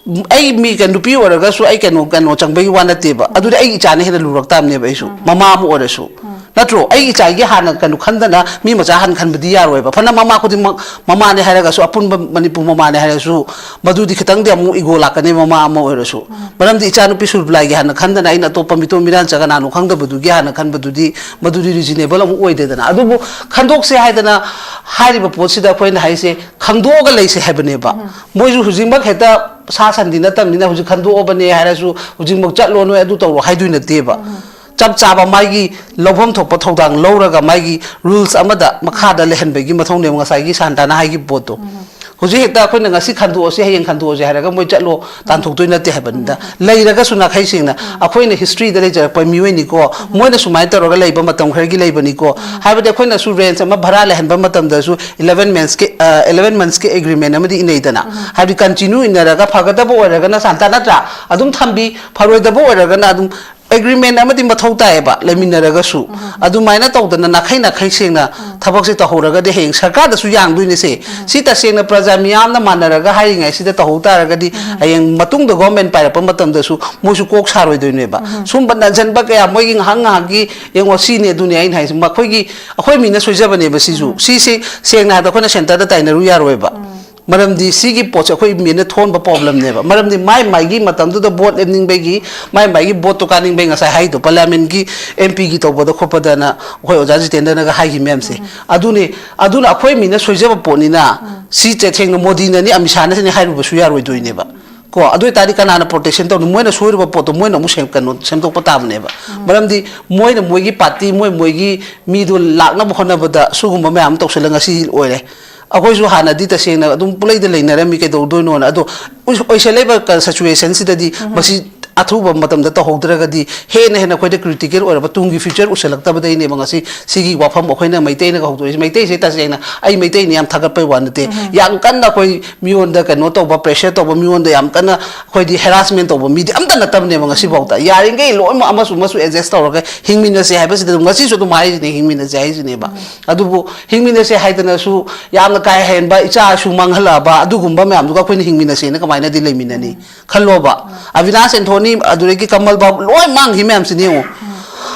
ꯑꯩ ꯃꯤ ꯀꯩꯅꯣ, ꯅꯨꯄꯤ ꯑꯣꯏꯔꯒꯁꯨ ꯑꯩ ꯀꯩꯅꯣ, ꯀꯩꯅꯣ ꯆꯪꯕꯒꯤ ꯋꯥ ꯅꯠꯇꯦꯕ꯫ ꯑꯗꯨꯗꯤ ꯑꯩ ꯏꯆꯥꯅ ꯍꯦꯟꯅ ꯂꯨꯔꯛ ꯇꯥꯕꯅꯦꯕ ꯑꯩꯁꯨ, ꯎꯝ꯫ ꯃꯃꯥ ꯑꯃ ꯑꯣꯏꯔꯁꯨ꯫ ꯎꯝ꯫ ꯅꯠꯇ꯭ꯔꯣ? ꯑꯩ ꯏꯆꯥꯒꯤ ꯍꯥꯟꯅ ꯀꯩꯅꯣ ꯈꯟꯗꯅ ꯃꯤ ꯃꯆꯥ ꯍꯥꯟꯅ ꯈꯟꯕꯗꯤ ꯌꯥꯔꯣꯏꯕ꯫ ꯐꯅ ꯃꯃꯥ ꯈꯨꯗꯤꯡꯃꯛ ꯃꯃꯥꯅꯦ ꯍꯥꯏꯔꯒꯁꯨ, ꯑꯄꯨꯟꯕ ꯃꯅꯤꯄꯨꯔ ꯃꯃꯥꯅꯦ ꯍꯥꯏꯔꯁꯨ, ꯃꯗꯨꯗꯤ ꯈꯤꯇꯪꯗꯤ ꯑꯃꯨꯛ ꯏꯒꯣ ꯂꯥꯛꯀꯅꯤ, ꯃꯃꯥ ꯑꯃ ꯑꯣꯏꯔꯁꯨ꯫ ꯎꯝ꯫ ꯃꯔꯝꯗꯤ ꯏꯆꯥꯅꯨꯄꯤ ꯁꯨꯔꯕꯤꯂꯥꯒꯤ ꯍꯥꯟꯅ ꯈꯟꯗꯅ ꯑꯩꯅ ꯑꯇꯣꯞꯄ ꯃꯤꯇꯣꯝ ꯃꯤꯔꯥꯟꯆ ꯀꯅꯥꯅꯣ ꯈꯪꯗꯕꯗꯨꯒꯤ ꯍꯥꯟꯅ ꯈꯟꯕꯗꯨꯗꯤ, ꯃꯗꯨꯗꯤ ꯔꯤꯖꯅꯦꯕꯜ ꯑꯃꯨꯛ ꯑꯣꯏꯗꯦꯗꯅ꯫ ꯑꯗꯨꯕꯨ ꯈꯟꯗꯣꯛꯁꯦ ꯍꯥꯏꯗꯅ ꯍꯥꯏꯔꯤꯕ ꯄꯣꯠꯁꯤꯗ ꯑꯩꯈꯣꯏꯅ ꯍꯥꯏꯁꯦ, ꯈꯪꯗꯣꯛꯑꯒ ꯂꯩꯁꯦ ꯍꯥꯏꯕꯅꯦꯕ꯫ ꯎꯝ꯫ ꯃꯣꯏꯁꯨ ꯍꯧꯖꯤꯛꯃꯛ ꯍꯦꯛꯇ ꯁꯥ ꯁꯟꯗꯤ ꯅꯠꯇꯕꯅꯤꯅ, ꯍꯧꯖꯤꯛ ꯈꯟꯗꯣꯛꯑꯕꯅꯦ ꯍꯥꯏꯔꯁꯨ, ꯍꯧꯖꯤꯛꯃꯛ ꯆꯠꯂꯣ, ꯅꯣꯏ ꯑꯗꯨ ꯇꯧꯔꯣ ꯍꯥꯏꯗꯣꯏ ꯅꯠꯇꯦꯕ꯫ ꯎꯝ꯫ ꯆꯞ ꯆꯥꯕ ꯃꯥꯒꯤ ꯂꯧꯐꯝ ꯊꯣꯛꯄ ꯊꯧꯗꯥꯡ ꯂꯧꯔꯒ ꯃꯥꯒꯤ ꯔꯨꯜꯁ ꯑꯃꯗ ꯃꯈꯥꯗ ꯂꯩꯍꯟꯕꯒꯤ ꯃꯊꯧꯅꯦꯕ, ꯉꯁꯥꯏꯒꯤ ꯁꯥꯟꯇꯥꯅ ꯍꯥꯏꯈꯤꯕ ꯄꯣꯠꯇꯣ꯫ ꯎꯝ꯫ ꯍꯧꯖꯤꯛ ꯍꯦꯛꯇ ꯑꯩꯈꯣꯏꯅ ꯉꯁꯤ ꯈꯟꯗꯣꯛꯑꯁꯤ, ꯍꯌꯦꯡ ꯈꯟꯗꯣꯛꯑꯁꯤ ꯍꯥꯏꯔꯒ ꯃꯣꯏ ꯆꯠꯂꯣ ꯇꯥꯟꯊꯣꯛꯇꯣꯏ ꯅꯠꯇꯦ ꯍꯥꯏꯕꯅꯤꯗ꯫ ꯎꯝ꯫ ꯂꯩꯔꯒꯁꯨ ꯅꯥꯈꯩ ꯁꯦꯡꯅ ꯎꯝ꯫ ꯑꯩꯈꯣꯏꯅ ꯍꯤꯁꯇ꯭ꯔꯤꯗ ꯂꯩꯖꯔꯛꯄ ꯃꯤꯑꯣꯏꯅꯤꯀꯣ, ꯎꯝ꯫ ꯃꯣꯏꯅ ꯁꯨꯃꯥꯏꯅ ꯇꯧꯔꯒ ꯂꯩꯕ ꯃꯇꯝ ꯈꯔꯒꯤ ꯂꯩꯕꯅꯤꯀꯣ꯫ ꯎꯝ꯫ ꯍꯥꯏꯕꯗꯤ ꯑꯩꯈꯣꯏꯅꯁꯨ ꯔꯦꯟꯁ ꯑꯃ ꯚꯔꯥ ꯂꯩꯍꯟꯕ ꯃꯇꯝꯗꯁꯨ eleven monthsꯀꯤ, ꯑ, eleven monthsꯀꯤ ꯑꯦꯒ꯭ꯔꯤꯃꯦꯟ ꯑꯃꯗꯤ ꯏꯅꯩꯗꯅ꯫ ꯎꯝ꯫ ꯍꯥꯏꯕꯗꯤ ꯀꯟꯇꯤꯅ꯭ꯌꯨ ꯏꯟꯅꯔꯒ ꯐꯒꯗꯕ ꯑꯣꯏꯔꯒꯅ ꯁꯥꯟꯇ ꯅꯠꯇ꯭ꯔꯥ? ꯑꯗꯨꯝ ꯊꯝꯕꯤ, ꯐꯔꯣꯏꯗꯕ ꯑꯣꯏꯔꯒꯅ ꯑꯗꯨꯝ ꯑꯦꯒ꯭ꯔꯤꯃꯦꯟ ꯑꯃꯗꯤ ꯃꯊꯧ ꯇꯥꯏꯌꯦꯕ, ꯂꯩꯃꯤꯟꯅꯔꯒꯁꯨ꯫ ꯎꯝ꯫ ꯑꯗꯨꯃꯥꯏꯅ ꯇꯧꯗꯅ ꯅꯥꯈꯩ ꯅꯥꯈꯩ ꯁꯦꯡꯅ ꯎꯝ꯫ ꯊꯕꯛꯁꯦ ꯇꯧꯍꯧꯔꯒꯗꯤ ꯍꯌꯦꯡ ꯁꯔꯀꯥꯔꯗꯁꯨ ꯌꯥꯡꯗꯣꯏꯅꯦꯁꯦ꯫ ꯁꯤ ꯇꯁꯦꯡꯅ ꯄ꯭ꯔꯖꯥ ꯃꯤꯌꯥꯝꯅ ꯃꯥꯟꯅꯔꯒ ꯍꯥꯏꯔꯤꯉꯩꯁꯤꯗ ꯇꯧꯍꯧ ꯇꯥꯔꯒꯗꯤ ꯍꯌꯦꯡ ꯃꯇꯨꯡꯗ ꯒꯣꯔꯃꯦꯟ ꯄꯥꯏꯔꯛꯄ ꯃꯇꯝꯗꯁꯨ ꯃꯣꯏꯁꯨ ꯀꯣꯛ ꯁꯥꯔꯣꯏꯗꯣꯏꯅꯦꯕ꯫ ꯁꯨꯝꯕ ꯅꯟꯁꯤꯟꯕ ꯀꯌꯥ ꯃꯣꯏꯒꯤ ꯉꯥꯏꯍꯥꯛ ꯉꯥꯏꯍꯥꯛꯀꯤ ꯌꯦꯡꯉꯣ, ꯁꯤꯅꯦ ꯑꯗꯨꯅꯦ ꯑꯩꯅ ꯍꯥꯏꯁꯦ, ꯃꯈꯣꯏꯒꯤ, ꯑꯩꯈꯣꯏ ꯃꯤꯅ ꯁꯣꯏꯖꯕꯅꯦꯕ ꯁꯤꯁꯨ꯫ ꯁꯤꯁꯦ ꯁꯦꯡꯅ ꯍꯥꯏꯔꯕꯗ ꯑꯩꯈꯣꯏꯅ ꯁꯦꯟꯇꯔꯗ ꯇꯥꯏꯅꯔꯨ ꯌꯥꯔꯣꯏꯕ꯫ ꯃꯔꯝꯗꯤ ꯁꯤꯒꯤ ꯄꯣꯠꯁꯦ ꯑꯩꯈꯣꯏ ꯃꯤꯅ ꯊꯣꯛꯍꯟꯕ ꯄ꯭ꯔꯣꯕ꯭ꯂꯦꯝꯅꯦꯕ꯫ ꯃꯔꯝꯗꯤ ꯃꯥꯏ ꯃꯥꯏꯒꯤ ꯃꯇꯝꯗꯨꯗ ꯚꯣꯠ ꯂꯦꯞꯅꯤꯡꯕꯒꯤ, ꯃꯥꯏ ꯃꯥꯏꯒꯤ ꯚꯣꯠꯇꯣ ꯀꯥꯅꯤꯡꯕꯒꯤ, ꯉꯁꯥꯏ ꯍꯥꯏꯗꯣ ꯄꯥꯔꯂꯤꯌꯥꯃꯦꯟꯒꯤ ꯑꯦꯝ ꯄꯤꯒꯤ ꯇꯧꯕꯗ ꯈꯣꯠꯄꯗꯅ ꯑꯩꯈꯣꯏ ꯑꯣꯖꯥ ꯖꯤꯇꯦꯟꯗ꯭ꯔꯅꯒ ꯍꯥꯏꯈꯤ ꯃꯌꯥꯝꯁꯦ꯫ ꯑꯗꯨꯅꯤ, ꯑꯗꯨꯅ ꯑꯩꯈꯣꯏ ꯃꯤꯅ ꯁꯣꯏꯖꯕ ꯄꯣꯠꯅꯤꯅ ꯁꯤ ꯇꯁꯦꯡꯅ ꯃꯣꯗꯤꯅꯅꯤ ꯑꯃꯤꯠ ꯁꯥꯍꯅꯁꯤꯅꯤ ꯍꯥꯏꯔꯨꯕꯁꯨ ꯌꯥꯔꯣꯏꯗꯣꯏꯅꯦꯕ꯫ ꯀꯣ, ꯑꯗꯨ ꯑꯣꯏꯇꯥꯔꯗꯤ ꯀꯅꯥꯅ ꯄ꯭ꯔꯣꯇꯦꯛꯁꯟ ꯇꯧꯅꯤ? ꯃꯣꯏꯅ ꯁꯣꯏꯔꯨꯕ ꯄꯣꯠꯇꯣ ꯃꯣꯏꯅ ꯑꯃꯨꯛ ꯁꯦꯝ-, ꯀꯩꯅꯣ, ꯁꯦꯝꯗꯣꯛꯄ ꯇꯥꯕꯅꯦꯕ꯫ ꯃꯔꯝꯗꯤ ꯃꯣꯏꯅ ꯃꯣꯏꯒꯤ ꯄꯥꯔꯇꯤ, ꯃꯣꯏ ꯃꯣꯏꯒꯤ ꯃꯤꯗꯣ ꯂꯥꯛꯅꯕ ꯍꯣꯠꯅꯕꯗ ꯁꯤꯒꯨꯝꯕ ꯃꯌꯥꯝ ꯑꯃ ꯇꯧꯁꯜꯂ ꯉꯁꯤ ꯑꯣꯏꯔꯦ꯫ ꯑꯩꯈꯣꯏꯁꯨ ꯍꯥꯟꯅꯗꯤ ꯇꯁꯦꯡꯅ ꯑꯗꯨꯝ ꯄꯨꯂꯩꯗ ꯂꯩꯅꯔꯝꯃꯤ, ꯀꯩꯗꯧꯗꯣꯏꯅꯣꯅ꯫ ꯑꯗꯣ ꯑꯣꯏ-, ꯑꯣꯏꯁꯜꯂꯛꯏꯕ ꯀ-, ꯁꯤꯆꯨꯋꯦꯁꯟꯁꯤꯗꯗꯤ ꯃꯁꯤ ꯑꯊꯨꯕ ꯃꯇꯝꯗ ꯇꯧꯍꯧꯗ꯭ꯔꯒꯗꯤ ꯍꯦꯟꯅ ꯍꯦꯟꯅ ꯑꯩꯈꯣꯏꯗ ꯀ꯭ꯔꯤꯇꯤꯀꯦꯜ ꯑꯣꯏꯔꯕ ꯇꯨꯡꯒꯤ ꯐ꯭ꯌꯨꯆꯔ ꯎꯁꯜꯂꯛꯇꯕꯗꯩꯅꯦꯕ ꯉꯁꯤ ꯁꯤꯒꯤ ꯋꯥꯐꯝ ꯑꯩꯈꯣꯏꯅ ꯃꯩꯇꯩꯅꯒ ꯍꯧꯗꯣꯔꯤꯁꯦ꯫ ꯃꯩꯇꯩꯁꯦ ꯇꯁꯦꯡꯅ ꯑꯩ ꯃꯩꯇꯩꯅꯤ ꯌꯥꯝ ꯊꯥꯒꯠꯄꯩ ꯋꯥ ꯅꯠꯇꯦ꯫ ꯌꯥꯝ ꯀꯟꯅ ꯑꯩꯈꯣꯏ ꯃꯤꯉꯣꯟꯗ ꯀꯩꯅꯣ ꯇꯧꯕ, ꯄ꯭ꯔꯦꯁꯔ ꯇꯧꯕ, ꯃꯤꯉꯣꯟꯗ ꯌꯥꯝ ꯀꯟꯅ ꯑꯩꯈꯣꯏꯗꯤ ꯍꯦꯔꯥꯁꯃꯦꯟ ꯇꯧꯕ ꯃꯤꯗꯤ ꯑꯝꯇ ꯅꯠꯇꯕꯅꯦꯕ ꯉꯁꯤꯐꯥꯎꯗ꯫ ꯌꯥꯔꯤꯈꯩ ꯂꯣꯏꯅꯃꯛ ꯑꯃꯁꯨ ꯑꯃꯁꯨ ꯑꯦꯗꯖꯁ ꯇꯧꯔꯒ ꯍꯤꯡꯃꯤꯟꯅꯁꯦ ꯍꯥꯏꯕꯁꯤꯗ ꯑꯗꯨꯝ ꯉꯁꯤꯁꯨ ꯑꯗꯨꯝ ꯍꯥꯏꯔꯤꯁꯤꯅꯦ, ꯍꯤꯡꯃꯤꯟꯅꯁꯦ ꯍꯥꯏꯁꯤꯅꯦꯕ꯫ ꯑꯗꯨꯕꯨ ꯍꯤꯡꯃꯤꯟꯅꯁꯦ ꯍꯥꯏꯗꯅꯁꯨ ꯌꯥꯝꯅ ꯀꯥ ꯍꯦꯟꯕ ꯏꯆꯥ ꯏꯁꯨ ꯃꯥꯡꯍꯜꯂꯛꯑꯕ ꯑꯗꯨꯒꯨꯝꯕ ꯃꯌꯥꯝꯗꯨꯒ ꯑꯩꯈꯣꯏꯅ ꯍꯤꯡꯃꯤꯟꯅꯁꯦꯅ ꯀꯃꯥꯏꯅꯗꯤ ꯂꯩꯃꯤꯟꯅꯅꯤ? ꯈꯜꯂꯣꯕ, ꯑꯕꯤꯅꯥꯁ ꯑꯦꯟꯊꯣꯅꯤ, ꯑꯗꯨꯗꯒꯤ ꯀꯃꯜ ꯕꯥꯕꯨ, ꯂꯣꯏ ꯃꯥꯡꯈꯤ ꯃꯌꯥꯝꯁꯤꯅꯦ ꯌꯦꯡꯉꯣ꯫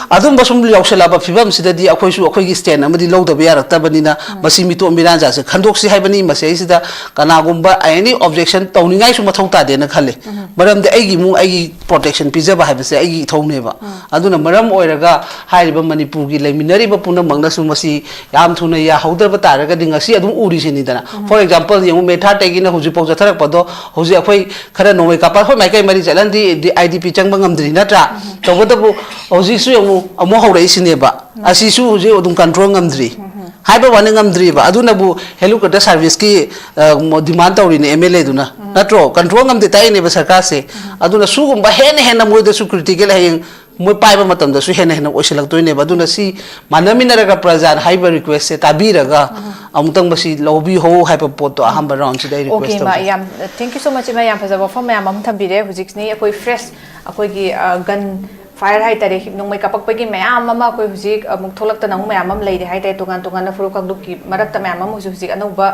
ꯑꯗꯨꯝꯕ ꯁꯨꯝ ꯌꯧꯁꯜꯂꯛꯑꯕ ꯐꯤꯕꯝꯁꯤꯗꯗꯤ ꯑꯩꯈꯣꯏꯁꯨ ꯑꯩꯈꯣꯏꯒꯤ ꯁ꯭ꯇꯦꯟ ꯑꯃꯗꯤ ꯂꯧꯗꯕ ꯌꯥꯔꯛꯇꯕꯅꯤꯅ ꯃꯁꯤ ꯃꯤꯇꯣꯞ ꯃꯤꯔꯥꯟꯖꯥꯁꯦ ꯈꯟꯗꯣꯛꯁꯤ ꯍꯥꯏꯕꯅꯤ꯫ ꯃꯁꯤꯗꯩꯁꯤꯗ ꯀꯅꯥꯒꯨꯝꯕ ꯑꯦꯅꯤ ꯑꯣꯕꯖꯦꯛꯁꯟ ꯇꯧꯅꯤꯡꯉꯥꯏꯁꯨ ꯃꯊꯧ ꯇꯥꯗꯦꯅ ꯈꯜꯂꯦ꯫ ꯃꯔꯝꯗꯤ ꯑꯩꯒꯤ ꯏꯃꯨꯡ ꯑꯩꯒꯤ ꯄ꯭ꯔꯣꯇꯦꯛꯁꯟ ꯄꯤꯖꯕ ꯍꯥꯏꯕꯁꯦ ꯑꯩꯒꯤ ꯏꯊꯧꯅꯦꯕ꯫ ꯑꯗꯨꯅ ꯃꯔꯝ ꯑꯣꯏꯔꯒ ꯍꯥꯏꯔꯤꯕ ꯃꯅꯤꯄꯨꯔꯒꯤ ꯂꯩꯃꯤꯟꯅꯔꯤꯕ ꯄꯨꯝꯅꯃꯛꯅꯁꯨ ꯃꯁꯤ ꯌꯥꯝ ꯊꯨꯅ ꯌꯥꯍꯧꯗ꯭ꯔꯕ ꯇꯥꯔꯒꯗꯤ ꯉꯁꯤ ꯑꯗꯨꯝ ꯎꯔꯤꯁꯤꯅꯤꯗꯅ꯫ ꯐꯣꯔ ꯑꯦꯛꯖꯥꯝꯄꯜ ꯌꯦꯡꯉꯨ, ꯃꯦ ꯊꯥꯔꯇꯒꯤꯅ ꯍꯧꯖꯤꯛꯐꯥꯎ ꯆꯠꯊꯔꯛꯄꯗꯣ ꯍꯧꯖꯤꯛ ꯑꯩꯈꯣꯏ ꯈꯔ ꯅꯣꯡꯃꯩ ꯀꯥꯞꯄ ꯑꯩꯈꯣꯏ ꯃꯥꯏꯀꯩ ꯃꯔꯤ ꯆꯠꯍꯟꯗꯤ ꯑꯥꯏ ꯗꯤ ꯄꯤ ꯆꯪꯕ ꯉꯝꯗ꯭ꯔꯤ ꯅꯠꯇ꯭ꯔꯥ? ꯇꯧꯕꯇꯕꯨ ꯍꯧꯖꯤꯛꯁꯨ ꯌꯦꯡꯉꯨ ꯑꯃꯨꯛ ꯍꯧꯔꯛꯏꯁꯤꯅꯦꯕ꯫ ꯑꯁꯤꯁꯨ ꯍꯧꯖꯤꯛ ꯑꯗꯨꯝ ꯀꯟꯇ꯭ꯔꯣꯜ ꯉꯝꯗ꯭ꯔꯤ꯫ ꯍꯥꯏꯕ ꯋꯥꯅꯤ ꯉꯝꯗ꯭ꯔꯤꯕ꯫ ꯑꯗꯨꯅꯕꯨ ꯍꯦꯂꯤꯀꯣꯞꯇꯔ ꯁꯥꯔꯚꯤꯁꯀꯤ, ꯑ, ꯃꯣ-, ꯗꯤꯃꯥꯟ ꯇꯧꯔꯤꯅꯦ ꯑꯦꯝ ꯑꯦꯜ ꯑꯦꯗꯨꯅ꯫ ꯅꯠꯇ꯭ꯔꯣ? ꯀꯟꯇ꯭ꯔꯣꯜ ꯉꯝꯗꯦ ꯇꯥꯛꯏꯅꯦꯕ ꯁꯔꯀꯥꯔꯁꯦ꯫ ꯑꯗꯨꯅ ꯁꯤꯒꯨꯝꯕ ꯍꯦꯟꯅ ꯍꯦꯟꯅ ꯃꯣꯏꯗꯁꯨ ꯀ꯭ꯔꯤꯇꯤꯀꯦꯜ ꯍꯌꯦꯡ ꯃꯣꯏ ꯄꯥꯏꯕ ꯃꯇꯝꯗꯁꯨ ꯍꯦꯟꯅ ꯍꯦꯟꯅ ꯑꯣꯏꯁꯤꯜꯂꯛꯇꯣꯏꯅꯦꯕ꯫ ꯑꯗꯨꯅ ꯁꯤ ꯃꯥꯟꯅꯃꯤꯟꯅꯔꯒ ꯄ꯭ꯔꯖꯥꯅ ꯍꯥꯏꯕ ꯔꯤꯀ꯭ꯋꯦꯁꯁꯦ ꯇꯥꯕꯤꯔꯒ ꯑꯃꯨꯛꯇꯪ ꯃꯁꯤ ꯂꯧꯕꯤꯍꯧ ꯍꯥꯏꯕ ꯄꯣꯠꯇꯣ ꯑꯍꯥꯟꯕ ꯔꯥꯎꯟꯁꯤꯗ ꯑꯩ ꯔꯤꯀ꯭ꯋꯦꯁ ꯇꯧꯖꯩ꯫ ꯌꯥꯝ, thank you so much, ꯏꯃꯥ, ꯌꯥꯝ ꯐꯖꯕ ꯋꯥꯐꯝ ꯃꯌꯥꯝ ꯑꯃ ꯊꯝꯕꯤꯔꯦ꯫ ꯍꯧꯖꯤꯛꯅꯤ ꯑꯩꯈꯣꯏ ꯐ꯭ꯔꯦꯁ, ꯑꯩꯈꯣꯏꯒꯤ, ꯑ, ꯒꯟ ꯐꯥꯏꯌꯔ ꯍꯥꯏꯇꯥꯔꯦ, ꯅꯣꯡꯃꯩ ꯀꯥꯞꯄꯛꯄꯒꯤ ꯃꯌꯥꯝ ꯑꯃ ꯑꯩꯈꯣꯏ ꯍꯧꯖꯤꯛ ꯑꯃꯨꯛ ꯊꯣꯛꯂꯛꯇꯅ ꯑꯃꯨꯛ ꯃꯌꯥꯝ ꯑꯃ ꯂꯩꯔꯤ ꯍꯥꯏꯇꯥꯔꯦ꯫ ꯇꯣꯉꯥꯟ ꯇꯣꯉꯥꯟꯕ ꯐꯨꯔꯨꯞ ꯀꯥꯡꯂꯨꯞꯀꯤ ꯃꯔꯛꯇ ꯃꯌꯥꯝ ꯑꯃ ꯍꯧꯖꯤꯛ ꯍꯧꯖꯤꯛ ꯑꯅꯧꯕ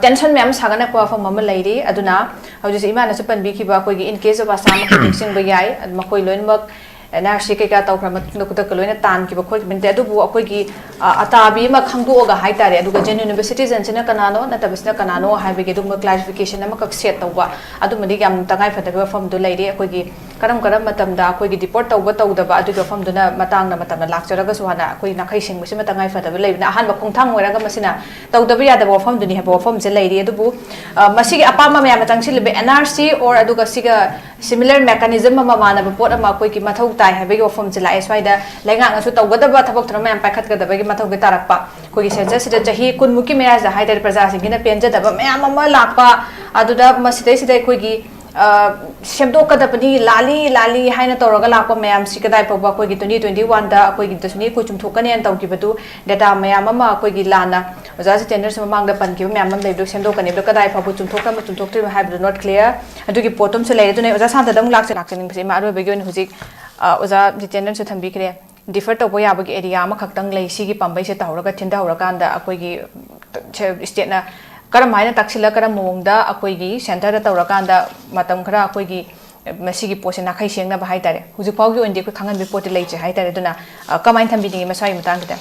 ꯇꯦꯟꯁꯟ ꯃꯌꯥꯝ ꯁꯥꯒꯠꯅꯔꯛꯄ ꯋꯥꯐꯝ ꯑꯃ ꯂꯩꯔꯤ꯫ ꯑꯗꯨꯅ ꯍꯧꯖꯤꯛꯁꯦ ꯏꯃꯥꯅꯁꯨ ꯄꯟꯕꯤꯈꯤꯕ ꯑꯩꯈꯣꯏꯒꯤ in case of Assam ꯑꯩꯈꯣꯏ ꯅꯤꯡꯁꯤꯡꯕ ꯌꯥꯏ, ꯃꯈꯣꯏ ꯂꯣꯏꯅꯃꯛ ꯑꯦꯟ ꯑꯥꯔ ꯁꯤ ꯀꯩꯀꯥ ꯇꯧꯈ꯭ꯔ ꯃꯇꯨꯡꯗ ꯈꯨꯗꯛꯇ ꯂꯣꯏꯅ ꯇꯥꯟꯈꯤꯕ ꯈꯣꯠꯈꯤꯕ ꯅꯠꯇꯦ꯫ ꯑꯗꯨꯕꯨ ꯑꯩꯈꯣꯏꯒꯤ ꯑ, ꯑꯇꯥꯕꯤ ꯑꯃ ꯈꯪꯗꯣꯛꯑꯒ ꯍꯥꯏꯇꯥꯔꯦ, ꯑꯗꯨꯒ ꯖꯦꯅ꯭ꯌꯨꯟ ꯑꯣꯏꯕ ꯁꯤꯇꯤꯖꯟꯁꯤꯅ ꯀꯅꯥꯅꯣ ꯅꯠꯇꯕꯁꯤꯅ ꯀꯅꯥꯅꯣ ꯍꯥꯏꯕꯒꯤ ꯑꯗꯨꯒꯨꯝꯕ ꯀ꯭ꯂꯥꯔꯤꯐꯤꯀꯦꯁꯟ ꯑꯃꯈꯛ ꯁꯦꯠ ꯇꯧꯕ, ꯑꯗꯨꯃꯗꯤ ꯌꯥꯝ ꯇꯉꯥꯏ ꯐꯗꯕ ꯋꯥꯐꯝꯗꯨ ꯂꯩꯔꯤ꯫ ꯑꯩꯈꯣꯏꯒꯤ ꯀꯔꯝ ꯀꯔꯝꯕ ꯃꯇꯝꯗ ꯑꯩꯈꯣꯏꯒꯤ ꯗꯤꯄꯣꯔꯠ ꯇꯧꯕ ꯇꯧꯗꯕ ꯑꯗꯨꯒꯤ ꯋꯥꯐꯝꯗꯨꯅ ꯃꯇꯥꯡꯗ ꯃꯇꯝꯗ ꯂꯥꯛꯆꯔꯒꯁꯨ ꯍꯥꯟꯅ ꯑꯩꯈꯣꯏ ꯅꯥꯈꯩ ꯁꯤꯡꯕꯁꯤꯃ ꯇꯉꯥꯏ ꯐꯗꯕ ꯂꯩꯕꯅ ꯑꯍꯥꯟꯕ ꯈꯣꯡꯊꯥꯡ ꯑꯣꯏꯔꯒ ꯃꯁꯤꯅ ꯇꯧꯗꯕ ꯌꯥꯗꯕ ꯋꯥꯐꯝꯗꯨꯅꯤ ꯍꯥꯏꯕ ꯋꯥꯐꯝꯁꯦ ꯂꯩꯔꯤ꯫ ꯑꯗꯨꯕꯨ ꯑ, ꯃꯁꯤꯒꯤ ꯑꯄꯥꯝꯕ ꯃꯌꯥꯝꯅ ꯆꯪꯁꯤꯜꯂꯤꯕ ꯑꯦꯟ ꯑꯥꯔ ꯁꯤ ꯑꯣꯔ ꯑꯗꯨꯒ ꯁꯤꯒ ꯁꯤꯃꯤꯂꯔ ꯃꯦꯀꯥꯅꯤꯖꯝ ꯑꯃ ꯃꯥꯟꯅꯕ ꯄꯣꯠ ꯑꯃ ꯑꯩꯈꯣꯏꯒꯤ ꯃꯊꯧ ꯇꯥꯏ ꯍꯥꯏꯕꯒꯤ ꯋꯥꯐꯝꯁꯦ ꯂꯥꯛꯑꯦ꯫ ꯁ꯭ꯋꯥꯏꯗ ꯂꯩꯉꯥꯛꯅꯁꯨ ꯇꯧꯒꯗꯕ ꯊꯕꯛ ꯊꯧꯔꯝ ꯃꯌꯥꯝ ꯄꯥꯏꯈꯠꯀꯗꯕꯒꯤ ꯃꯊꯧꯗꯤ ꯇꯥꯔꯛꯄ, ꯑꯩꯈꯣꯏꯒꯤ ꯁꯦꯟꯁꯁꯁꯤꯗ ꯆꯍꯤ ꯀꯨꯟꯃꯨꯛꯀꯤ ꯃꯌꯥꯁꯤꯗ ꯍꯥꯏꯇꯥꯔꯦ, ꯄ꯭ꯔꯖꯥꯁꯤꯡꯁꯤꯅ ꯄꯦꯟꯖꯗꯕ ꯃꯌꯥꯝ ꯑꯃ ꯂꯥꯛꯄ, ꯑꯗꯨꯗ ꯃꯁꯤꯗꯩꯁꯤꯗ ꯑꯩꯈꯣꯏꯒꯤ ꯑ, ꯁꯦꯝꯗꯣꯛꯀꯗꯕꯅꯤ, ꯂꯥꯜꯂꯤ ꯂꯥꯜꯂꯤ ꯍꯥꯏꯅ ꯇꯧꯔꯒ ꯂꯥꯛꯄ ꯃꯌꯥꯝꯁꯤ ꯀꯗꯥꯏ ꯐꯥꯎꯕ ꯑꯩꯈꯣꯏꯒꯤ ꯇ꯭ꯋꯦꯟꯇꯤ ꯇ꯭ꯋꯦꯟꯇꯤ ꯋꯥꯟꯗ ꯑꯩꯈꯣꯏꯒꯤ ꯗꯁꯨꯅꯤ ꯑꯩꯈꯣꯏ ꯆꯨꯝꯊꯣꯛꯀꯅꯦꯅ ꯇꯧꯈꯤꯕꯗꯨ, ꯗꯦꯇꯥ ꯃꯌꯥꯝ ꯑꯃ ꯑꯩꯈꯣꯏꯒꯤ ꯂꯥꯟꯅ ꯑꯣꯖꯥ ꯖꯤꯇꯦꯟꯗ꯭ꯔꯁꯨ ꯃꯃꯥꯡꯗ ꯄꯟꯈꯤꯕ ꯃꯌꯥꯝ ꯑꯃ ꯂꯩꯕꯗꯨ ꯁꯦꯝꯗꯣꯛꯀꯅꯤ꯫ ꯑꯗꯣ ꯀꯗꯥꯏ ꯐꯥꯎꯕ ꯆꯨꯝꯊꯣꯛꯈ꯭ꯔꯕ ꯆꯨꯝꯊꯣꯛꯇ꯭ꯔꯤꯕ ꯍꯥꯏꯕꯗꯨ not clear꯫ ꯑꯗꯨꯒꯤ ꯄꯣꯠꯇꯨꯝꯁꯨ ꯂꯩꯔꯦ꯫ ꯑꯗꯨꯅ ꯑꯣꯖꯥ ꯁꯥꯟꯇꯗ ꯑꯃꯨꯛ ꯂꯥꯛꯆ-, ꯂꯥꯛꯆꯅꯤꯡꯕꯁꯦ ꯏꯃꯥ ꯑꯔꯣꯏꯕꯒꯤ ꯑꯣꯏꯅ ꯍꯧꯖꯤꯛ, ꯑ, ꯑꯣꯖꯥ ꯖꯤꯇꯦꯟꯗ꯭ꯔꯁꯨ ꯊꯝꯕꯤꯈ꯭ꯔꯦ꯫ ꯗꯤꯐꯔ ꯇꯧꯕ ꯌꯥꯕꯒꯤ ꯑꯦꯔꯤꯌꯥ ꯑꯃꯈꯛꯇꯪ ꯂꯩ꯫ ꯁꯤꯒꯤ ꯄꯥꯝꯕꯩꯁꯦ ꯇꯧꯍꯧꯔꯒ ꯊꯤꯟꯊꯍꯧꯔꯀꯥꯟꯗ ꯑꯩꯈꯣꯏꯒꯤ ꯁꯦ-, ꯁ꯭ꯇꯦꯠꯅ ꯀꯔꯝ ꯍꯥꯏꯅ ꯇꯥꯛꯁꯤꯜꯂ ꯀꯔꯝꯕ ꯃꯑꯣꯡꯗ ꯑꯩꯈꯣꯏꯒꯤ ꯁꯦꯟꯇꯔꯗ ꯇꯧꯔꯀꯥꯟꯗ ꯃꯇꯝ ꯈꯔ ꯑꯩꯈꯣꯏꯒꯤ ꯃꯁꯤꯒꯤ ꯄꯣꯠꯁꯦ ꯅꯥꯈꯩ ꯁꯦꯡꯅꯕ ꯍꯥꯏꯇꯥꯔꯦ꯫ ꯍꯧꯖꯤꯛ ꯐꯥꯎꯒꯤ ꯑꯣꯏꯅꯗꯤ ꯑꯩꯈꯣꯏ ꯈꯪꯍꯟꯕꯒꯤ ꯄꯣꯠꯇꯤ ꯂꯩꯇ꯭ꯔꯤ ꯍꯥꯏꯇꯥꯔꯦ꯫ ꯑꯗꯨꯅ, ꯑ, ꯀꯃꯥꯏꯅ ꯊꯝꯕꯤꯅꯤꯡꯉꯤ ꯃꯁꯥꯒꯤ ꯃꯇꯥꯡꯁꯤꯗ?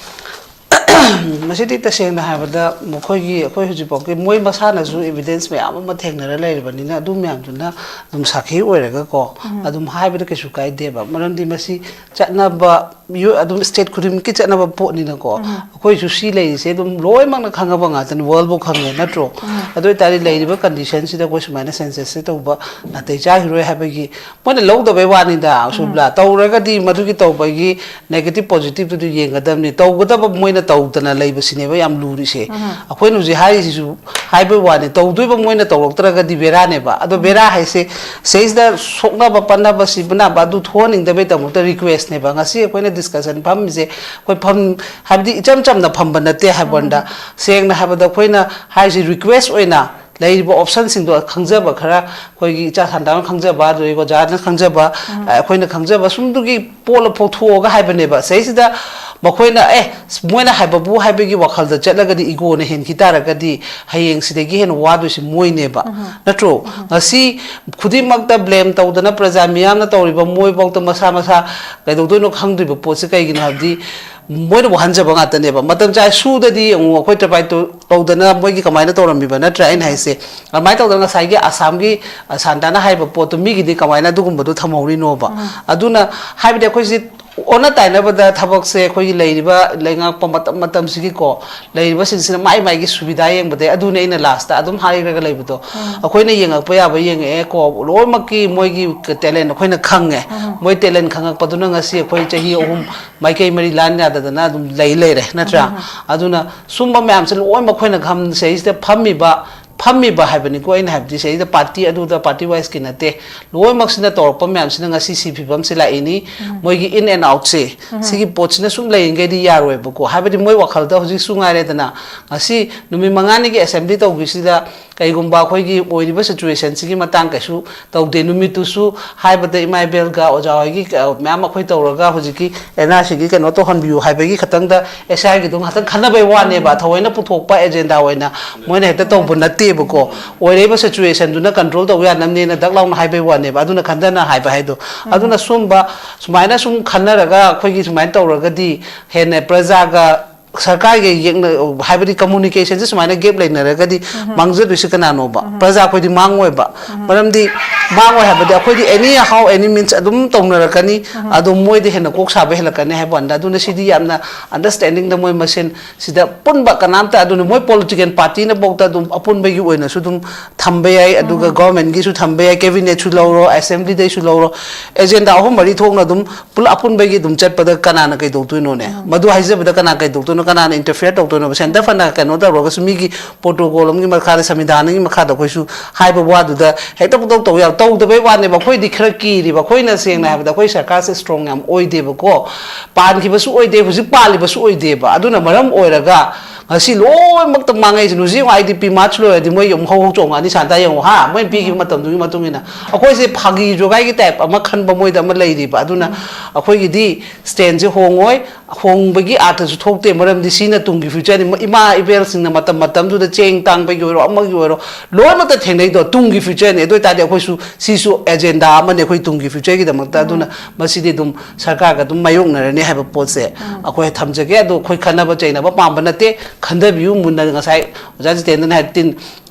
ꯃꯁꯤꯗꯤ ꯇꯁꯦꯡꯅ ꯍꯥꯏꯕꯗ ꯃꯈꯣꯏꯒꯤ, ꯑꯩꯈꯣꯏ ꯍꯧꯖꯤꯛꯐꯥꯎꯒꯤ ꯃꯣꯏ ꯃꯁꯥꯅꯁꯨ ꯏꯕꯤꯗꯦꯟꯁ ꯃꯌꯥꯝ ꯑꯃ ꯊꯦꯡꯅꯔ ꯂꯩꯔꯕꯅꯤꯅ ꯑꯗꯨ ꯃꯌꯥꯝꯗꯨꯅ ꯑꯗꯨꯝ ꯁꯥꯈꯤ ꯑꯣꯏꯔꯒꯀꯣ ꯑꯗꯨꯝ ꯍꯥꯏꯕꯗ ꯀꯩꯁꯨ ꯀꯥꯏꯗꯦꯕ꯫ ꯃꯔꯝꯗꯤ ꯃꯁꯤ ꯆꯠꯅꯕ ꯌꯨ-, ꯑꯗꯨꯝ ꯁ꯭ꯇꯦꯠ ꯈꯨꯗꯤꯡꯃꯛꯀꯤ ꯆꯠꯅꯕ ꯄꯣꯠꯅꯤꯅꯀꯣ꯫ ꯑꯩꯈꯣꯏꯁꯨ ꯁꯤ ꯂꯩꯔꯤꯁꯦ ꯑꯗꯨꯝ ꯂꯣꯏꯅꯃꯛꯅ ꯈꯪꯉꯕ ꯉꯥꯛꯇꯅꯤ, ꯋꯥꯔꯜꯕꯨ ꯈꯪꯉꯦ ꯅꯠꯇ꯭ꯔꯣ? ꯑꯗꯨ ꯑꯣꯏꯇꯥꯔꯗꯤ ꯂꯩꯔꯤꯕ ꯀꯟꯗꯤꯁꯟꯁꯤꯗ ꯑꯩꯈꯣꯏ ꯁꯨꯃꯥꯏꯅ ꯁꯦꯟꯁꯁꯁꯦ ꯇꯧꯕ ꯅꯥꯇꯩ ꯆꯥꯈꯤꯔꯣꯏ ꯍꯥꯏꯕꯒꯤ ꯃꯣꯏꯅ ꯂꯧꯗꯕꯩ ꯋꯥꯅꯤꯗ, ꯁꯨꯕ꯭ꯂꯥ꯫ ꯇꯧꯔꯒꯗꯤ ꯃꯗꯨꯒꯤ ꯇꯧꯕꯒꯤ ꯅꯦꯒꯦꯇꯤꯞ ꯄꯣꯖꯤꯇꯤꯞꯇꯨꯗꯤ ꯌꯦꯡꯒꯗꯕꯅꯤ꯫ ꯇꯧꯒꯗꯕ ꯃꯣꯏꯅ ꯇꯧꯗꯅ ꯂꯩꯕꯁꯤꯅꯦꯕ ꯌꯥꯝ ꯂꯨꯔꯤꯁꯦ꯫ ꯑꯩꯈꯣꯏꯅ ꯍꯧꯖꯤꯛ ꯍꯥꯏꯔꯤꯁꯤꯁꯨ ꯍꯥꯏꯕꯩ ꯋꯥꯅꯤ, ꯇꯧꯗꯣꯏꯕ ꯃꯣꯏꯅ ꯇꯧꯔꯛꯇ꯭ꯔꯒꯗꯤ ꯕꯦꯔꯥꯅꯦꯕ꯫ ꯑꯗꯣ ꯕꯦꯔꯥ ꯍꯥꯏꯁꯦ ꯁꯤꯗꯩꯁꯤꯗ ꯁꯣꯛꯅꯕ ꯄꯟꯅꯕ ꯁꯤꯕꯅꯕ ꯑꯗꯨ ꯊꯣꯛꯍꯟꯅꯤꯡꯗꯕꯩꯗꯃꯛꯇ ꯔꯤꯀ꯭ꯋꯦꯁꯅꯦꯕ꯫ ꯉꯁꯤ ꯑꯩꯈꯣꯏꯅ ꯗꯤꯁꯀꯁꯟ ꯐꯝꯃꯤꯁꯦ ꯑꯩꯈꯣꯏ ꯐꯝ, ꯍꯥꯏꯕꯗꯤ ꯏꯆꯝ ꯆꯝꯅ ꯐꯝꯕ ꯅꯠꯇꯦ ꯍꯥꯏꯕ ꯋꯥꯅꯤꯗ꯫ ꯁꯦꯡꯅ ꯍꯥꯏꯕꯗ ꯑꯩꯈꯣꯏꯅ ꯍꯥꯏꯔꯤꯁꯤ ꯔꯤꯀ꯭ꯋꯦꯁ ꯑꯣꯏꯅ ꯂꯩꯔꯤꯕ ꯑꯣꯞꯁꯟꯁꯤꯡꯗꯣ ꯈꯪꯖꯕ ꯈꯔ, ꯑꯩꯈꯣꯏꯒꯤ ꯏꯆꯥ ꯁꯥꯟꯇꯥꯅ ꯈꯪꯖꯕ, ꯑꯗꯨꯗꯒꯤ ꯑꯣꯖꯥꯅ ꯈꯪꯖꯕ, ꯑ, ꯑꯩꯈꯣꯏꯅ ꯈꯪꯖꯕ ꯁꯨꯝꯗꯨꯒꯤ ꯄꯣꯠ ꯑꯃ ꯄꯨꯊꯣꯛꯑꯒ ꯍꯥꯏꯕꯅꯦꯕ꯫ ꯁꯤꯗꯩꯁꯤꯗ ꯃꯈꯣꯏꯅ, ꯑꯦ, ꯃꯣꯏꯅ ꯍꯥꯏꯕꯕꯨ ꯍꯥꯏꯕꯒꯤ ꯋꯥꯈꯜꯗ ꯆꯠꯂꯒꯗꯤ, ꯏꯒꯣꯅ ꯍꯦꯟꯈꯤ ꯇꯥꯔꯒꯗꯤ, ꯍꯌꯦꯡ ꯁꯤꯗꯒꯤ ꯍꯦꯟꯅ ꯋꯥꯗꯣꯏꯁꯤ ꯃꯣꯏꯅꯦꯕ, ꯅꯠꯇ꯭ꯔꯣ? ꯉꯁꯤ ꯈꯨꯗꯤꯡꯃꯛꯇ ꯕ꯭ꯂꯦꯝ ꯇꯧꯗꯅ, ꯄ꯭ꯔꯖꯥ ꯃꯤꯌꯥꯝꯅ ꯇꯧꯔꯤꯕ, ꯃꯣꯏꯐꯥꯎꯗ ꯃꯁꯥ ꯃꯁꯥ ꯀꯩꯗꯧꯗꯣꯏꯅꯣ ꯈꯪꯗ꯭ꯔꯤꯕ ꯄꯣꯠꯁꯤ ꯀꯩꯒꯤꯅꯣ ꯍꯥꯏꯕꯗꯤ, ꯃꯣꯏꯅ ꯋꯥꯍꯟꯖꯕ ꯉꯥꯛꯇꯅꯦꯕ꯫ ꯃꯇꯝ ꯆꯥꯏ ꯁꯨꯗꯗꯤ ꯌꯦꯡꯉꯨ, ꯑꯩꯈꯣꯏ ꯇ꯭ꯔꯥꯏꯕꯦꯜ ꯇꯧꯗꯅ ꯃꯣꯏꯒꯤ ꯀꯃꯥꯏꯅ ꯇꯧꯔꯝꯃꯤꯕ, ꯅꯠꯇ꯭ꯔꯥ ꯑꯩꯅ ꯍꯥꯏꯁꯦ? ꯑꯗꯨꯃꯥꯏꯅ ꯇꯧꯗꯅ ꯉꯁꯥꯏꯒꯤ ꯑꯁꯥꯝꯒꯤ, ꯑ, ꯁꯥꯟꯇꯥꯅ ꯍꯥꯏꯕ ꯄꯣꯠꯇꯣ ꯃꯤꯒꯤꯗꯤ ꯀꯃꯥꯏꯅ ꯑꯗꯨꯒꯨꯝꯕꯗꯣ ꯊꯝꯍꯧꯔꯤꯅꯣꯕ? ꯑꯗꯨꯅ ꯍꯥꯏꯕꯗꯤ ꯑꯩꯈꯣꯏꯁꯤ ꯑꯣꯟꯅ ꯇꯥꯏꯅꯕꯗ ꯊꯕꯛꯁꯦ ꯑꯩꯈꯣꯏꯒꯤ ꯂꯩꯔꯤꯕ ꯂꯩꯉꯥꯛꯄ ꯃꯇꯝ ꯃꯇꯝꯁꯤꯒꯤꯀꯣ, ꯂꯩꯔꯤꯕꯁꯤꯡꯁꯤꯅ ꯃꯥꯏ ꯃꯥꯏꯒꯤ ꯁꯨꯕꯤꯗꯥ ꯌꯦꯡꯕꯗꯩ, ꯑꯗꯨꯅꯦ ꯑꯩꯅ ꯂꯥꯁꯇ ꯑꯗꯨꯝ ꯍꯥꯏꯔꯒ ꯂꯩꯕꯗꯣ꯫ ꯑꯩꯈꯣꯏꯅ ꯌꯦꯡꯉꯛꯄ ꯌꯥꯕ ꯌꯦꯡꯉꯛꯑꯦ ꯀꯣ, ꯂꯣꯏꯅꯃꯛꯀꯤ ꯃꯣꯏꯒꯤ ꯇꯦꯂꯦꯟ ꯑꯩꯈꯣꯏꯅ ꯈꯪꯉꯦ꯫ ꯃꯣꯏ ꯇꯦꯂꯦꯟ ꯈꯪꯉꯛꯄꯗꯨꯅ ꯉꯁꯤ ꯑꯩꯈꯣꯏ ꯆꯍꯤ ꯑꯍꯨꯝ ꯃꯥꯏꯀꯩ ꯃꯔꯤ ꯂꯥꯟ ꯌꯥꯗꯗꯅ ꯑꯗꯨꯝ ꯂꯩ ꯂꯩꯔꯦ, ꯅꯠꯇ꯭ꯔꯥ? ꯑꯗꯨꯅ ꯁꯨꯝꯕ ꯃꯌꯥꯝꯁꯦ ꯂꯣꯏꯅꯃꯛ ꯑꯩꯈꯣꯏꯅ ꯈꯪ-, ꯁꯤꯗꯩꯁꯤꯗ ꯐꯝꯃꯤꯕ, ꯐꯝꯃꯤꯕ ꯍꯥꯏꯕꯅꯤꯀꯣ ꯑꯩꯅ ꯍꯥꯏꯕꯗꯤ, ꯁꯤꯗꯩꯗ ꯄꯥꯔꯇꯤ ꯑꯗꯨꯗ, ꯄꯥꯔꯇꯤ ꯋꯥꯏꯁꯀꯤ ꯅꯠꯇꯦ, ꯂꯣꯏꯅꯃꯛꯁꯤꯅ ꯇꯧꯔꯛꯄ ꯃꯌꯥꯝꯁꯤꯅ ꯉꯁꯤ ꯁꯤ ꯐꯤꯕꯝꯁꯤ ꯂꯥꯛꯏꯅꯤ꯫ ꯃꯣꯏꯒꯤ ꯏꯟ ꯑꯦꯟ ꯑꯥꯎꯠꯁꯦ, ꯁꯤꯒꯤ ꯄꯣꯠꯁꯤꯅ ꯁꯨꯝ ꯂꯩꯔꯤꯉꯩꯗꯤ ꯌꯥꯔꯣꯏꯕꯀꯣ꯫ ꯍꯥꯏꯕꯗꯤ ꯃꯣꯏ ꯋꯥꯈꯜꯗ ꯍꯧꯖꯤꯛꯁꯨ ꯉꯥꯏꯔꯦꯗꯅ, ꯉꯁꯤ ꯅꯨꯃꯤꯠ ꯃꯉꯥꯅꯤꯒꯤ ꯑꯦꯁꯦꯝꯕ꯭ꯂꯤ ꯇꯧꯈꯤꯁꯤꯗ ꯀꯩꯒꯨꯝꯕ ꯑꯩꯈꯣꯏꯒꯤ ꯑꯣꯏꯔꯤꯕ ꯁꯤꯆꯨꯋꯦꯁꯟꯁꯤꯒꯤ ꯃꯇꯥꯡ ꯀꯩꯁꯨ ꯇꯧꯗꯦ꯫ ꯅꯨꯃꯤꯠꯇꯨꯁꯨ ꯍꯥꯏꯕꯗ ꯏꯃꯥ ꯏꯕꯦꯜꯒ ꯑꯣꯖꯥ ꯍꯣꯏꯒꯤ, ꯑ, ꯃꯌꯥꯝ ꯑꯩꯈꯣꯏ ꯇꯧꯔꯒ ꯍꯧꯖꯤꯛꯀꯤ ꯑꯦꯟ ꯑꯥꯔ ꯁꯤꯒꯤ ꯀꯩꯅꯣ ꯇꯧꯍꯟꯕꯤꯌꯨ ꯍꯥꯏꯕꯒꯤ ꯈꯛꯇꯪꯗ ꯑꯦꯁ ꯑꯥꯏꯒꯤꯗꯣ ꯉꯥꯛꯇꯪ ꯈꯟꯅꯕꯩ ꯋꯥꯅꯦꯕ, ꯊꯑꯣꯏꯅ ꯄꯨꯊꯣꯛꯄ ꯑꯦꯖꯦꯟꯗꯥ ꯑꯣꯏꯅ ꯃꯣꯏꯅ ꯍꯦꯛꯇ ꯇꯧꯕ ꯅꯠꯇꯦꯕꯀꯣ꯫ ꯑꯣꯏꯔꯛꯏꯕ ꯁꯤꯆꯨꯋꯦꯁꯟꯗꯨꯅ ꯀꯟꯇ꯭ꯔꯣꯜ ꯇꯧꯕ ꯌꯥꯅꯕꯅꯦꯅ ꯗꯛ ꯂꯥꯎꯅ ꯍꯥꯏꯕꯩ ꯋꯥꯅꯦꯕ꯫ ꯑꯗꯨꯅ ꯈꯟꯊꯅ ꯍꯥꯏꯕ ꯍꯥꯏꯗꯣ꯫ ꯑꯗꯨꯅ ꯁꯨꯝꯕ, ꯁꯨꯃꯥꯏꯅ ꯁꯨꯝ ꯈꯟꯅꯔꯒ ꯑꯩꯈꯣꯏꯒꯤ ꯁꯨꯃꯥꯏꯅ ꯇꯧꯔꯒꯗꯤ ꯍꯦꯟꯅ ꯄ꯭ꯔꯖꯥꯒ ꯁꯔꯀꯥꯔꯒ ꯌꯦꯛꯅ-, ꯍꯥꯏꯕꯗꯤ ꯀꯝꯃꯨꯅꯤꯀꯦꯁꯟꯁꯦ ꯁꯨꯃꯥꯏꯅ ꯒꯦꯞ ꯂꯩꯅꯔꯒꯗꯤ ꯃꯥꯡꯖꯗꯣꯏꯁꯤ ꯀꯅꯥꯅꯣꯕ? ꯄ꯭ꯔꯖꯥ ꯑꯩꯈꯣꯏꯗꯤ ꯃꯥꯡꯉꯣꯏꯕ꯫ ꯃꯔꯝꯗꯤ ꯃꯥꯡꯉꯣꯏ ꯍꯥꯏꯕꯗꯤ ꯑꯩꯈꯣꯏꯗꯤ any how any means ꯑꯗꯨꯝ ꯇꯧꯅꯔꯛꯀꯅꯤ꯫ ꯑꯗꯣ ꯃꯣꯏꯗ ꯍꯦꯟꯅ ꯀꯣꯛ ꯁꯥꯕ ꯍꯦꯜꯂꯛꯀꯅꯤ ꯍꯥꯏꯕ ꯋꯥꯅꯤꯗ꯫ ꯑꯗꯨꯅ ꯁꯤꯗꯤ ꯌꯥꯝꯅ ꯑꯟꯗꯔꯁꯇꯦꯟꯗꯤꯡꯗ ꯃꯣꯏ ꯃꯁꯦꯟ ꯁꯤꯗ ꯄꯨꯟꯕ ꯀꯅꯥꯝꯇ, ꯑꯗꯨꯅ ꯃꯣꯏ ꯄꯣꯂꯤꯇꯤꯀꯦꯜ ꯄꯥꯔꯇꯤꯅꯐꯥꯎꯗ ꯑꯗꯨꯝ ꯑꯄꯨꯟꯕꯒꯤ ꯑꯣꯏꯅꯁꯨ ꯑꯗꯨꯝ ꯊꯝꯕ ꯌꯥꯏ, ꯑꯗꯨꯒ ꯒꯣꯔꯃꯦꯟꯒꯤꯁꯨ ꯊꯝꯕ ꯌꯥꯏ, ꯀꯦꯕꯤꯅꯦꯠꯁꯨ ꯂꯧꯔꯣ, ꯑꯦꯁꯦꯝꯕ꯭ꯂꯤꯗꯩꯁꯨ ꯂꯧꯔꯣ, ꯑꯦꯖꯦꯟꯗꯥ ꯑꯍꯨꯝ ꯃꯔꯤ ꯊꯣꯛꯅ ꯑꯗꯨꯝ ꯄꯨꯂꯞ ꯑꯄꯨꯟꯕꯒꯤ ꯑꯗꯨꯝ ꯆꯠꯄꯗ ꯀꯅꯥꯅ ꯀꯩꯗꯧꯗꯣꯏꯅꯣꯅꯦ? ꯃꯗꯨ ꯍꯥꯏꯖꯕꯗ ꯀꯅꯥ ꯀꯩꯗꯧꯗꯣꯏꯅꯣ? ꯀꯅꯥꯅ ꯏꯟꯇꯔꯐꯤꯌꯔ ꯇꯧꯗꯣꯏꯅꯣꯕ? ꯁꯦꯟꯇꯔ ꯐꯅ ꯀꯩꯅꯣ ꯇꯧꯔꯒꯁꯨ ꯃꯤꯒꯤ ꯄ꯭ꯔꯣꯇꯣꯀꯣꯜ ꯑꯃꯒꯤ ꯃꯈꯥꯗ, ꯁꯪꯕꯤꯙꯥꯟꯒꯤ ꯃꯈꯥꯗ ꯑꯩꯈꯣꯏꯁꯨ ꯍꯥꯏꯕ ꯋꯥꯗꯨꯗ ꯍꯦꯛꯇ ꯄꯨꯡꯇꯧ ꯇꯧ ꯌꯥꯕ, ꯇꯧꯗꯕꯩ ꯋꯥꯅꯦꯕ꯫ ꯑꯩꯈꯣꯏꯗꯤ ꯈꯔ ꯀꯤꯔꯤꯕ, ꯑꯩꯈꯣꯏꯅ ꯁꯦꯡꯅ ꯍꯥꯏꯕꯗ ꯑꯩꯈꯣꯏ ꯁꯔꯀꯥꯔꯁꯦ ꯁ꯭ꯇꯔꯣꯡ ꯌꯥꯝ ꯑꯣꯏꯗꯦꯕꯀꯣ, ꯄꯥꯟꯈꯤꯕꯁꯨ ꯑꯣꯏꯗꯦ, ꯍꯧꯖꯤꯛ ꯄꯥꯜꯂꯤꯕꯁꯨ ꯑꯣꯏꯗꯦꯕ꯫ ꯑꯗꯨꯅ ꯃꯔꯝ ꯑꯣꯏꯔꯒ ꯉꯁꯤ ꯂꯣꯏꯅꯃꯛꯇ ꯃꯥꯡꯉꯛꯏꯁꯦ꯫ ꯍꯧꯖꯤꯛ ꯌꯦꯡꯉꯣ, ꯑꯥꯏ ꯗꯤ ꯄꯤ ꯃꯥꯔꯆ ꯂꯣꯏꯔꯗꯤ ꯃꯣꯏ ꯑꯃꯨꯛ ꯍꯧ ꯍꯧ ꯆꯣꯡꯉꯛꯑꯅꯤ꯫ ꯁꯥꯟꯇ ꯌꯦꯡꯉꯣ ꯍꯥ, ꯃꯣꯏꯅ ꯄꯤꯈꯤꯕ ꯃꯇꯝꯗꯨꯒꯤ ꯃꯇꯨꯡ ꯏꯟꯅ꯫ ꯑꯩꯈꯣꯏꯁꯦ ꯐꯥꯒꯤ ꯖꯣꯒꯥꯏꯒꯤ ꯇꯥꯏꯞ ꯑꯃ ꯈꯟꯕ ꯃꯣꯏꯗ ꯑꯃ ꯂꯩꯔꯤꯕ꯫ ꯑꯗꯨꯅ ꯑꯩꯈꯣꯏꯒꯤꯗꯤ ꯁ꯭ꯇꯦꯟꯁꯦ ꯍꯣꯡꯉꯣꯏ꯫ ꯍꯣꯡꯕꯒꯤ ꯑꯥꯔꯊꯁꯨ ꯊꯣꯛꯇꯦ꯫ ꯃꯔꯝꯗꯤ ꯁꯤꯅ ꯇꯨꯡꯒꯤ ꯐ꯭ꯌꯨꯆꯔꯅꯤ꯫ ꯏꯃꯥ ꯏꯕꯦꯜꯁꯤꯡꯅ ꯃꯇꯝ ꯃꯇꯝꯗꯨꯗ ꯆꯦꯡ ꯇꯥꯡꯕꯒꯤ ꯑꯣꯏꯔꯣ, ꯑꯃꯒꯤ ꯑꯣꯏꯔꯣ, ꯂꯣꯏꯅꯃꯛꯇ ꯊꯦꯡꯅꯩꯗꯣ ꯇꯨꯡꯒꯤ ꯐ꯭ꯌꯨꯆꯔꯅꯤ꯫ ꯑꯗꯨ ꯑꯣꯏꯇꯥꯔꯗꯤ ꯑꯩꯈꯣꯏꯁꯨ ꯁꯤꯁꯨ ꯑꯦꯖꯦꯟꯗꯥ ꯑꯃꯅꯤ ꯑꯩꯈꯣꯏ ꯇꯨꯡꯒꯤ ꯐ꯭ꯌꯨꯆꯔꯒꯤꯗꯃꯛꯇ꯫ ꯑꯗꯨꯅ ꯃꯁꯤꯗꯤ ꯑꯗꯨꯝ ꯁꯔꯀꯥꯔꯒ ꯑꯗꯨꯝ ꯃꯥꯌꯣꯛꯅꯔꯅꯤ ꯍꯥꯏꯕ ꯄꯣꯠꯁꯦ ꯑꯩꯈꯣꯏ ꯊꯝꯖꯒꯦ꯫ ꯑꯗꯣ ꯑꯩꯈꯣꯏ ꯈꯠꯅꯕ ꯆꯩꯅꯕ ꯄꯥꯝꯕ ꯅꯠꯇꯦ꯫ ꯈꯟꯊꯕꯤꯌꯨ ꯃꯨꯟꯅ꯫ ꯉꯁꯥꯏ ꯑꯣꯖꯥ ꯖꯤꯇꯦꯟꯗ꯭ꯔꯅ ꯍꯥꯏ, ꯇꯤꯟ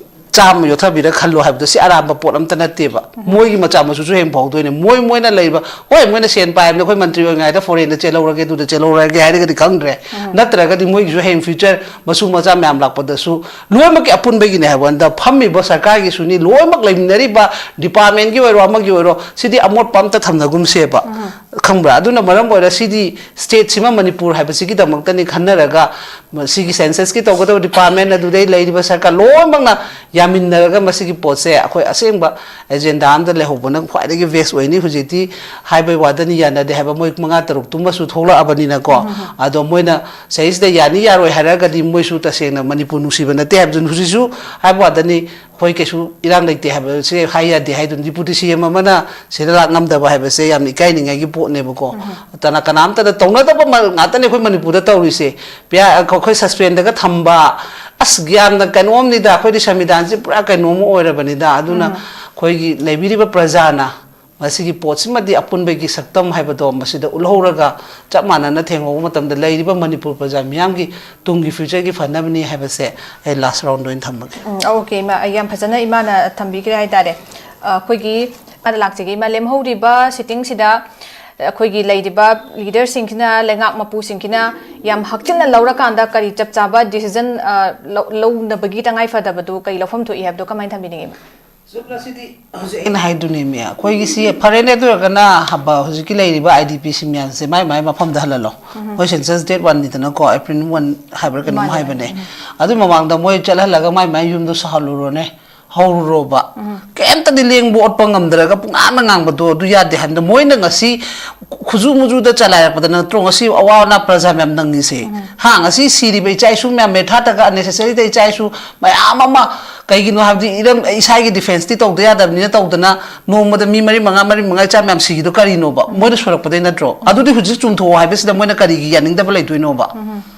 ꯆꯥꯝꯃ ꯌꯣꯠꯊꯕꯤꯔ ꯈꯜꯂꯣ ꯍꯥꯏꯕꯗꯣ ꯁꯤ ꯑꯔꯥꯟꯕ ꯄꯣꯠ ꯑꯝꯇ ꯅꯠꯇꯦꯕ꯫ ꯃꯣꯏꯒꯤ ꯃꯆꯥ ꯃꯁꯨꯁꯨ ꯍꯌꯦꯡ ꯐꯥꯎꯗꯣꯏꯅꯦ꯫ ꯃꯣꯏ, ꯃꯣꯏꯅ ꯂꯩꯕ, ꯍꯣꯏ, ꯃꯣꯏꯅ ꯁꯦꯟ ꯄꯥꯏꯕꯅꯦ, ꯑꯩꯈꯣꯏ ꯃꯟꯇ꯭ꯔꯤ ꯑꯣꯏꯔꯤꯉꯩꯗ ꯐꯣꯔꯦꯟꯗ ꯆꯦꯜꯍꯧꯔꯒꯦ, ꯑꯗꯨꯗ ꯆꯦꯜꯍꯧꯔꯒꯦ ꯍꯥꯏꯔꯒꯗꯤ ꯈꯪꯗ꯭ꯔꯦ꯫ ꯅꯠꯇ꯭ꯔꯒꯗꯤ ꯃꯣꯏꯒꯤꯁꯨ ꯍꯌꯦꯡ ꯐ꯭ꯌꯨꯆꯔ ꯃꯁꯨ ꯃꯆꯥ ꯃꯌꯥꯝ ꯂꯥꯛꯄꯗꯁꯨ ꯂꯣꯏꯅꯃꯛꯀꯤ ꯑꯄꯨꯟꯕꯒꯤꯅꯦ ꯍꯥꯏꯕ ꯋꯥꯅꯤꯗ꯫ ꯐꯝꯃꯤꯕ ꯁꯔꯀꯥꯔꯒꯤꯁꯨꯅꯤ, ꯂꯣꯏꯅꯃꯛ ꯂꯩꯃꯤꯟꯅꯔꯤꯕ ꯗꯤꯄꯥꯔꯠꯃꯦꯟꯒꯤ ꯑꯣꯏꯔꯣ, ꯑꯃꯒꯤ ꯑꯣꯏꯔꯣ, ꯁꯤꯗꯤ ꯑꯃꯣꯠꯄ ꯑꯝꯇ ꯊꯝꯅꯒꯨꯝꯁꯦꯕ꯫ ꯈꯪꯕ꯭ꯔꯥ? ꯑꯗꯨꯅ ꯃꯔꯝ ꯑꯣꯏꯔ ꯁꯤꯗꯤ ꯁ꯭ꯇꯦꯠꯁꯤꯃ ꯃꯅꯤꯄꯨꯔ ꯍꯥꯏꯕꯁꯤꯒꯤꯗꯃꯛꯇꯅꯤ ꯈꯟꯅꯔꯒ ꯃꯁꯤꯒꯤ ꯁꯦꯟꯁꯁꯀꯤ ꯇꯧꯒꯗꯕ ꯗꯤꯄꯥꯔꯠꯃꯦꯟ ꯑꯗꯨꯗꯩ ꯂꯩꯔꯤꯕ ꯁꯔꯀꯥꯔ ꯂꯣꯏꯅꯃꯛꯅ ꯌꯥꯃꯤꯟꯅꯔꯒ ꯃꯁꯤꯒꯤ ꯄꯣꯠꯁꯦ ꯑꯩꯈꯣꯏ ꯑꯁꯦꯡꯕ ꯑꯦꯖꯦꯟꯗꯥ ꯑꯃꯗ ꯂꯩꯍꯧꯕꯅ ꯈ꯭ꯋꯥꯏꯗꯒꯤ ꯕꯦꯁ ꯑꯣꯏꯅꯤ꯫ ꯍꯧꯖꯤꯛꯇꯤ ꯍꯥꯏꯕꯩ ꯋꯥꯗꯅꯤ, ꯌꯥꯅꯗꯦ ꯍꯥꯏꯕ ꯃꯣꯏ ꯃꯉꯥ ꯇꯔꯨꯛꯇꯨꯃꯁꯨ ꯊꯣꯛꯂꯛꯑꯕꯅꯤꯅꯀꯣ꯫ ꯑꯗꯣ ꯃꯣꯏꯅ ꯁꯤꯗꯩꯁꯤꯗ ꯌꯥꯅꯤ ꯌꯥꯔꯣꯏ ꯍꯥꯏꯔꯒꯗꯤ ꯃꯣꯏꯁꯨ ꯇꯁꯦꯡꯅ ꯃꯅꯤꯄꯨꯔ ꯅꯨꯡꯁꯤꯕ ꯅꯠꯇꯦ ꯍꯥꯏꯕꯗꯨ ꯍꯧꯖꯤꯛꯁꯨ ꯍꯥꯏꯕ ꯋꯥꯗꯅꯤ꯫ ꯑꯩꯈꯣꯏ ꯀꯩꯁꯨ ꯏꯔꯥꯡ ꯂꯩꯇꯦ ꯍꯥꯏꯕꯁꯦ ꯍꯥꯏ ꯌꯥꯗꯦ ꯍꯥꯏꯗꯨꯅ ꯗꯤꯄꯨꯇꯤ ꯁꯤ ꯑꯦꯝ ꯑꯃꯅ ꯁꯤꯗ ꯂꯥꯛ ꯉꯝꯗꯕ ꯍꯥꯏꯕꯁꯦ ꯌꯥꯝꯅ ꯏꯀꯥꯏꯅꯤꯡꯉꯥꯏꯒꯤ ꯄꯣꯠꯅꯦꯕꯀꯣ꯫ ꯇꯅ ꯀꯅꯥꯝꯇꯗ ꯇꯧꯅꯗꯕ ꯃ-, ꯉꯥꯛꯇꯅꯦ ꯑꯩꯈꯣꯏ ꯃꯅꯤꯄꯨꯔꯗ ꯇꯧꯔꯤꯁꯦ꯫ ꯄꯤꯌꯥ-, ꯑꯩꯈꯣꯏ ꯁꯁꯄꯦꯟꯗꯒ ꯊꯝꯕ, ꯑꯁ, ꯌꯥꯝꯅ ꯀꯩꯅꯣꯝꯅꯤꯗ꯫ ꯑꯩꯈꯣꯏꯗꯤ ꯁꯪꯕꯤꯙꯥꯟꯁꯦ ꯄꯨꯔꯥ ꯀꯩꯅꯣꯝ ꯑꯣꯏꯔꯕꯅꯤꯗ꯫ ꯑꯗꯨꯅ ꯑꯩꯈꯣꯏꯒꯤ ꯂꯩꯕꯤꯔꯤꯕ ꯄ꯭ꯔꯖꯥꯅ ꯃꯁꯤꯒꯤ ꯄꯣꯠꯁꯤꯃꯗꯤ ꯑꯄꯨꯟꯕꯒꯤ ꯁꯛꯇꯝ ꯍꯥꯏꯕꯗꯣ ꯃꯁꯤꯗ ꯎꯠꯍꯧꯔꯒ ꯆꯞ ꯃꯥꯟꯅꯅ ꯊꯦꯡꯍꯧꯕ ꯃꯇꯝꯗ ꯂꯩꯔꯤꯕ ꯃꯅꯤꯄꯨꯔ ꯄ꯭ꯔꯖꯥ ꯃꯤꯌꯥꯝꯒꯤ ꯇꯨꯡꯒꯤ ꯐ꯭ꯌꯨꯆꯔꯒꯤ ꯐꯅꯕꯅꯤ ꯍꯥꯏꯕꯁꯦ ꯑꯩ ꯂꯥꯁ ꯔꯥꯎꯟꯗ ꯑꯣꯏꯅ ꯊꯝꯃꯒꯦ꯫ ꯎꯝ, ꯑꯣꯀꯦ, ꯏꯃꯥ, ꯌꯥꯝ ꯐꯖꯅ ꯏꯃꯥꯅ ꯊꯝꯕꯤꯈ꯭ꯔꯦ ꯍꯥꯏꯇꯥꯔꯦ꯫ ꯑ, ꯑꯩꯈꯣꯏꯒꯤ, ꯏꯃꯥꯗ ꯂꯥꯛꯆꯒꯦ꯫ ꯏꯃꯥ, ꯂꯦꯝꯍꯧꯔꯤꯕ ꯁꯤꯇꯤꯡꯁꯤꯗ ꯑꯩꯈꯣꯏꯒꯤ ꯂꯩꯔꯤꯕ ꯂꯤꯗꯔꯁꯤꯡꯁꯤꯅ, ꯂꯩꯉꯥꯛ ꯃꯄꯨꯁꯤꯡꯁꯤꯅ ꯌꯥꯝ ꯍꯛꯆꯤꯟꯅ ꯂꯧꯔꯀꯥꯟꯗ ꯀꯔꯤ ꯆꯞ ꯆꯥꯕ ꯗꯤꯁꯤꯖꯟ, ꯑ, ꯂꯧ-, ꯂꯧꯅꯕꯒꯤ ꯇꯉꯥꯏ ꯐꯗꯕꯗꯨ ꯀꯔꯤ ꯂꯧꯐꯝ ꯊꯣꯛꯏ ꯍꯥꯏꯕꯗꯣ ꯀꯃꯥꯏꯅ ꯊꯝꯕꯤꯅꯤꯡꯉꯤ, ꯏꯃꯥ? ꯆꯨꯝꯅ ꯁꯤꯗꯤ ꯍꯧꯖꯤꯛ ꯑꯩꯅ ꯍꯥꯏꯗꯨꯅꯦꯃꯤ, ꯑꯩꯈꯣꯏꯒꯤ ꯁꯤ ꯐꯔꯦꯅꯦ꯫ ꯑꯗꯨ ꯑꯣꯏꯔꯒꯅ ꯍꯕ-, ꯍꯧꯖꯤꯛꯀꯤ ꯂꯩꯔꯤꯕ ꯑꯥꯏ ꯗꯤ ꯄꯤ ꯁꯤ ꯃꯌꯥꯝꯁꯦ ꯃꯥꯏ ꯃꯥꯏ ꯃꯐꯝꯗ ꯍꯜꯍꯜꯂꯣ꯫ ꯃꯣꯏ ꯁꯦꯟꯁꯁ ꯗꯦꯠ ꯋꯥꯟꯅꯤꯗꯅꯀꯣ, ꯑꯦꯄ꯭ꯔꯤꯜ ꯋꯥꯟ ꯍꯥꯏꯕ꯭ꯔꯥ ꯀꯩꯅꯣꯝ ꯃꯥꯅꯦ꯫ ꯍꯥꯏꯕꯅꯦ꯫ ꯑꯗꯨ ꯃꯃꯥꯡꯗ ꯃꯣꯏ ꯆꯠꯍꯜꯂꯒ ꯃꯥꯏ ꯃꯥꯏ ꯌꯨꯝꯗꯣ ꯁꯥꯍꯜꯂꯨꯔꯣꯅꯦ꯫ ꯍꯧꯔꯨꯔꯣꯕ꯫ ꯀꯩꯝꯇꯗꯤ ꯂꯦꯡꯕ ꯑꯣꯠꯄ ꯉꯝꯗ꯭ꯔꯒ ꯄꯨꯡꯉꯥꯡꯗ ꯉꯥꯡꯕꯗꯣ ꯑꯗꯨ ꯌꯥꯗꯦ ꯍꯥꯏꯕꯗ, ꯃꯣꯏꯅ ꯉꯁꯤ ꯈꯨꯖꯨ ꯃꯨꯖꯨꯗ ꯆꯂꯥꯏꯔꯛꯄꯗ ꯅꯠꯇ꯭ꯔꯣ ꯉꯁꯤ ꯑꯋꯥ ꯑꯅꯥ ꯄ꯭ꯔꯖꯥ ꯃꯌꯥꯝ ꯅꯪꯉꯤꯁꯦ? ꯍꯥ, ꯉꯁꯤ ꯁꯤꯔꯤꯕ ꯏꯆꯥ ꯏꯁꯨ ꯃꯌꯥꯝ ꯃꯦꯊꯥꯠꯇꯒ unnecessary ꯗ ꯏꯆꯥ ꯏꯁꯨ ꯃꯌꯥꯝ ꯑꯃ, ꯀꯩꯒꯤꯅꯣ ꯍꯥꯏꯕꯗꯤ ꯏꯔꯝ ꯏꯁꯥꯒꯤ defence ꯇꯤ ꯇꯧꯗ ꯌꯥꯗꯕꯅꯤꯅ ꯇꯧꯗꯅ ꯅꯣꯡꯃꯗ ꯃꯤ ꯃꯔꯤ ꯃꯉꯥ, ꯃꯔꯤ ꯃꯉꯥ ꯏꯆꯥ ꯃꯌꯥꯝ ꯁꯤꯒꯤꯗꯣ ꯀꯔꯤꯅꯣꯕ? ꯃꯣꯏꯅ ꯁꯣꯏꯔꯛꯄꯗꯩ ꯅꯠꯇ꯭ꯔꯣ? ꯑꯗꯨꯗꯤ ꯍꯧꯖꯤꯛ ꯆꯨꯝꯊꯣꯛꯑꯣ ꯍꯥꯏꯕꯁꯤꯗ ꯃꯣꯏꯅ ꯀꯔꯤꯒꯤ ꯌꯥꯅꯤꯡꯗꯕ ꯂꯩꯗꯣꯏꯅꯣꯕ?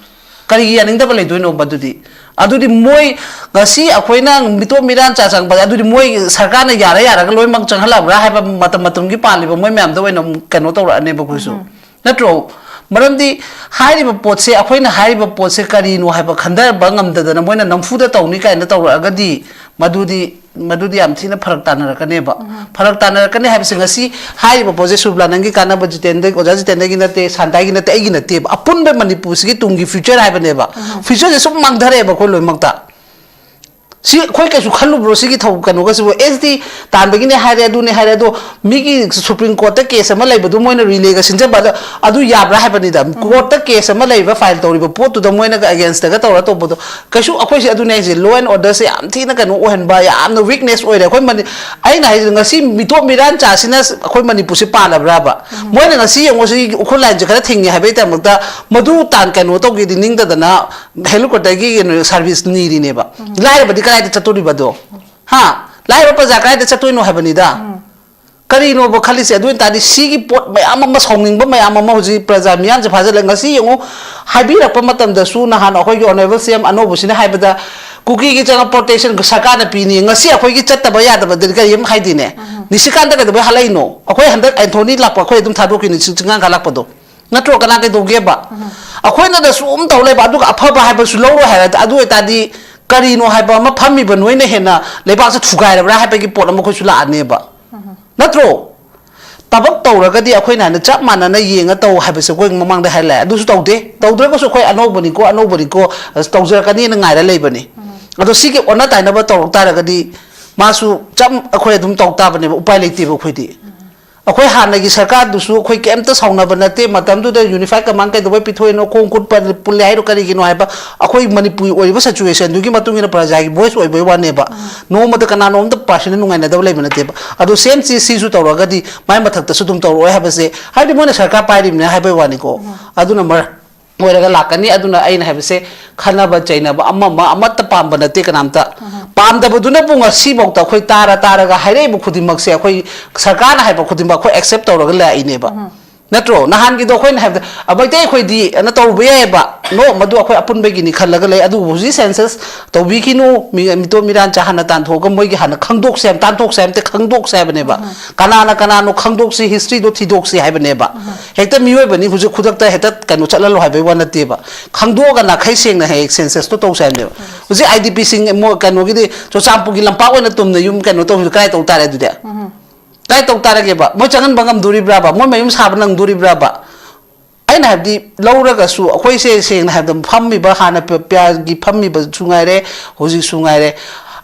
ꯀꯔꯤꯒꯤ ꯌꯥꯅꯤꯡꯗꯕ ꯂꯩꯗꯣꯏꯅꯣꯕ ꯑꯗꯨꯗꯤ? ꯑꯗꯨꯗꯤ ꯃꯣꯏ ꯉꯁꯤ ꯑꯩꯈꯣꯏꯅ ꯃꯤꯇꯣꯞ ꯃꯤꯔꯥꯟ ꯆꯥ ꯆꯪꯕꯗ ꯑꯗꯨꯗꯤ ꯃꯣꯏ ꯁꯔꯀꯥꯔꯅ ꯌꯥꯔ ꯌꯥꯔꯒ ꯂꯣꯏꯅꯃꯛ ꯆꯪꯍꯜꯂꯛꯑꯕ꯭ꯔꯥ ꯍꯥꯏꯕ ꯃꯇꯝ ꯃꯇꯝꯒꯤ ꯄꯥꯜꯂꯤꯕ ꯃꯣꯏ ꯃꯌꯥꯝꯗ ꯑꯣꯏꯅ ꯑꯃꯨꯛ ꯀꯩꯅꯣ ꯇꯧꯔꯛꯑꯅꯦꯕ ꯑꯩꯈꯣꯏꯁꯨ꯫ ꯅꯠꯇ꯭ꯔꯣ? ꯃꯔꯝꯗꯤ ꯍꯥꯏꯔꯤꯕ ꯄꯣꯠꯁꯦ, ꯑꯩꯈꯣꯏꯅ ꯍꯥꯏꯔꯤꯕ ꯄꯣꯠꯁꯦ ꯀꯔꯤꯅꯣ ꯍꯥꯏꯕ ꯈꯟꯊꯕ ꯉꯝꯗꯗꯅ ꯃꯣꯏꯅ ꯅꯝꯐꯨꯗ ꯇꯧꯅꯤ ꯀꯥꯏꯅ ꯇꯧꯔꯛꯑꯒꯗꯤ ꯃꯗꯨꯗꯤ, ꯃꯗꯨꯗꯤ ꯌꯥꯝ ꯊꯤꯅ ꯐꯔꯛ ꯇꯥꯅꯔꯛꯀꯅꯦꯕ꯫ ꯐꯔꯛ ꯇꯥꯅꯔꯛꯀꯅꯤ ꯍꯥꯏꯕꯁꯦ ꯉꯁꯤ ꯍꯥꯏꯔꯤꯕ ꯄꯣꯠꯁꯦ ꯁꯨꯕ꯭ꯂꯥ ꯅꯪꯒꯤ ꯀꯥꯟꯅꯕ ꯖꯤꯇꯦꯟꯗ, ꯑꯣꯖꯥ ꯖꯤꯇꯦꯟꯗꯒꯤ ꯅꯠꯇꯦ, ꯁꯥꯟꯇꯥꯒꯤ ꯅꯠꯇꯦ, ꯑꯩꯒꯤ ꯅꯠꯇꯦꯕ, ꯑꯄꯨꯟꯕ ꯃꯅꯤꯄꯨꯔꯁꯤꯒꯤ ꯇꯨꯡꯒꯤ future ꯍꯥꯏꯕꯅꯦꯕ꯫ Future ꯁꯦ ꯁꯨꯝ ꯃꯥꯡꯊꯔꯛꯑꯦꯕ ꯑꯩꯈꯣꯏ ꯂꯣꯏꯅꯃꯛꯇ꯫ ꯁꯤ ꯑꯩꯈꯣꯏ ꯀꯩꯁꯨ ꯈꯜꯂꯨꯕ꯭ꯔꯣ ꯁꯤꯒꯤ ꯊꯧ ꯀꯩꯅꯣꯒꯁꯤꯕꯨ? ꯑꯦꯁ ꯇꯤ ꯇꯥꯟꯕꯒꯤꯅꯦ ꯍꯥꯏꯔꯦ, ꯑꯗꯨꯅꯦ ꯍꯥꯏꯔꯦ, ꯑꯗꯣ ꯃꯤꯒꯤ Supreme Court ꯇ case ꯑꯃ ꯂꯩꯕꯗꯨ ꯃꯣꯏꯅ relay ꯒ ꯁꯤꯟꯖꯕ, ꯑꯗꯣ ꯑꯗꯨ ꯌꯥꯕ꯭ꯔꯥ ꯍꯥꯏꯕꯅꯤꯗ? Court ꯇ case ꯑꯃ ꯂꯩꯕ, file ꯇꯧꯔꯤꯕ ꯄꯣꯠꯇꯨꯗ ꯃꯣꯏꯅꯒ against ꯒ ꯇꯧꯔ ꯇꯧꯕꯗꯣ, ꯀꯩꯁꯨ ꯑꯩꯈꯣꯏꯁꯦ ꯑꯗꯨꯅꯦ ꯍꯥꯏꯁꯦ, law and order ꯁꯦ ꯌꯥꯝ ꯊꯤꯅ ꯀꯩꯅꯣ ꯑꯣꯏꯍꯟꯕ, ꯌꯥꯝꯅ weakness ꯑꯣꯏꯔꯦ ꯑꯩꯈꯣꯏ ꯃꯅꯤ-, ꯑꯩꯅ ꯍꯥꯏꯁꯦ ꯉꯁꯤ ꯃꯤꯇꯣꯞ ꯃꯤꯔꯥꯟ ꯆꯥꯁꯤꯅ ꯑꯩꯈꯣꯏ ꯃꯅꯤꯄꯨꯔꯁꯦ ꯄꯥꯜꯂꯕ꯭ꯔꯥꯕ? ꯃꯣꯏꯅ ꯉꯁꯤ ꯌꯦꯡꯉꯣ ꯁꯤ ꯎꯈ꯭ꯔꯨꯜ line ꯁꯦ ꯈꯔ ꯊꯤꯡꯉꯦ ꯍꯥꯏꯕꯒꯤꯗꯃꯛꯇ ꯃꯗꯨ ꯇꯥꯟ ꯀꯩꯅꯣ ꯇꯧꯒꯦꯗꯤ ꯅꯤꯡꯗꯗꯅ helicopter ꯒꯤ ꯀꯩꯅꯣ service ꯅꯤꯔꯤꯅꯦꯕ꯫ ꯂꯥꯏꯔꯕꯗꯤ ꯀꯗꯥꯏꯗ ꯆꯠꯇꯣꯔꯤꯕꯗꯣ? ꯍꯥ? ꯂꯥꯏꯔꯕ ꯄ꯭ꯔꯖꯥ ꯀꯗꯥꯏꯗ ꯆꯠꯇꯣꯏꯅꯣ ꯍꯥꯏꯕꯅꯤꯗ꯫ ꯀꯔꯤꯅꯣꯕ ꯈꯜꯂꯤꯁꯦ? ꯑꯗꯨ ꯑꯣꯏ ꯇꯥꯔꯗꯤ ꯁꯤꯒꯤ ꯄꯣꯠ ꯃꯌꯥꯝ ꯑꯃ, ꯁꯥꯎꯅꯤꯡꯕ ꯃꯌꯥꯝ ꯑꯃ ꯍꯧꯖꯤꯛ ꯄ꯭ꯔꯖꯥ ꯃꯤꯌꯥꯝꯁꯦ ꯐꯥꯖꯤꯜꯂꯦ꯫ ꯉꯁꯤ ꯌꯦꯡꯉꯨ, ꯍꯥꯏꯕꯤꯔꯛꯄ ꯃꯇꯝꯗꯁꯨ ꯅꯍꯥꯟ ꯑꯩꯈꯣꯏꯒꯤ honourable C M ꯑꯅꯧꯕꯁꯤꯅ ꯍꯥꯏꯕꯗ ꯀꯨꯀꯤꯒꯤ ꯆꯪꯉꯛꯄ protection ꯁꯔꯀꯥꯔꯅ ꯄꯤꯅꯤ, ꯉꯁꯤ ꯑꯩꯈꯣꯏꯒꯤ ꯆꯠꯇꯕ ꯌꯥꯗꯕꯗꯗꯤ ꯀꯔꯤ ꯑꯃ ꯍꯥꯏꯗꯦꯅꯦ꯫ ꯅꯤꯁꯤꯀꯥꯟꯇ ꯀꯩꯗꯧꯕꯩ ꯍꯜꯂꯛꯏꯅꯣ? ꯑꯩꯈꯣꯏ ꯍꯟꯗꯛ Anthony ꯂꯥꯛꯄ ꯑꯩꯈꯣꯏ ꯑꯗꯨꯝ ꯊꯥꯗꯣꯛꯈꯤꯅꯤ, ꯆꯤꯡ-, ꯆꯤꯡꯉꯥꯡꯈꯥ ꯂꯥꯛꯄꯗꯣ꯫ ꯅꯠꯇ꯭ꯔꯣ? ꯀꯅꯥ ꯀꯩꯗꯧꯒꯦꯕ? ꯑꯩꯈꯣꯏꯅꯗ ꯁꯨꯝ ꯇꯧ ꯂꯩꯕ, ꯑꯗꯨꯒ ꯑꯐꯕ ꯍꯥꯏꯕꯁꯨ ꯂꯧꯔꯣꯏ ꯍꯥꯏꯔꯗꯤ, ꯑꯗꯨ ꯑꯣꯏꯇꯥꯔꯗꯤ ꯀꯔꯤꯅꯣ ꯍꯥꯏꯕ ꯑꯃ ꯐꯝꯃꯤꯕ ꯅꯣꯏꯅ ꯍꯦꯟꯅ ꯂꯩꯕꯥꯛꯁꯦ ꯊꯨꯒꯥꯏꯔꯕ꯭ꯔꯥ ꯍꯥꯏꯕꯒꯤ ꯄꯣꯠ ꯑꯃ ꯑꯩꯈꯣꯏꯁꯨ ꯂꯥꯛꯑꯅꯦꯕ꯫ ꯅꯠꯇ꯭ꯔꯣ? ꯊꯕꯛ ꯇꯧꯔꯒꯗꯤ ꯑꯩꯈꯣꯏꯅ ꯍꯥꯏꯅ ꯆꯞ ꯃꯥꯟꯅꯅ ꯌꯦꯡꯉ ꯇꯧ ꯍꯥꯏꯕꯁꯦ ꯑꯩꯈꯣꯏ ꯃꯃꯥꯡꯗ ꯍꯥꯏ ꯂꯥꯛꯑꯦ꯫ ꯑꯗꯨꯁꯨ ꯇꯧꯗꯦ꯫ ꯇꯧꯗ꯭ꯔꯒꯁꯨ ꯑꯩꯈꯣꯏ ꯑꯅꯧꯕꯅꯤꯀꯣ, ꯑꯅꯧꯕꯅꯤꯀꯣ, ꯑꯁ, ꯇꯧꯖꯔꯛꯀꯅꯤꯅ ꯉꯥꯏꯔ ꯂꯩꯕꯅꯤ꯫ ꯑꯗꯣ ꯁꯤꯒꯤ ꯑꯣꯟꯅ ꯇꯥꯏꯅꯕ ꯇꯧꯔꯛ ꯇꯥꯔꯒꯗꯤ ꯃꯥꯁꯨ ꯆꯞ ꯑꯩꯈꯣꯏ ꯑꯗꯨꯝ ꯇꯧ ꯇꯥꯕꯅꯦꯕ, ꯎꯄꯥꯏ ꯂꯩꯇꯦꯕ ꯑꯩꯈꯣꯏꯗꯤ꯫ ꯑꯩꯈꯣꯏ ꯍꯥꯟꯅꯒꯤ ꯁꯔꯀꯥꯔꯗꯨꯁꯨ ꯑꯩꯈꯣꯏ ꯀꯩꯝꯇ ꯁꯥꯎꯅꯕ ꯅꯠꯇꯦ꯫ ꯃꯇꯝꯗꯨꯗ ꯌꯨꯅꯤꯐꯥꯏ ꯀꯃꯥꯟ ꯀꯩꯗꯧꯕꯩ ꯄꯤꯊꯣꯛꯏꯅꯣ, ꯈꯣꯡ ꯈꯨꯠ ꯄ-, ꯄꯨꯜꯂꯦ ꯍꯥꯏꯔꯣ, ꯀꯔꯤꯒꯤꯅꯣ ꯍꯥꯏꯕ, ꯑꯩꯈꯣꯏ ꯃꯅꯤꯄꯨꯔꯒꯤ ꯑꯣꯏꯔꯤꯕ ꯁꯤꯆꯨꯋꯦꯁꯟꯗꯨꯒꯤ ꯃꯇꯨꯡ ꯏꯟꯅ ꯄ꯭ꯔꯖꯥꯒꯤ ꯚꯣꯏꯁ ꯑꯣꯏꯕꯩ ꯋꯥꯅꯦꯕ꯫ ꯅꯣꯡꯃꯗ ꯀꯅꯥꯅꯣꯝꯇ ꯄꯥꯔꯁꯟꯅ ꯅꯨꯡꯉꯥꯏꯅꯗꯕ ꯂꯩꯕ ꯅꯠꯇꯦꯕ꯫ ꯑꯗꯣ ꯁꯦꯝ ꯁꯤ, ꯁꯤꯁꯨ ꯇꯧꯔꯒꯗꯤ ꯃꯥꯏ ꯃꯊꯛꯇꯁꯨ ꯑꯗꯨꯝ ꯇꯧꯔꯛꯑꯣꯏ ꯍꯥꯏꯕꯁꯦ, ꯍꯥꯏꯕꯗꯤ ꯃꯣꯏꯅ ꯁꯔꯀꯥꯔ ꯄꯥꯏꯔꯤꯕꯅꯦ ꯍꯥꯏꯕꯩ ꯋꯥꯅꯤꯀꯣ꯫ ꯑꯗꯨꯅ ꯃꯔꯝ ꯑꯣꯏꯔꯒ ꯂꯥꯛꯀꯅꯤ꯫ ꯑꯗꯨꯅ ꯑꯩꯅ ꯍꯥꯏꯕꯁꯦ, ꯈꯟꯅꯕ ꯆꯩꯅꯕ ꯑꯃ ꯑꯃ ꯑꯃꯠꯇ ꯄꯥꯝꯕ ꯅꯠꯇꯦ ꯀꯅꯥꯝꯇ꯫ ꯄꯥꯝꯗꯕꯗꯨꯅꯕꯨ ꯉꯁꯤꯐꯥꯎꯗ ꯑꯩꯈꯣꯏ ꯇꯥꯔ ꯇꯥꯔꯒ ꯍꯥꯏꯔꯛꯏꯕ ꯈꯨꯗꯤꯡꯃꯛꯁꯦ, ꯑꯩꯈꯣꯏ ꯁꯔꯀꯥꯔꯅ ꯍꯥꯏꯕ ꯈꯨꯗꯤꯡꯃꯛ ꯑꯩꯈꯣꯏ ꯑꯦꯛꯁꯦꯞ ꯇꯧꯔꯒ ꯂꯥꯛꯏꯅꯦꯕ꯫ ꯅꯠꯇ꯭ꯔꯣ? ꯅꯍꯥꯟꯒꯤꯗꯣ ꯑꯩꯈꯣꯏꯅ ꯍꯥꯏꯕꯗ, ꯑ, ꯃꯩꯇꯩ ꯑꯩꯈꯣꯏꯗꯤ ꯑꯅ ꯇꯧꯕ ꯌꯥꯏꯑꯕ꯫ ꯅꯣ, ꯃꯗꯨ ꯑꯩꯈꯣꯏ ꯑꯄꯨꯟꯕꯒꯤꯅꯤ ꯈꯜꯂꯒ ꯂꯩ꯫ ꯑꯗꯨꯕꯨ ꯍꯧꯖꯤꯛ ꯁꯦꯟꯁꯁ ꯇꯧꯕꯤꯈꯤꯅꯨ, ꯃꯤ-, ꯃꯤꯇꯣꯞ ꯃꯤꯔꯥꯟ ꯆꯥ ꯍꯥꯟꯅ ꯇꯥꯟꯊꯣꯛꯑꯒ ꯃꯣꯏꯒꯤ ꯍꯥꯟꯅ ꯈꯪꯗꯣꯛꯁꯦ ꯍꯥꯏꯕ, ꯇꯥꯟꯊꯣꯛꯁꯦ ꯍꯥꯏꯕ ꯅꯠꯇꯦ, ꯈꯪꯗꯣꯛꯁꯦ ꯍꯥꯏꯕꯅꯦꯕ꯫ ꯀꯅꯥꯅ ꯀꯅꯥꯅꯣ ꯈꯪꯗꯣꯛꯁꯤ, ꯍꯤꯁꯇ꯭ꯔꯤꯗꯣ ꯊꯤꯗꯣꯛꯁꯤ ꯍꯥꯏꯕꯅꯦꯕ꯫ ꯍꯦꯛꯇ ꯃꯤꯑꯣꯏꯕꯅꯤ, ꯍꯧꯖꯤꯛ ꯈꯨꯗꯛꯇ ꯍꯦꯛꯇ ꯀꯩꯅꯣ ꯆꯠꯍꯜꯂꯣ ꯍꯥꯏꯕꯩ ꯋꯥ ꯅꯠꯇꯦꯕ꯫ ꯈꯪꯗꯣꯛꯑꯒ ꯅꯥꯈꯩ ꯁꯦꯡꯅ ꯍꯦꯛ ꯁꯦꯟꯁꯁꯇꯣ ꯇꯧꯁꯦ ꯍꯥꯏꯕꯅꯦꯕ꯫ ꯍꯧꯖꯤꯛ ꯑꯥꯏ ꯗꯤ ꯄꯤꯁꯤꯡ ꯃꯣꯏ ꯀꯩꯅꯣꯒꯤꯗꯤ ꯆꯨꯔꯆꯥꯟꯄꯨꯔꯒꯤ ꯂꯝꯄꯥꯛ ꯑꯣꯏꯅ ꯇꯨꯝꯅ ꯌꯨꯝ ꯀꯩꯅꯣ ꯇꯧꯕꯁꯨ ꯀꯗꯥꯏ ꯇꯧ ꯇꯥꯔꯦ ꯑꯗꯨꯗꯤ? ꯀꯗꯥꯏ ꯇꯧ ꯇꯥꯔꯒꯦꯕ? ꯃꯣꯏ ꯆꯪꯍꯟꯕ ꯉꯝꯗꯣꯔꯤꯕ꯭ꯔꯥꯕ? ꯃꯣꯏ ꯃꯌꯨꯝ ꯁꯥꯕ ꯅꯪꯗꯣꯔꯤꯕ꯭ꯔꯥꯕ? ꯑꯩꯅ ꯍꯥꯏꯕꯗꯤ, ꯂꯧꯔꯒꯁꯨ ꯑꯩꯈꯣꯏꯁꯦ ꯁꯦꯡꯅ ꯍꯥꯏꯕꯗ ꯐꯝꯃꯤꯕ, ꯍꯥꯟꯅ ꯄ-, ꯄꯤꯌꯥꯔꯒꯤ ꯐꯝꯃꯤꯕꯁꯨ ꯉꯥꯏꯔꯦ, ꯍꯧꯖꯤꯛꯁꯨ ꯉꯥꯏꯔꯦ,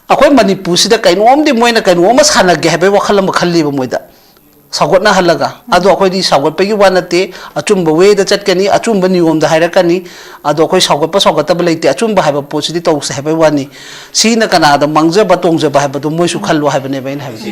ꯑꯩꯈꯣꯏ ꯃꯅꯤꯄꯨꯔꯁꯤꯗ ꯀꯩꯅꯣꯝꯗꯤ ꯃꯣꯏꯅ ꯀꯩꯅꯣꯝꯃ ꯁꯥꯟꯅꯒꯦ ꯍꯥꯏꯕꯒꯤ ꯋꯥꯈꯜ ꯑꯃ ꯈꯜꯂꯤꯕ ꯃꯣꯏꯗ, ꯁꯧꯒꯠꯅꯍꯜꯂꯒ꯫ ꯑꯗꯣ ꯑꯩꯈꯣꯏꯗꯤ ꯁꯧꯒꯠꯄꯒꯤ ꯋꯥ ꯅꯠꯇꯦ, ꯑꯆꯨꯝꯕ ꯋꯦꯗ ꯆꯠꯀꯅꯤ, ꯑꯆꯨꯝꯕ ꯅꯤꯌꯣꯝꯗ ꯍꯥꯏꯔꯛꯀꯅꯤ꯫ ꯑꯗꯣ ꯑꯩꯈꯣꯏ ꯁꯧꯒꯠꯄ ꯁꯧꯒꯠꯇꯕ ꯂꯩꯇꯦ, ꯑꯆꯨꯝꯕ ꯍꯥꯏꯕ ꯄꯣꯠꯁꯤꯗꯤ ꯇꯧꯁꯦ ꯍꯥꯏꯕꯒꯤ ꯋꯥꯅꯤ꯫ ꯁꯤꯅ ꯀꯅꯥꯗ ꯃꯥꯡꯖꯕ ꯇꯣꯡꯖꯕ ꯍꯥꯏꯕꯗꯣ ꯃꯣꯏꯁꯨ ꯈꯜꯂꯣ ꯍꯥꯏꯕꯅꯦꯕ ꯑꯩꯅ ꯍꯥꯏꯕꯁꯦ꯫